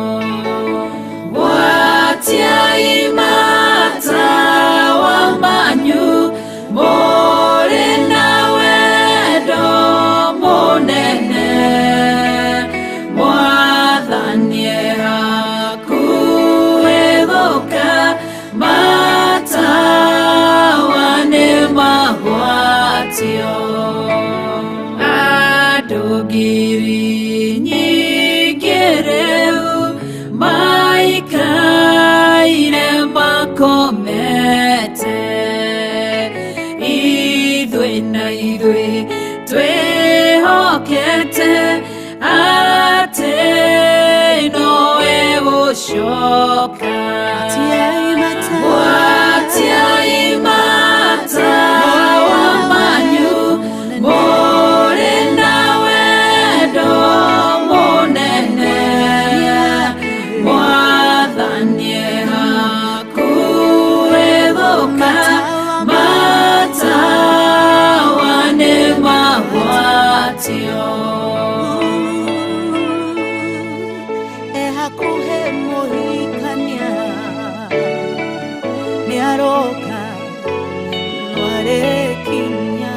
Gwatiai matawa manyu mũrĩ na wendo mũnene, Mwathani e hakuhĩ gũka, matawa nĩ magwatio. Andũ ngiri nyingĩ rĩu maikaire makomete, ithuĩ na ithuĩ twĩhokete atĩ nowe gũcoka. Gwatiai matawa manyu mũrĩ na wendo mũnene, Mwathani e hakuhĩ gũka, matawa nĩ magwatio. E hakuhĩ mũhikania nĩ aroka, no arĩkinya.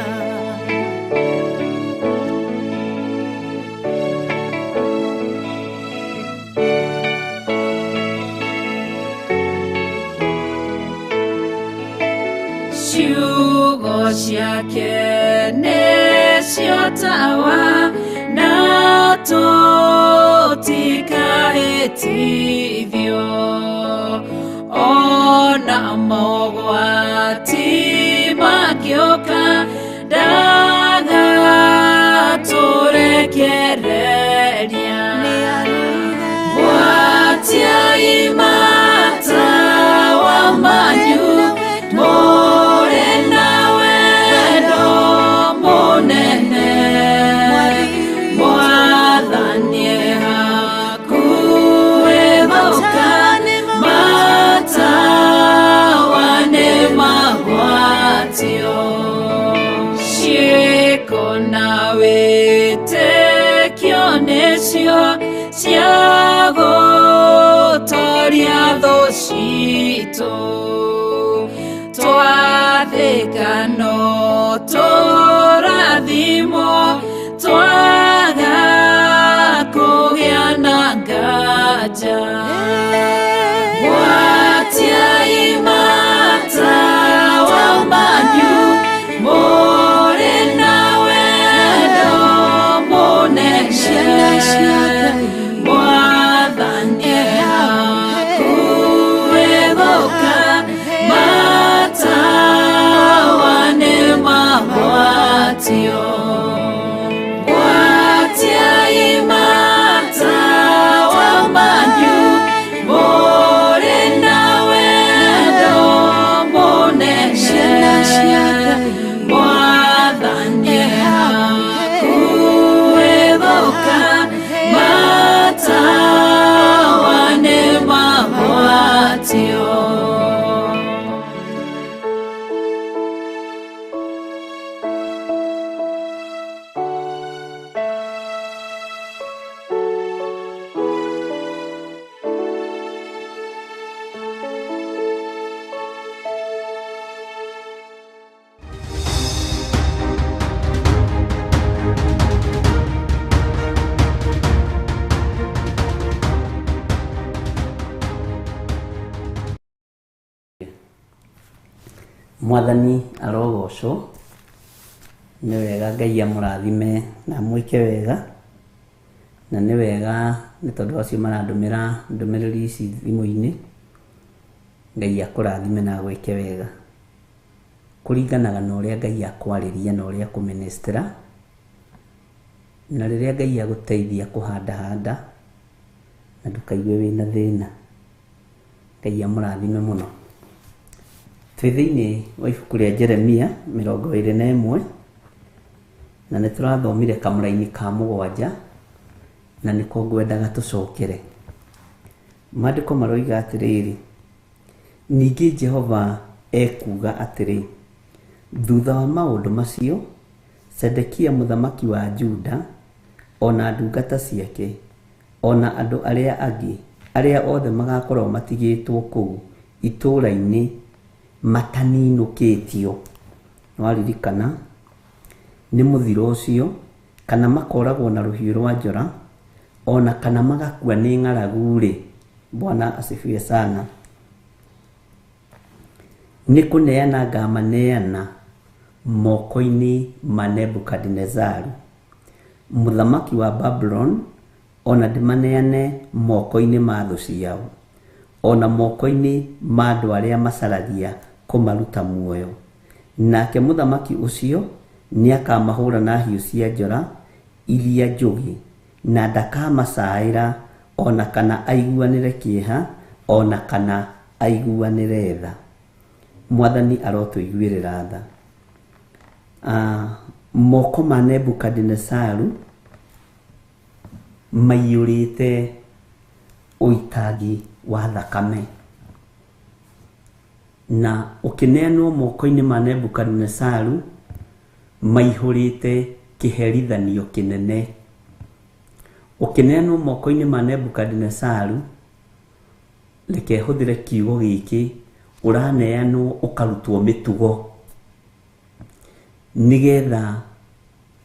Ciugo ciake nĩcio tawa, na tũtikahĩtithio, ona mogwati mangĩũka, ndagatũrekereria. Gwatiai matawa manyu mũrĩ na wendo mũnene, Mwathani e hakuhĩ gũka, matawa nĩ magwatio. Ciĩko na wĩtĩkio nĩcio cia gũtoria thũ citũ, twathĩka no tũrathimwo, twaga kũgĩa na nganja. Gwatiai matawa manyu mũrĩ na wendo mũnene, Mwathani e hakuhĩ gũka, matawa nĩ magwatio. Gwatiai matawa manyu. Mwathani arogocwo. Nĩ wega Ngai amũrathime na amwĩke wega, na nĩ wega nĩ tondũ acio marandũmĩra ndũmĩrĩri ici thimũ-inĩ. Ngai akũrathime na agwĩke wega kũringanaga na ũrĩa Ngai akwarĩria na ũrĩa akũmĩnĩstĩra, na rĩrĩa Ngai agũteithia kũhandahanda na ndũkaigue wĩna thĩna. Ngai amũrathime mũno. Twĩ thĩinĩ wa ibuku rĩa Jeremia 21, na nĩ tũrathomire kamũraini ka 7, na nĩko ngwendaga tũcokere. Maandĩko maroiga atĩrĩrĩ, ningĩ Jehova ekuuga atĩrĩ, thutha wa maũndũ macio, Zedekia mũthamaki wa Juda, ona ndungata ciake, ona andũ arĩa angĩ, arĩa othe magakorwo matigĩtwo kũu itũũra-inĩ mataninũkĩtio, nĩwaririkana nĩ mũthiro ũcio, kana makoragwo na rũhiũ rwa njora, ona kana magakua nĩ ng'aragu-rĩ, Bwana asifiwe sana, nĩ kũneana ngamaneana moko-inĩ ma Nebukadinezaru mũthamaki wa Babulon, ona ndĩmaneane moko-inĩ ma thũ ciao, ona moko-inĩ ma andũ arĩa macaragia kũmaruta muoyo. Nake mũthamaki ũcio nĩakamahũra na hiũ cia njora iria njũgĩ, na ndakamacaĩra, ona kana aiguanĩre kĩeha, ona kana aiguanĩre tha. Mwathani arotũiguĩrĩra tha. Moko ma Nebukadinezaru maiyũrĩte ũitangi wa thakame, na ũkĩneanwo moko-inĩ ma Nebukadinezaru maihũrĩte kĩherithanio kĩnene. Ũkĩneanwo moko-inĩ ma Nebukadinezaru, reke hũthĩre kiugo gĩkĩ, ũraneanwo ũkarutwo mĩtugo nĩgetha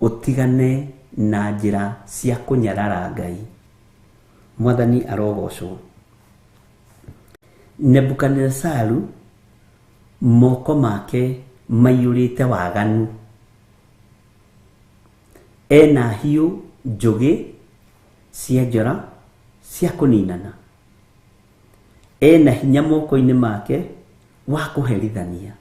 ũtigane na njĩra cia kũnyarara Ngai. Mwathani arogocwo. Nebukadinezaru moko make maiyũrĩte waganu, ena hiũ njũgĩ cia njora cia kũninana, ena hinya moko-inĩ make wa kũherithania.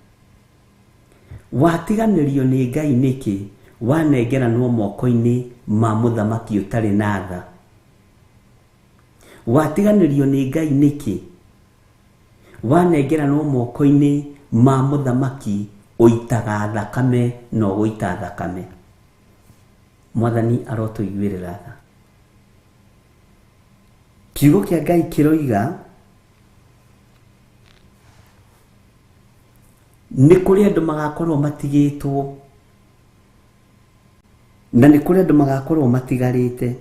Watiganĩrio nĩ Ngai nĩkĩ wanengeranwo moko-inĩ ma mũthamaki ũtarĩ na tha? Watiganĩrio nĩ Ngai nĩkĩ wanengeranwo moko-inĩ ma mũthamaki ũitaga thakame na ũgũita thakame? Mwathani arotũiguĩrĩra tha. Kiugo kĩa Ngai kĩroiga nĩ kũrĩ andũ magakorwo matigĩtwo, na nĩ kũrĩ andũ magakorwo matigarĩte,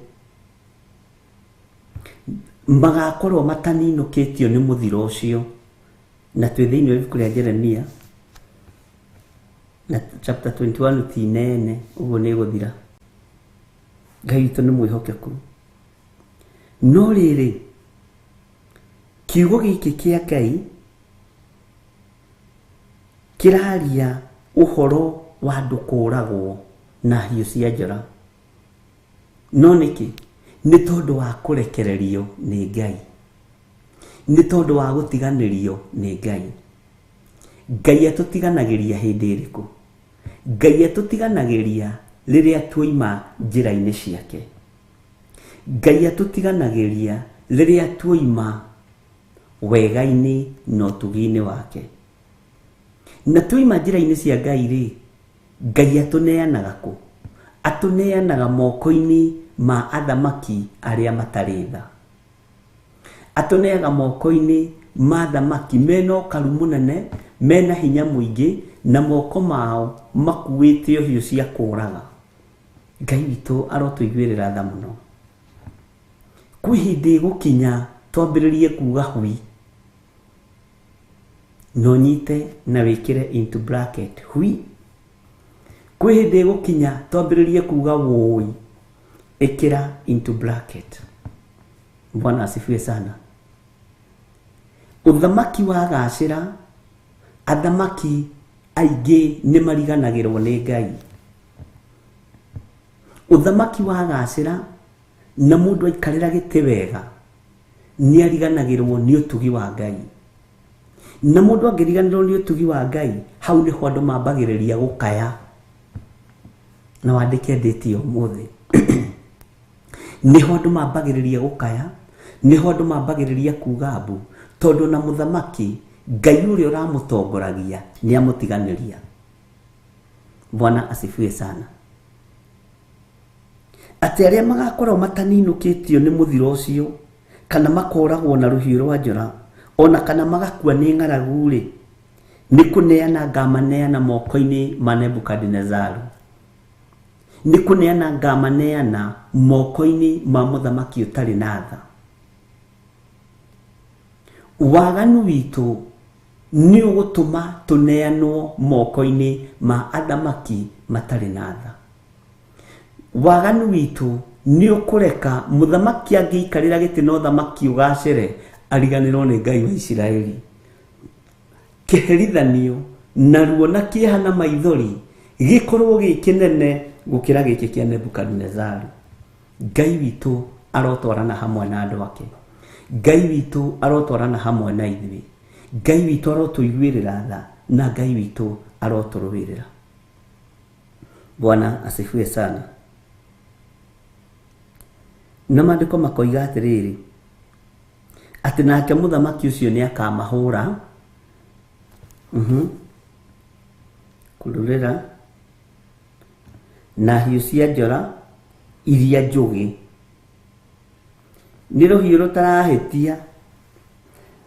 magakorwo mataninũkĩtio nĩ mũthiro ũcio. Na twĩ thĩinĩ wa ibuku rĩa Jeremia na chapter 21 ti nene ũguo nĩ ĩgũthira. Ngai witũ nĩ mwĩhokeku. No rĩrĩ, kiugo gĩkĩ kĩa Ngai kĩraria ũhoro wa andũ kũũragwo na hiũ cia njora. No nĩkĩ? Nĩ tondũ wa kũrekererio nĩ Ngai, nĩ tondũ wa gũtiganĩrio nĩ Ngai. Ngai atũtiganagĩria hĩndĩ ĩrĩkũ? Ngai atũtiganagĩria rĩrĩa tuoima njĩra-inĩ ciake. Ngai atũtiganagĩria rĩrĩa tuoima wega-inĩ na ũtugi-inĩ wake. Na tuoima njĩra-inĩ cia Ngai rĩ, Ngai atũneanaga kũ? Atũneanaga moko-inĩ ma athamaki arĩa matarĩ tha. Atũneaga moko-inĩ ma athamaki mena ũkaru mũnene, mena hinya mũingĩ, na moko mao makuĩte hiũ cia kũũraga. Ngai witũ arotũiguĩrĩra tha mũno. Kwĩ hĩndĩ ĩgũkinya twambĩrĩrie kuga hui, na ũnyite na wĩkĩre into bracket hui. Kwĩ hĩndĩ ĩgũkinya twambĩrĩrie kuga wũi, ĩkĩra into bracket. Bwana asifiwe sana. Ũthamaki wagacĩra, athamaki Aingĩ nĩ mariganagĩrwo nĩ Ngai. Ũthamaki wagacĩra na mũndũ aikarĩra gĩtĩ wega nĩ ariganagĩrwo nĩ ũtugi wa Ngai. Na mũndũ angĩriganĩrwo nĩ ũtugi wa Ngai, hau nĩho andũ mambagĩrĩria gũkaya. Na wandĩke ndĩti ya ũmũthĩ. Nĩho andũ mambagĩrĩria gũkaya, nĩho andũ mambagĩrĩria kuga mbu, tondũ na mũthamaki Ngai ũrĩa ũramũtongoragia nĩ amũtiganĩria. Bwana asifiwe sana. Atĩ arĩa magakorwo mataninũkĩtio nĩ mũthiro ũcio, kana makoragwo na rũhiũ rwa njora, ona kana magakua nĩ ng'aragu-rĩ, nĩ kũneana ngamaneana moko-inĩ ma Nebukadinezaru. Nĩ kũneana ngamaneana moko-inĩ ma mũthamaki ũtarĩ na tha. Waganu witũ nĩ ũgũtũma tũneanwo moko-inĩ ma athamaki matarĩ na tha. Waganu witũ nĩ ũkũreka mũthamaki angĩikarĩra gĩtĩ na ũthamaki ũgacĩre ariganĩrwo nĩ Ngai wa Isiraeli. Kĩherithanio na ruo na kĩeha na maithori gĩkorwo gĩ kĩnene gũkĩra gĩkĩ kĩa Nebukadinezaru. Ngai witũ arotwarana hamwe na andũ ake. Ngai witũ arotwarana hamwe na ithuĩ. Ngai witũ arotũiguĩrĩra tha na Ngai witũ arotũrũĩrĩra. Bwana asifiwe sana. Na maandĩko makoiga atĩrĩrĩ, atĩ nake mũthamaki ũcio nĩ akamahũra, kũrũrĩra na hiũ cia njora iria njũgĩ, nĩ rũhiũ rũtarahĩtia.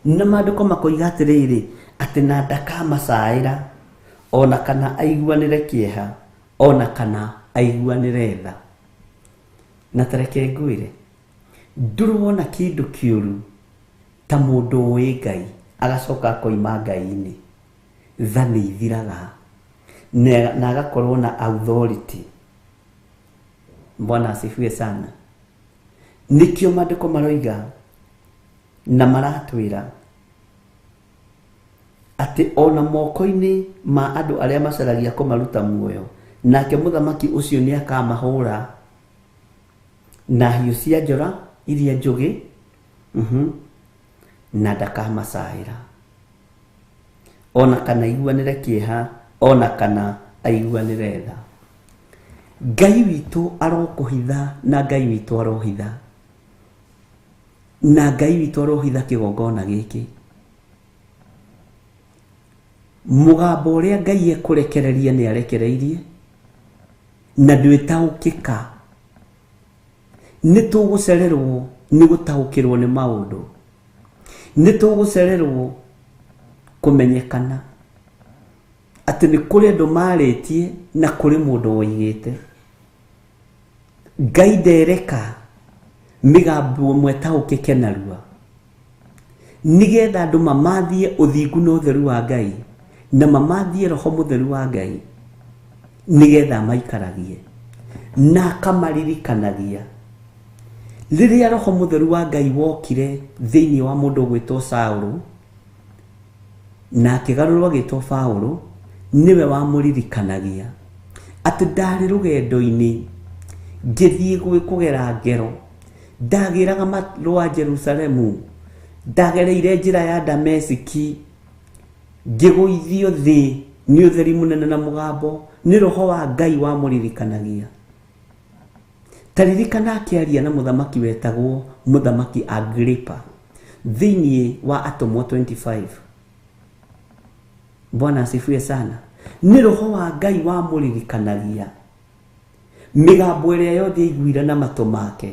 Na maandĩko makoiga atĩrĩrĩ, atĩ na ndakamacaĩra ona kana aiguanĩre kĩeha ona kana aiguanĩre tha. Na tareke ngwĩre, ndũrĩ wona kĩndũ kĩũru ta mũndũ ũĩ Ngai agacoka akoima Ngai-inĩ. Tha nĩ ithiraga na agakorwo na authority. Bwana asifiwe sana. Nĩkĩo maandĩko maroiga na maratwĩra atĩ ona moko-inĩ ma andũ arĩa macaragia kũmaruta muoyo, nake mũthamaki ũcio nĩ akamahũra na hiũ cia njora iria njũgĩ, na ndakamacaĩra ona kana aiguanĩre kĩeha ona kana aiguanĩre tha. Ngai witũ arokũhitha na Ngai witũ arohitha na Ngai witũ arohitha kĩgongona gĩkĩ. Mũgambo ũrĩa Ngai ekũrekereria nĩ arekereirie na ndwĩtaũkĩka. Nĩ tũgũcererwo nĩ gũtaũkĩrwo nĩ maũndũ, nĩ tũgũcererwo kũmenyekana atĩ nĩ kũrĩ andũ marĩtie na kũrĩ mũndũ woigĩte. Ngai ndereka mĩgambo ĩmwe ĩtaũkĩke narua, nĩgetha andũ mamathie ũthingu na ũtheru wa Ngai na mamathie roho mũtheru wa Ngai, nĩgetha maikaragie na akamaririkanagia. Rĩrĩa roho mũtheru wa Ngai wokire thĩinĩ wa mũndũ ũgwĩtwo Saũlũ na akĩgarũrwo agĩtwo Paũlũ, nĩwe wamũririkanagia atĩ ndarĩ rũgendo-inĩ ngĩthiĩ kũgera ngero, ndagĩraga marũa Jerusalemu, ndagereire njĩra ya Damesiki, ngĩgũithio thĩ nĩ ũtheri mũnene na mũgambo, nĩ roho wa Ngai wamũririkanagia. Ta ririkana akĩaria na mũthamaki wetagwo Mũthamaki Agripa thĩinĩ wa Atũmwo 25. Bwana asifiwe sana. Nĩ roho wa Ngai wamũririkanagia mĩgambo ĩrĩa yothe aiguire na matũ make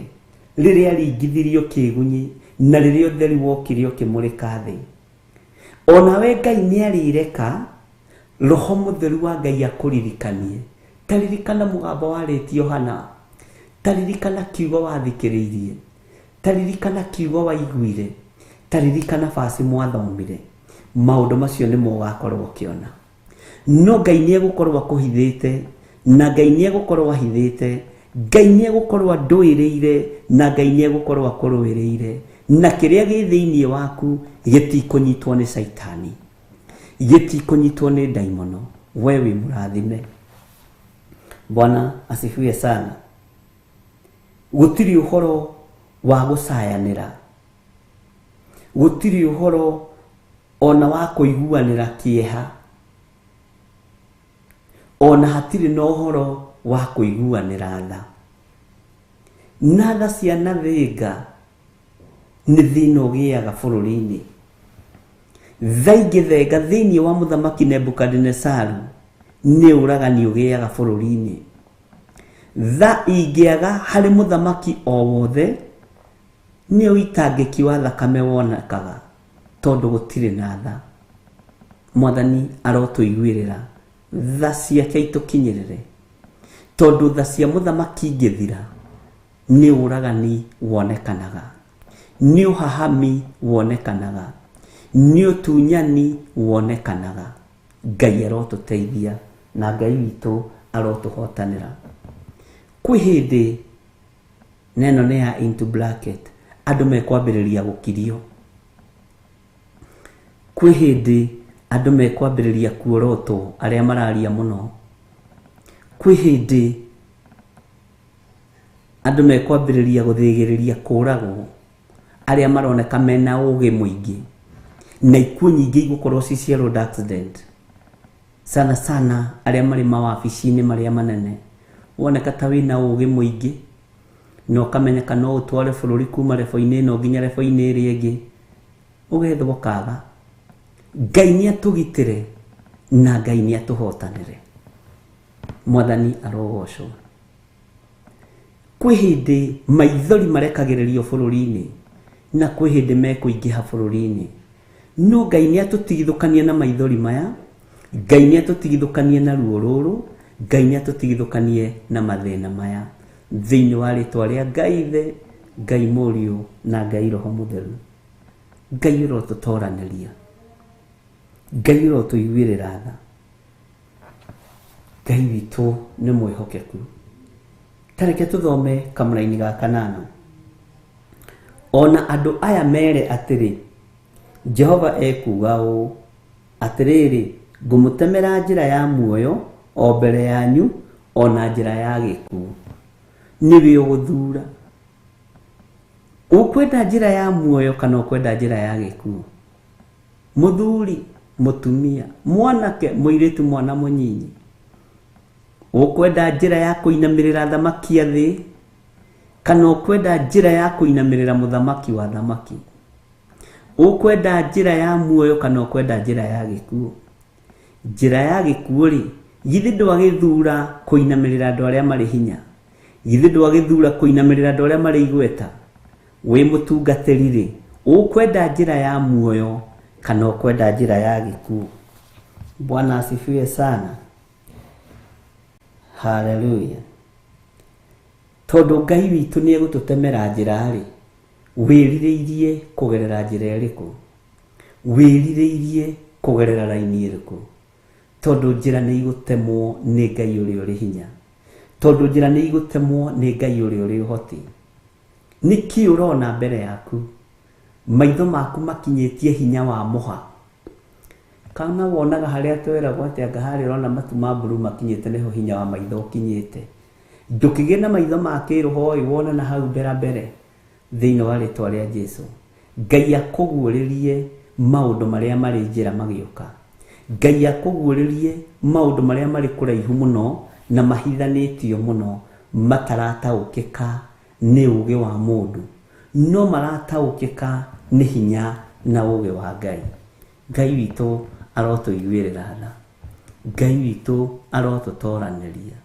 rĩrĩa ringithirio kĩgunyi na rĩrĩa ũtheri wokire ũkĩmũrĩka thĩ. Onawe Ngai nĩ arĩreka roho mũtheru wa Ngai akũririkanie. Ta ririkana mũgambo warĩtio hana, ta ririkana kiugo wathikĩrĩirie, ta ririkana kiugo waiguire, ta ririkana baci mwathomire. Maũndũ macio nĩmo ũgakorwo ũkĩona. No Ngai nĩ egũkorwo akũhithĩte, na Ngai nĩ egũkorwo ahithĩte, Ngai nĩ egũkorwo andũĩrĩire, na Ngai nĩ egũkorwo akũrũĩrĩire, na kĩrĩa gĩ thĩinĩ waku gĩtikũnyitwo nĩ caitani, gĩtikũnyitwo nĩ ndaimono. We wĩ mũrathime. Bwana asifiwe sana. Gũtirĩ ũhoro wa gũcayanĩra, gũtirĩ ũhoro ona wa kũiguanĩra kĩeha, ona hatirĩ na ũhoro wa kũiguanĩra tha. Na tha cia nathinga nĩ thĩna ũgĩaga bũrũri-inĩ. Tha ingĩthenga thĩinĩ wa mũthamaki Nebukadinesaru nĩ ũragani ũgĩaga bũrũri-inĩ. Tha ingĩaga harĩ mũthamaki o wothe nĩ ũitangĩki wa thakame wonekaga, tondũ gũtirĩ na tha. Mwathani arotũiguĩrĩra tha ciake itũkinyĩrĩre, tondũ tha cia mũthamaki ingĩthira nĩ ũragani wonekanaga, nĩ ũhahami wonekanaga, nĩ ũtunyani wonekanaga. Ngai arotũteithia na Ngai witũ arotũhotanĩra. Kwĩ hĩndĩ neno nĩ ya into bracket andũ mekwambĩrĩria gũkirio. Kwĩ hĩndĩ andũ mekwambĩrĩria kuorotwo arĩa mararia mũno. Kwĩ hĩndĩ andũ mekwambĩrĩria gũthĩgĩrĩria kũragwo arĩa maroneka mena ũgĩ mũingĩ, na ikuũ nyingĩ igũkorwo ci cia road accident, sana sana arĩa marĩ mawabici-inĩ marĩa manene. Woneka ta wĩna ũgĩ mũingĩ na ũkamenyeka no ũtware bũrũri kuma rebo-inĩ ĩno nginya rebo-inĩ ĩrĩa ĩngĩ, ũgethwo kaga. Ngai nĩ atũgitĩre na Ngai nĩ atũhotanĩre. Mwathani arogocwo. Kwĩ hĩndĩ maithori marekagĩrĩrio bũrũri-inĩ na kwĩ hĩndĩ mekũingĩha bũrũri-inĩ, no Ngai nĩ atũtigithũkanie na maithori maya, Ngai nĩ atũtigithũkanie na ruo rũrũ, Ngai nĩ atũtigithũkanie na mathĩna maya, thĩinĩ wa rĩtwa rĩa Ngai Ithe, Ngai Mũriũ na Ngai Roho Mũtheru. Ngai ũrotũtoranĩria, Ngai ũrotũiguĩrĩra tha. Ngai witũ nĩ mwĩhokeku. Ta reke tũthome kamũraini ga kanana. Ona andũ aya mere atĩrĩ, Jehova ekuuga ũũ, atĩrĩrĩ, ngũmũtemera njĩra ya muoyo o mbere yanyu, ona njĩra ya gĩkuũ. Nĩwe ũgũthura. Ũkwenda njĩra ya muoyo kana ũkwenda njĩra ya gĩkuũ? Mũthuri, mũtumia, mwanake, mũirĩtu, mwana mũnyinyi. Ũkwenda njĩra ya kũinamĩrĩra thamaki a thĩ kana ũkwenda njĩra ya kũinamĩrĩra mũthamaki wa thamaki? Ũkwenda njĩra ya muoyo kana ũkwenda njĩra ya gĩkuũ? Njĩra ya gĩkuũ rĩ, githĩ ndwagĩthura kũinamĩrĩra andũ arĩa marĩ hinya? Githĩ ndwagĩthura kũinamĩrĩra andũ arĩa marĩ igweta? Wĩ mũtungatĩri rĩ, ũkwenda njĩra ya muoyo kana ũkwenda njĩra ya gĩkuũ? Bwana asifiwe sana. Haleluya. Tondũ Ngai witũ nĩ egũtũtemera njĩra rĩ, wĩrirĩirie kũgerera njĩra ĩrĩkũ? Wĩrirĩirie kũgerera raini ĩrĩkũ? Tondũ njĩra nĩ igũtemwo nĩ Ngai ũrĩa ũrĩ hinya. Tondũ njĩra nĩ igũtemwo nĩ Ngai ũrĩa ũrĩ ũhoti. Nĩkĩ ũrona mbere yaku? Maitho maku makinyĩtie hinya wa mũha. Kana wonaga harĩa tweragwo atĩ anga harĩa ũrona matu ma mburu makinyĩte nĩho hinya wa maitho ũkinyĩte. Ndũkĩgĩe na maitho ma kĩroho ĩ, wone na hau mbere mbere thĩinĩ wa rĩtwa rĩa Jesu. Ngai akũguũrĩrie maũndũ marĩa marĩ njĩra magĩũka. Ngai akũguũrĩrie maũndũ marĩa marĩ kũraihu mũno na mahithanĩtio mũno, matarataũkĩka nĩ ũũgĩ wa mũndũ, no marataũkĩka nĩ hinya na ũũgĩ wa Ngai. Ngai witũ arotũiguĩrĩra tha. Ngai witũ arotũtoranĩria.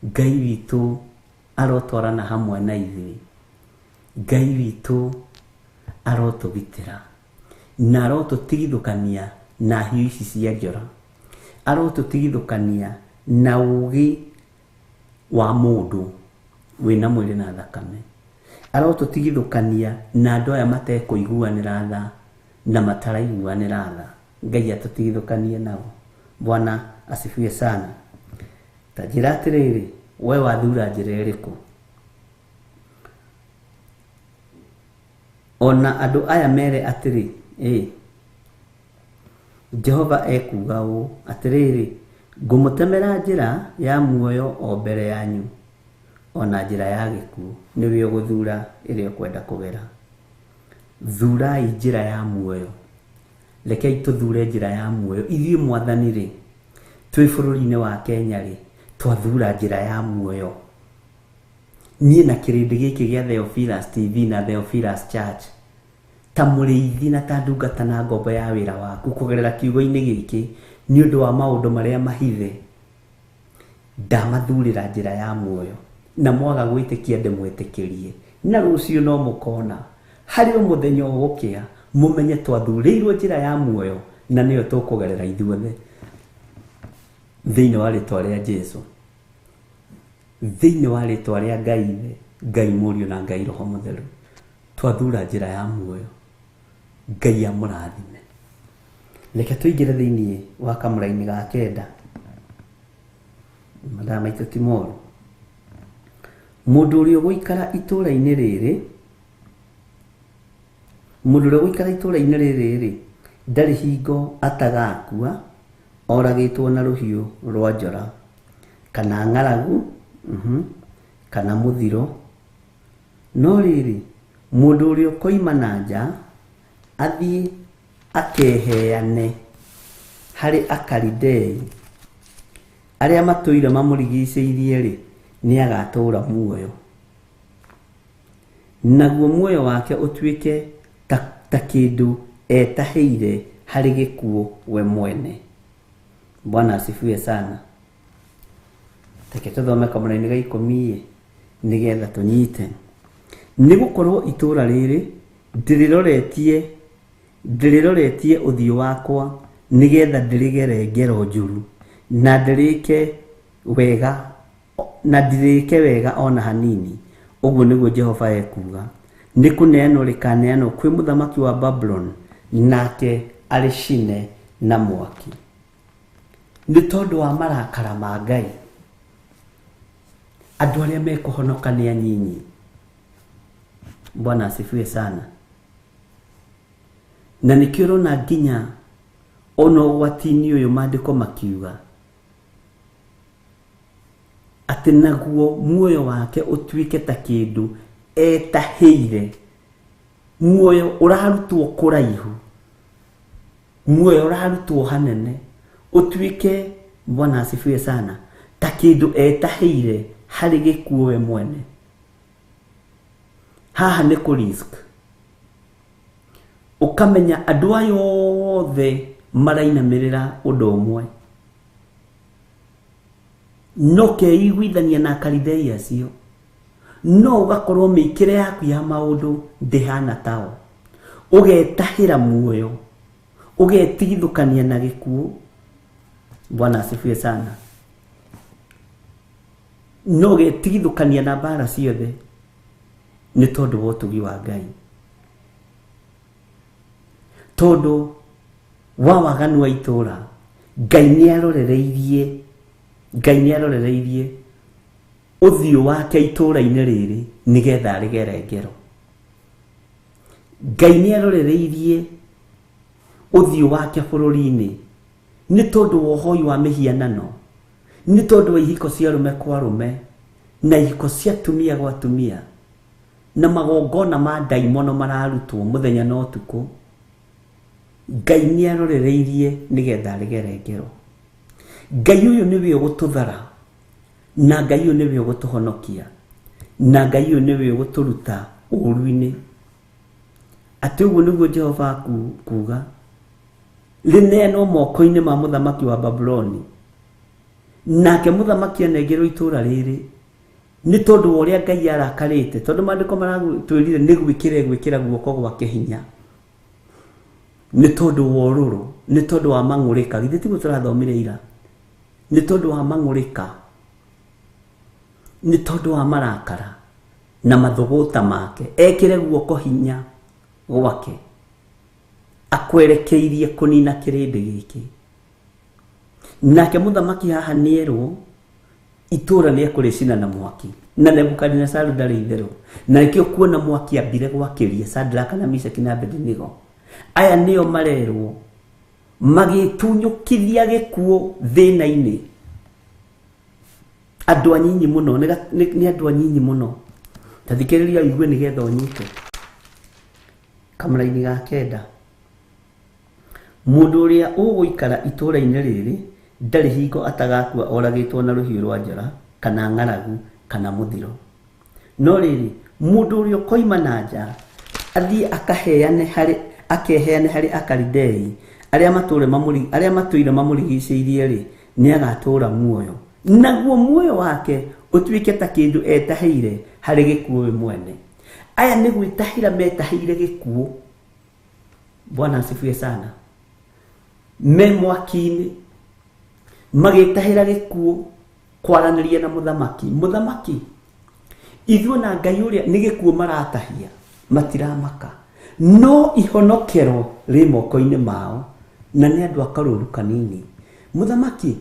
Ngai witũ arotwarana hamwe na ithuĩ. Ngai witũ arotũgitĩra na arotũtigithũkania na hiũ ici cia njora. Arotũtigithũkania na ũũgĩ wa mũndũ wĩna mwĩrĩ na thakame. Arotũtigithũkania na andũ aya matekũiguanĩra tha na mataraiguanĩra tha. Ngai atũtigithũkanie nao. Bwana asifiwe sana. Ta njĩra atĩrĩrĩ, we wathura njĩra ĩrĩkũ? Ona andũ aya mere atĩrĩ, Jehova ekuuga ũũ, atĩrĩrĩ, Ngũmũtemera njĩra ya muoyo o mbere yanyu, o na njĩra ya gĩkuũ. Nĩwe ũgũthura ĩrĩa ũkwenda kũgera. Thurai njĩra ya muoyo. Rekei tũthure njĩra ya muoyo. Ithuĩ Mwathani-rĩ, twĩ bũrũri-inĩ wa Kenya-rĩ, twathura njĩra ya muoyo. Niĩ na kĩrĩndĩ gĩkĩ gĩa Theophilus TV na Theophilus Church, ta mũrĩithi na ta ndungata na ngombo ya wĩra waku kũgerera kiugo-inĩ gĩkĩ, nĩ ũndũ wa maũndũ marĩa mahithe, ndamathurĩra njĩra ya muoyo, na mwaga gwĩtĩkia ndĩmwĩtĩkĩrie, na rũciũ no mũkona harĩ o mũthenya ũgũkĩa mũmenye twathurĩirwo njĩra ya muoyo, na nĩyo tũkũgerera ithuothe thĩinĩ wa rĩtwa rĩa Jesu, thĩinĩ wa rĩtwa rĩa Ngai Ithe, Ngai Mũriũ na Ngai Roho Mũtheru. Twathura njĩra ya muoyo. Ngai amũrathime. Reke tũingĩre thĩinĩ wa kamũraini ga kenda. Mathaa maitũ ti moru. Mũndũ ũrĩa ũgũikara itũũra-inĩ rĩrĩ, mũndũ ũrĩa ũgũikara itũũra-inĩ rĩrĩ rĩ, ndarĩ hingo atagakua oragĩtwo na rũhiũ rwa njora, kana ng'aragu, kana mũthiro. No rĩrĩ, mũndũ ũrĩa ũkoima na nja athiĩ akeheane harĩ Akalidei arĩa matũire mamũrigicĩirie-rĩ, nĩagatũũra muoyo, naguo muoyo wake ũtuĩke ta kĩndũ etahĩire harĩ gĩkuũ we mwene. Bwana asifiwe sana. Reke tũthome kamũraini ga ikũmi nĩgetha tũnyite. Nĩ gũkorwo itũũra rĩrĩ ndĩrĩroretie ũthiũ wakwa nĩgetha ndĩrĩgere ngero njũru, na ndĩrĩke wega, na ndirĩke wega ona hanini. Ũguo nĩguo Jehova ekuuga. Nĩ kũneanwo rĩkaneanwo kwĩ mũthamaki wa Babuloni, nake arĩcine na mwaki. Nĩ tondũ wa marakara ma Ngai, andũ arĩa mekũhonoka nĩ anyinyi. Bwana asifiwe sana. Na nĩkĩo ũrona nginya ona ũgwati-inĩ ũyũ maandĩko makiuga atĩ naguo muoyo wake ũtuĩke ta kĩndũ etahĩire. Muoyo ũrarutwo kũraihu, muoyo ũrarutwo hanene, ũtuĩke, Bwana asifiwe sana, ta kĩndũ etahĩire harĩ gĩkuũ we mwene. Haha nĩ kũ risk. Ũkamenya andũ aya othe marainamĩrĩra ũndũ ũmwe, no keiguithania na Akalidei acio, no ũgakorwo mĩikĩre yaku ya maũndũ ndĩhana tao. Ũgetahĩra muoyo, ũgetigithũkania na gĩkuũ. Bwana asifiwe sana. No ũgetigithũkania na mbara ciothe nĩ tondũ wa ũtugi wa Ngai, tondũ wa waganu wa itũũra. Ngai nĩarorereirie, Ngai nĩarorereirie ũthiũ wake itũũra-inĩ rĩrĩ nĩgetha arĩgere ngero. Ngai nĩarorereirie ũthiũ wake bũrũri-inĩ nĩ tondũ wa ũhoi wa mĩhianano, nĩ tondũ wa ihiko cia arũme kwa arũme na ihiko cia atumia gwa atumia, na magongona ma ndaimono mararutwo mũthenya na ũtukũ. Ngai nĩarorereirie nĩgetha arĩgere ngero. Ngai ũyũ nĩwe ũgũtũthara, na Ngai ũyũ nĩwe ũgũtũhonokia, na Ngai ũyũ nĩwe ũgũtũruta ũũru-inĩ. Atĩ ũguo nĩguo Jehova akuuga, rĩneanwo moko-inĩ ma mũthamaki wa Babuloni, nake mũthamaki anengerwo itũũra rĩrĩ nĩ tondũ wa ũrĩa Ngai arakarĩte, tondũ maandĩko maratwĩrire nĩ gwĩkĩra egwĩkĩra guoko gwake hinya, nĩ tondũ wa ũrũrũ, nĩ tondũ wa mang'ũrĩka. Githĩ tiguo tũrathomire ira? Nĩ tondũ wa mang'ũrĩka, nĩ tondũ wa marakara na mathũgũta make, ekĩre guoko hinya gwake akwerekeirie kũnina kĩrĩndĩ gĩkĩ. Nake mũthamaki haha nĩerwo itũũra nĩekũrĩcina na mwaki, na Nebukadinesaru ndarĩ itherũ, na nĩkĩo kuona mwaki ambire gwakĩria Sadraka na Meshaki na Abednego. Aya nĩo marerwo Magĩtunyũkithia gĩkuũ thĩna-inĩ. Andũ anyinyi mũno, nĩ andũ anyinyi mũno. Ta thikĩrĩria ũigue nĩgetha ũnyite. Kamũraini ga kenda. Mũndũ ũrĩa ũgũikara itũũra-inĩ rĩrĩ ndarĩ hingo atagakua oragĩtwo na rũhiũ rwa njora kana ng'aragu kana mũthiro. No rĩrĩ, mũndũ ũrĩa ũkoima na nja athiĩ akaheane harĩ akeheane harĩ Akalidei arĩa matũũre mamũri arĩa matũire mamũrigicĩirie-rĩ, nĩagatũũra muoyo, naguo muoyo wake ũtuĩke ta kĩndũ etahĩire harĩ gĩkuũ we mwene. Aya nĩ gwĩtahĩra metahĩire gĩkuũ. Bwana asifiwe sana. Me mwaki-inĩ magĩtahĩra gĩkuũ kwaranĩria na mũthamaki. Mũthamaki, ithuĩ na Ngai ũrĩa nĩ gĩkuũ maratahia, matiramaka. No ihonokero rĩ moko-inĩ mao na nĩ andũ a karũũru kanini. Mũthamaki,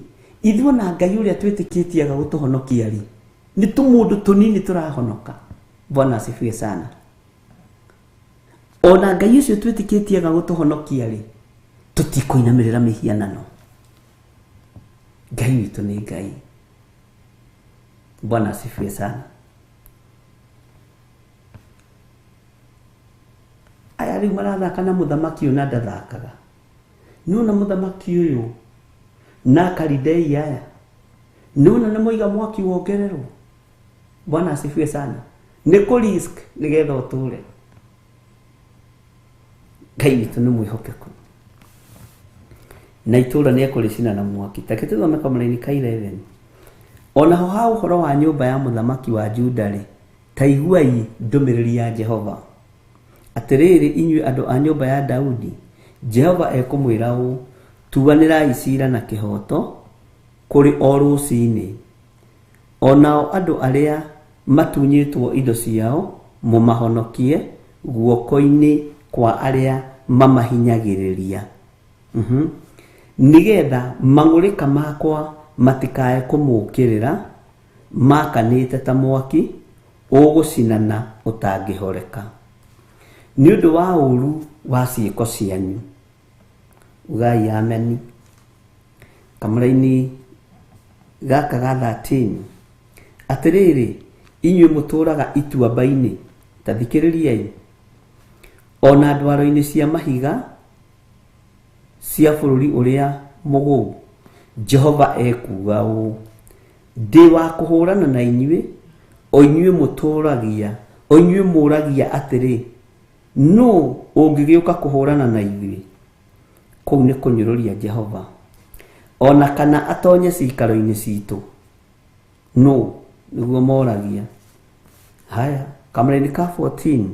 ithuĩ na Ngai ũrĩa twĩtĩkĩtie aga gũtũhonokia rĩ, nĩ tũmũndũ tũnini tũrahonoka. Bwana asifiwe sana. Ona Ngai ũcio twĩtĩkĩtie aga gũtũhonokia rĩ, tũtikũinamĩrĩra mĩhianano. Ngai witũ nĩ Ngai. Bwana asifiwe sana. Aya rĩu marathaka na mũthamaki ũyũ na ndathakaga. Nĩwona mũthamaki ũyũ na Akalidei aya, nĩwona nĩ moiga mwaki wongererwo. Bwana asifiwe sana. Nĩ kũ risk nĩgetha ũtũre. Ngai witũ nĩ mwĩhokeku na itũũra nĩ ekũrĩcina na mwaki. Ta reke tũthome kamũraini ka 11. Onaho ha ũhoro wa nyũmba ya mũthamaki wa Juda-rĩ, ta iguai ndũmĩrĩri ya Jehova. Atĩrĩrĩ inyuĩ andũ a nyũmba ya Daudi, Jehova ekũmwĩra ũũ, tuanĩrai ciira na kĩhooto kũrĩ o rũcinĩ, o nao andũ arĩa matunyĩtwo indo ciao mũmahonokie guoko-inĩ kwa arĩa mamahinyagĩrĩria. Nĩgetha mang'ũrĩka makwa matikae kũmũũkĩrĩra maakanĩte ta mwaki ũgũcinana ũtangĩhoreka, nĩ ũndũ wa ũũru wa ciĩko cianyu. Ugai ameni. Kamũraini gaka ga 13. Atĩrĩrĩ, inyuĩ mũtũũraga ituamba-inĩ, ta thikĩrĩriai, o na ndwaro-inĩ cia mahiga cia bũrũri ũrĩa mũgũu, Jehova ekuuga ũũ, Ndĩ wa kũhũrana na inyuĩ, o inyuĩ mũtũũragia, o inyuĩ mũũragia atĩrĩ, Nũũ ũngĩgĩũka kũhũrana na ithuĩ? Kũu nĩ kũnyũrũria Jehova, o na kana atonye ciikaro-inĩ ciitũ. Nũũ? Nĩguo moragia. Haya, kamũraini ka 14.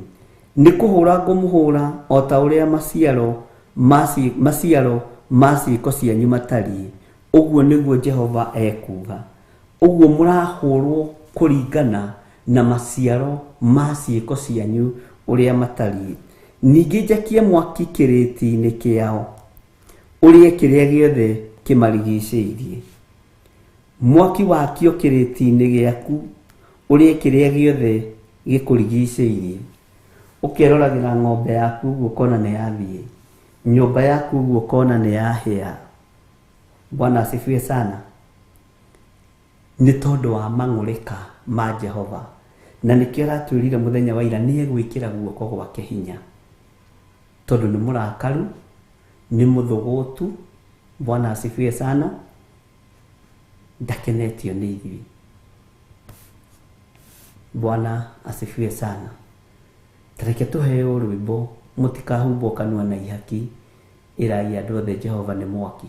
Nĩ kũhũra ngũmũhũra o ta ũrĩa maciaro ma maciaro ma ciĩko cianyu matariĩ, ũguo nĩguo Jehova ekuuga. Ũguo mũrahũrwo kũringana na maciaro ma ciĩko cianyu ũrĩa matariĩ. Ningĩ njakie mwaki kĩrĩti-inĩ kĩao, ũrĩe kĩrĩa gĩothe kĩmarigicĩirie. Mwaki wakio kĩrĩti-inĩ gĩaku, ũrĩe kĩrĩa gĩothe gĩkũrigicĩirie. Ũkeroragĩra ng'ombe yaku ũguo ũkona nĩ yathiĩ, nyũmba yaku ũguo ũkona nĩ yahĩa. Bwana asifiwe sana. Nĩ tondũ wa mang'ũrĩka ma Jehova. Na nĩkĩo aratwĩrire mũthenya wa ira nĩ egwĩkĩra guoko gwake hinya. Tondũ nĩ mũrakaru, nĩ mũthũgũtu. Bwana asifiwe sana. Ndakenetio nĩ ithuĩ. Bwana asifiwe sana. Tareke tũheo rwĩmbo mũtikahumbwo kanua na ihaki, ĩrai andũ othe Jehova nĩ mwaki.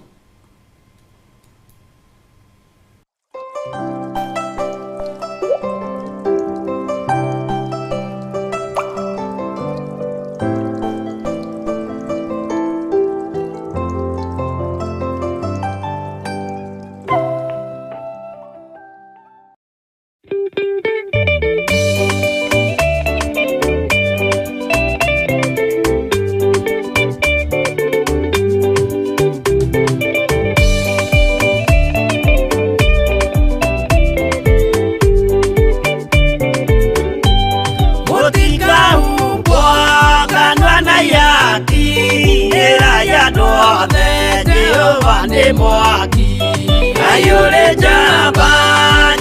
nĩ mwaki. Ngai ũrĩ njamba,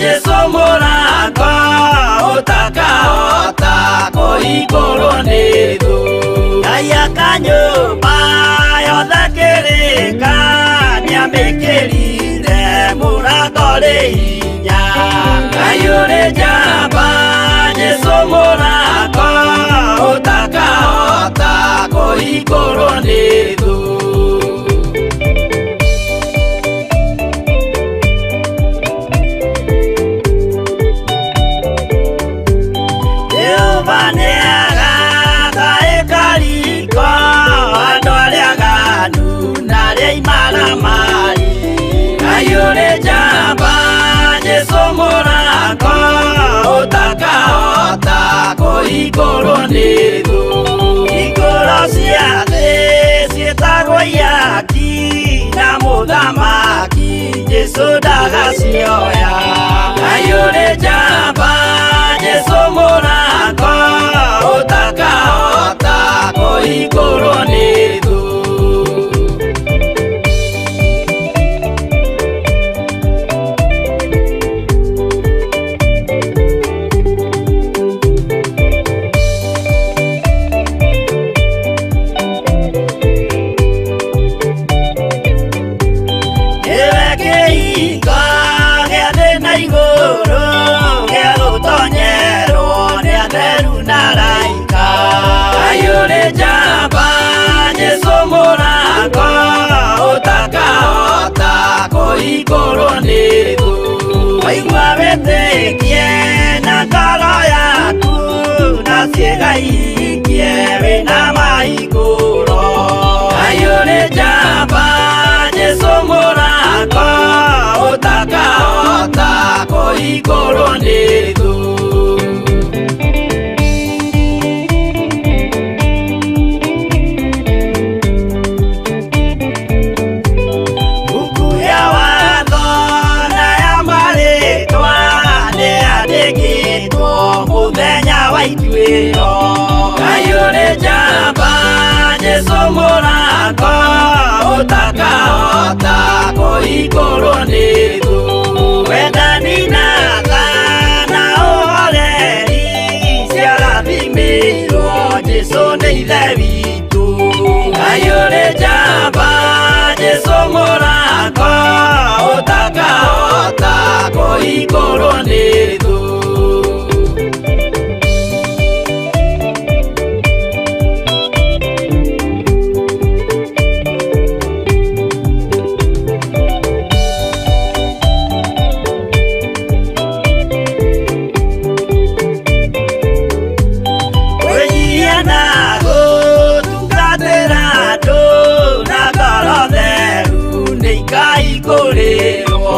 Jesũ mũrango ũtakahota kũhingũrwo nĩ thũ. Ngai aka nyũmba yothe kĩrĩka, nĩamĩkĩrire mũrango rĩ hinya. Ngai ũrĩ njamba, Jesũ mũrango ũtakahota kũhingũrwo nĩ thũ. Jehova nĩagaka ĩkariko andũ arĩa aganu na arĩa imaramari. Ngai ũrĩ njamba, Jesũ mũrango ũtakahota kũhingũrwo nĩ thũ. Hingũro cia thĩ ciĩtagwo ihaki na mũthamaki Jesũ ndagacioya. Ngai ũrĩ njamba, Jesũ mũrango ũtakahota kũhingũrwo nĩ thũ. Nĩwe kĩhingo gĩa thĩ na igũrũ, gĩa gũtonyerwo nĩ atheru na araika. Ngai ũrĩ njamba, Jesũ mũrango ũtakahota kũhingũrwo nĩ thũ. Waigua wĩtĩkie na ngoro yaku, na ciĩga ihingie wĩna mahingũro. Ngai ũrĩ njamba, Jesũ mũrango ũtakahota kũhingũrwo nĩ thũ. Buku ya watho na ya marĩtwa nĩyandĩkĩtwo mũthenya wa ituĩro. Ngai ũrĩ njamba, Jesũ mũrango ũtakahota kũhingũrwo nĩ thũ. Wendani na tha na ũhoreri ciarathimĩirwo Jesũ nĩ Ithe witũ. Ngai ũrĩ njamba, Jesũ mũrango ũtakahota kũhingũrwo nĩ thũ. Kwĩnyihia na gũtungatĩra andũ na ngoro theru nĩ ikahingũrĩrwo.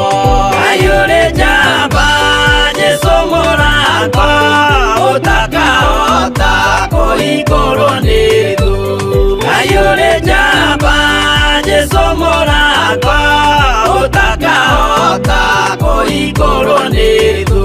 Ngai ũrĩ njamba, Jesũ mũrango ũtakahota kũhingũrwo nĩ thũ. Ngai ũrĩ njamba, Jesũ mũrango ũtakahota kũhingũrwo nĩ thũ.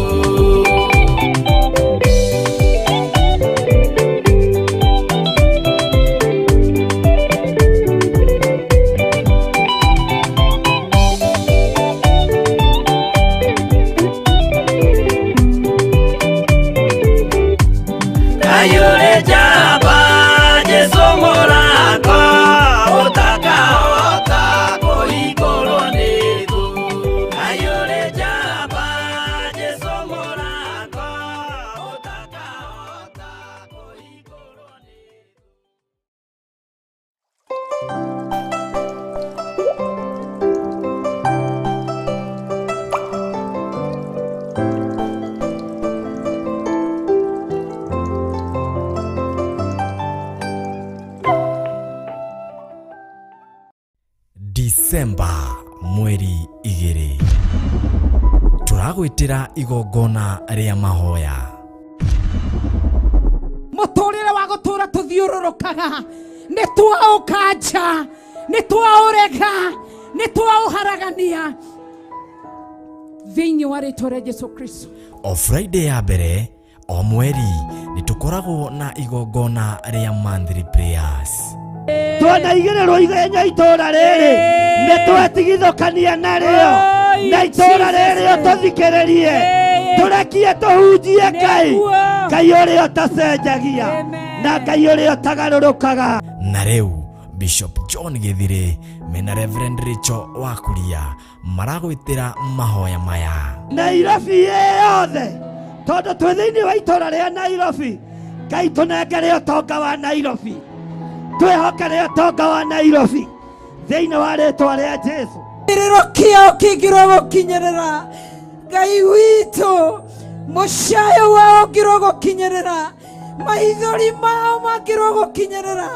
Ngai ũrĩ njamba, Jesũ mũrango ũtakahota kũhingũrwo nĩ thũ. Ngai ũrĩ njamba, Jesũ mũrango ũtakahota kũhingũrwo nĩ thũ. Disemba mweri 2 tũragwĩtĩra igongona rĩa mahoya. Mũtũrĩre wa gũtũra tũthiũrũrũkaga nĩ twaũkanja, nĩ twaũrega, nĩ twaũharagania thĩinĩ wa rĩtwa rĩa Jesu Kristo. O Friday ya mbere o mweri nĩ tũkoragwo na igongona rĩa monthly prayers. Twanaigĩrĩrwo ithenya itũũra rĩrĩ nĩ twetigithũkania narĩo na itũũra rĩrĩ ũtũthikĩrĩrie tũrekie tũhunjie Ngai Ngai ũrĩa ũtacenjagia na Ngai ũrĩa ũtagarũrũkaga. Na rĩu Bishop John Githire mena Reverend Rachel Wakuria maragwĩtĩra mahoya maya. Nairobi yothe tondũ twĩ thĩinĩ wa itũũra rĩa Nairobi Ngai tũnengere ũtonga wa Nairobi twĩhokere ũtonga wa Nairobi thĩinĩ wa rĩtwa rĩa Jesu. Kĩrĩro kĩao kĩngĩrwo gũkinyĩrĩra Ngai witũ, mũcayo wao ũngĩrwo gũkinyĩrĩra, maithori mao mangĩrwo gũkinyĩrĩra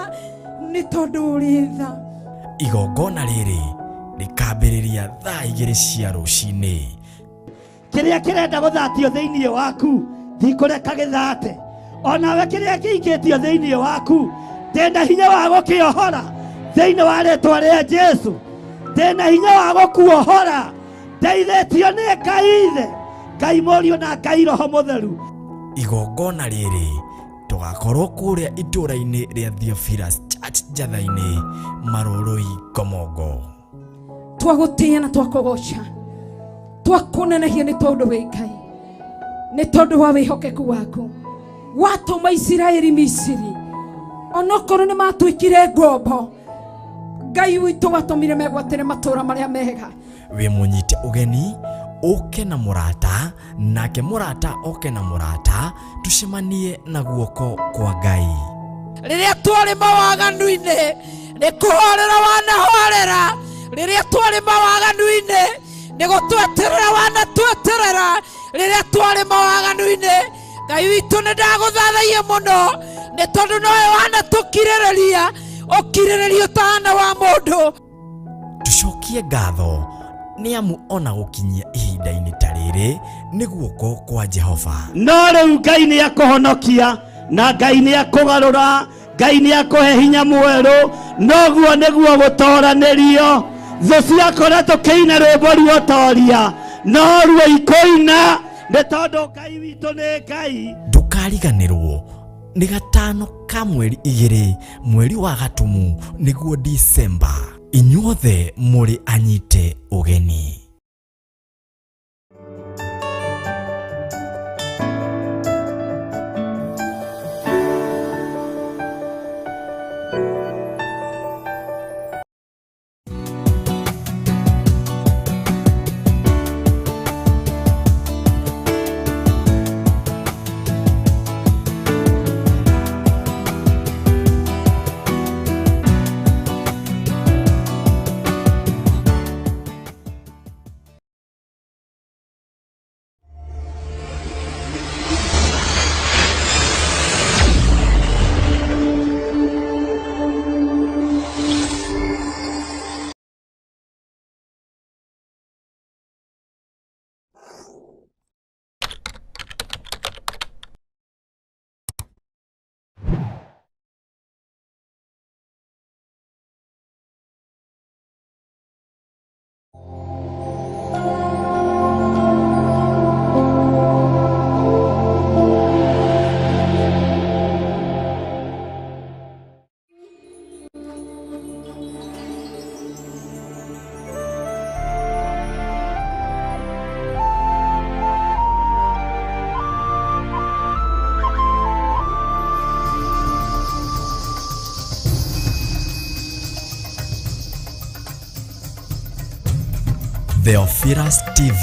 nĩ tondũ ũrĩ tha. Igongona rĩrĩ rĩkambĩrĩria thaa 2 cia rũcinĩ. Kĩrĩa kĩrenda gũthatio thĩinĩ waku ndikũreka gĩthate, onawe kĩrĩa kĩikĩtio thĩinĩ waku ndĩna hinya wa gũkĩohora thĩinĩ wa rĩtwa rĩa Jesu, ndĩna hinya wa gũkuohora ndeithĩtio nĩ Ngai Ithe, Ngai Mũriũ na Ngai Roho Mũtheru. Igongona rĩrĩ tũgakorwo kũrĩa itũũra-inĩ rĩa Theophilus Church Njatha-inĩ, Marũrũi, Ngomongo. Twagũtĩĩa na twakũgoca, twakũnenehia nĩ tondũ wĩ Ngai, nĩ tondũ wa wĩhokeku waku watũma Isiraeli Misiri onokorwo nĩ matuĩkire ngombo. Ngai witũ watũmire megwatĩre matũũra marĩa mega. Wĩ mũnyite ũgeni ũke na mũrata, nake mũrata oke na mũrata, tucemanie na guoko kwa Ngai. Rĩrĩa twarĩ mawaganu-inĩ nĩ kũhorera wanahorera, rĩrĩa twarĩ mawaganu-inĩ nĩ gũtweterera wanatweterera, rĩrĩa twarĩ mawaganu-inĩ Ngai witũ nĩ ndagũthathaia mũno nĩ tondũ nowe wanatũkirĩrĩria ũkirĩrĩria ũtahana wa mũndũ. Tucokie ngatho nĩ amu ona gũkinyia ihinda-inĩ ta rĩrĩ nĩ guoko kwa Jehova. No rĩu Ngai nĩ akũhonokia na Ngai nĩ akũgarũra, Ngai nĩ akũhe hinya mwerũ, noguo nĩguo gũtoranĩrio. Thũ ciakora tũkĩina rwĩmbo ruotoria, no ruo ikũina nĩ tondũ Ngai witũ nĩ Ngai. Ndũkariganĩrwo nĩ gatano ka mweri 2 mweri wa Gatumu nĩguo Disemba. Inyuothe mũrĩ anyite ũgeni. Theophilus TV.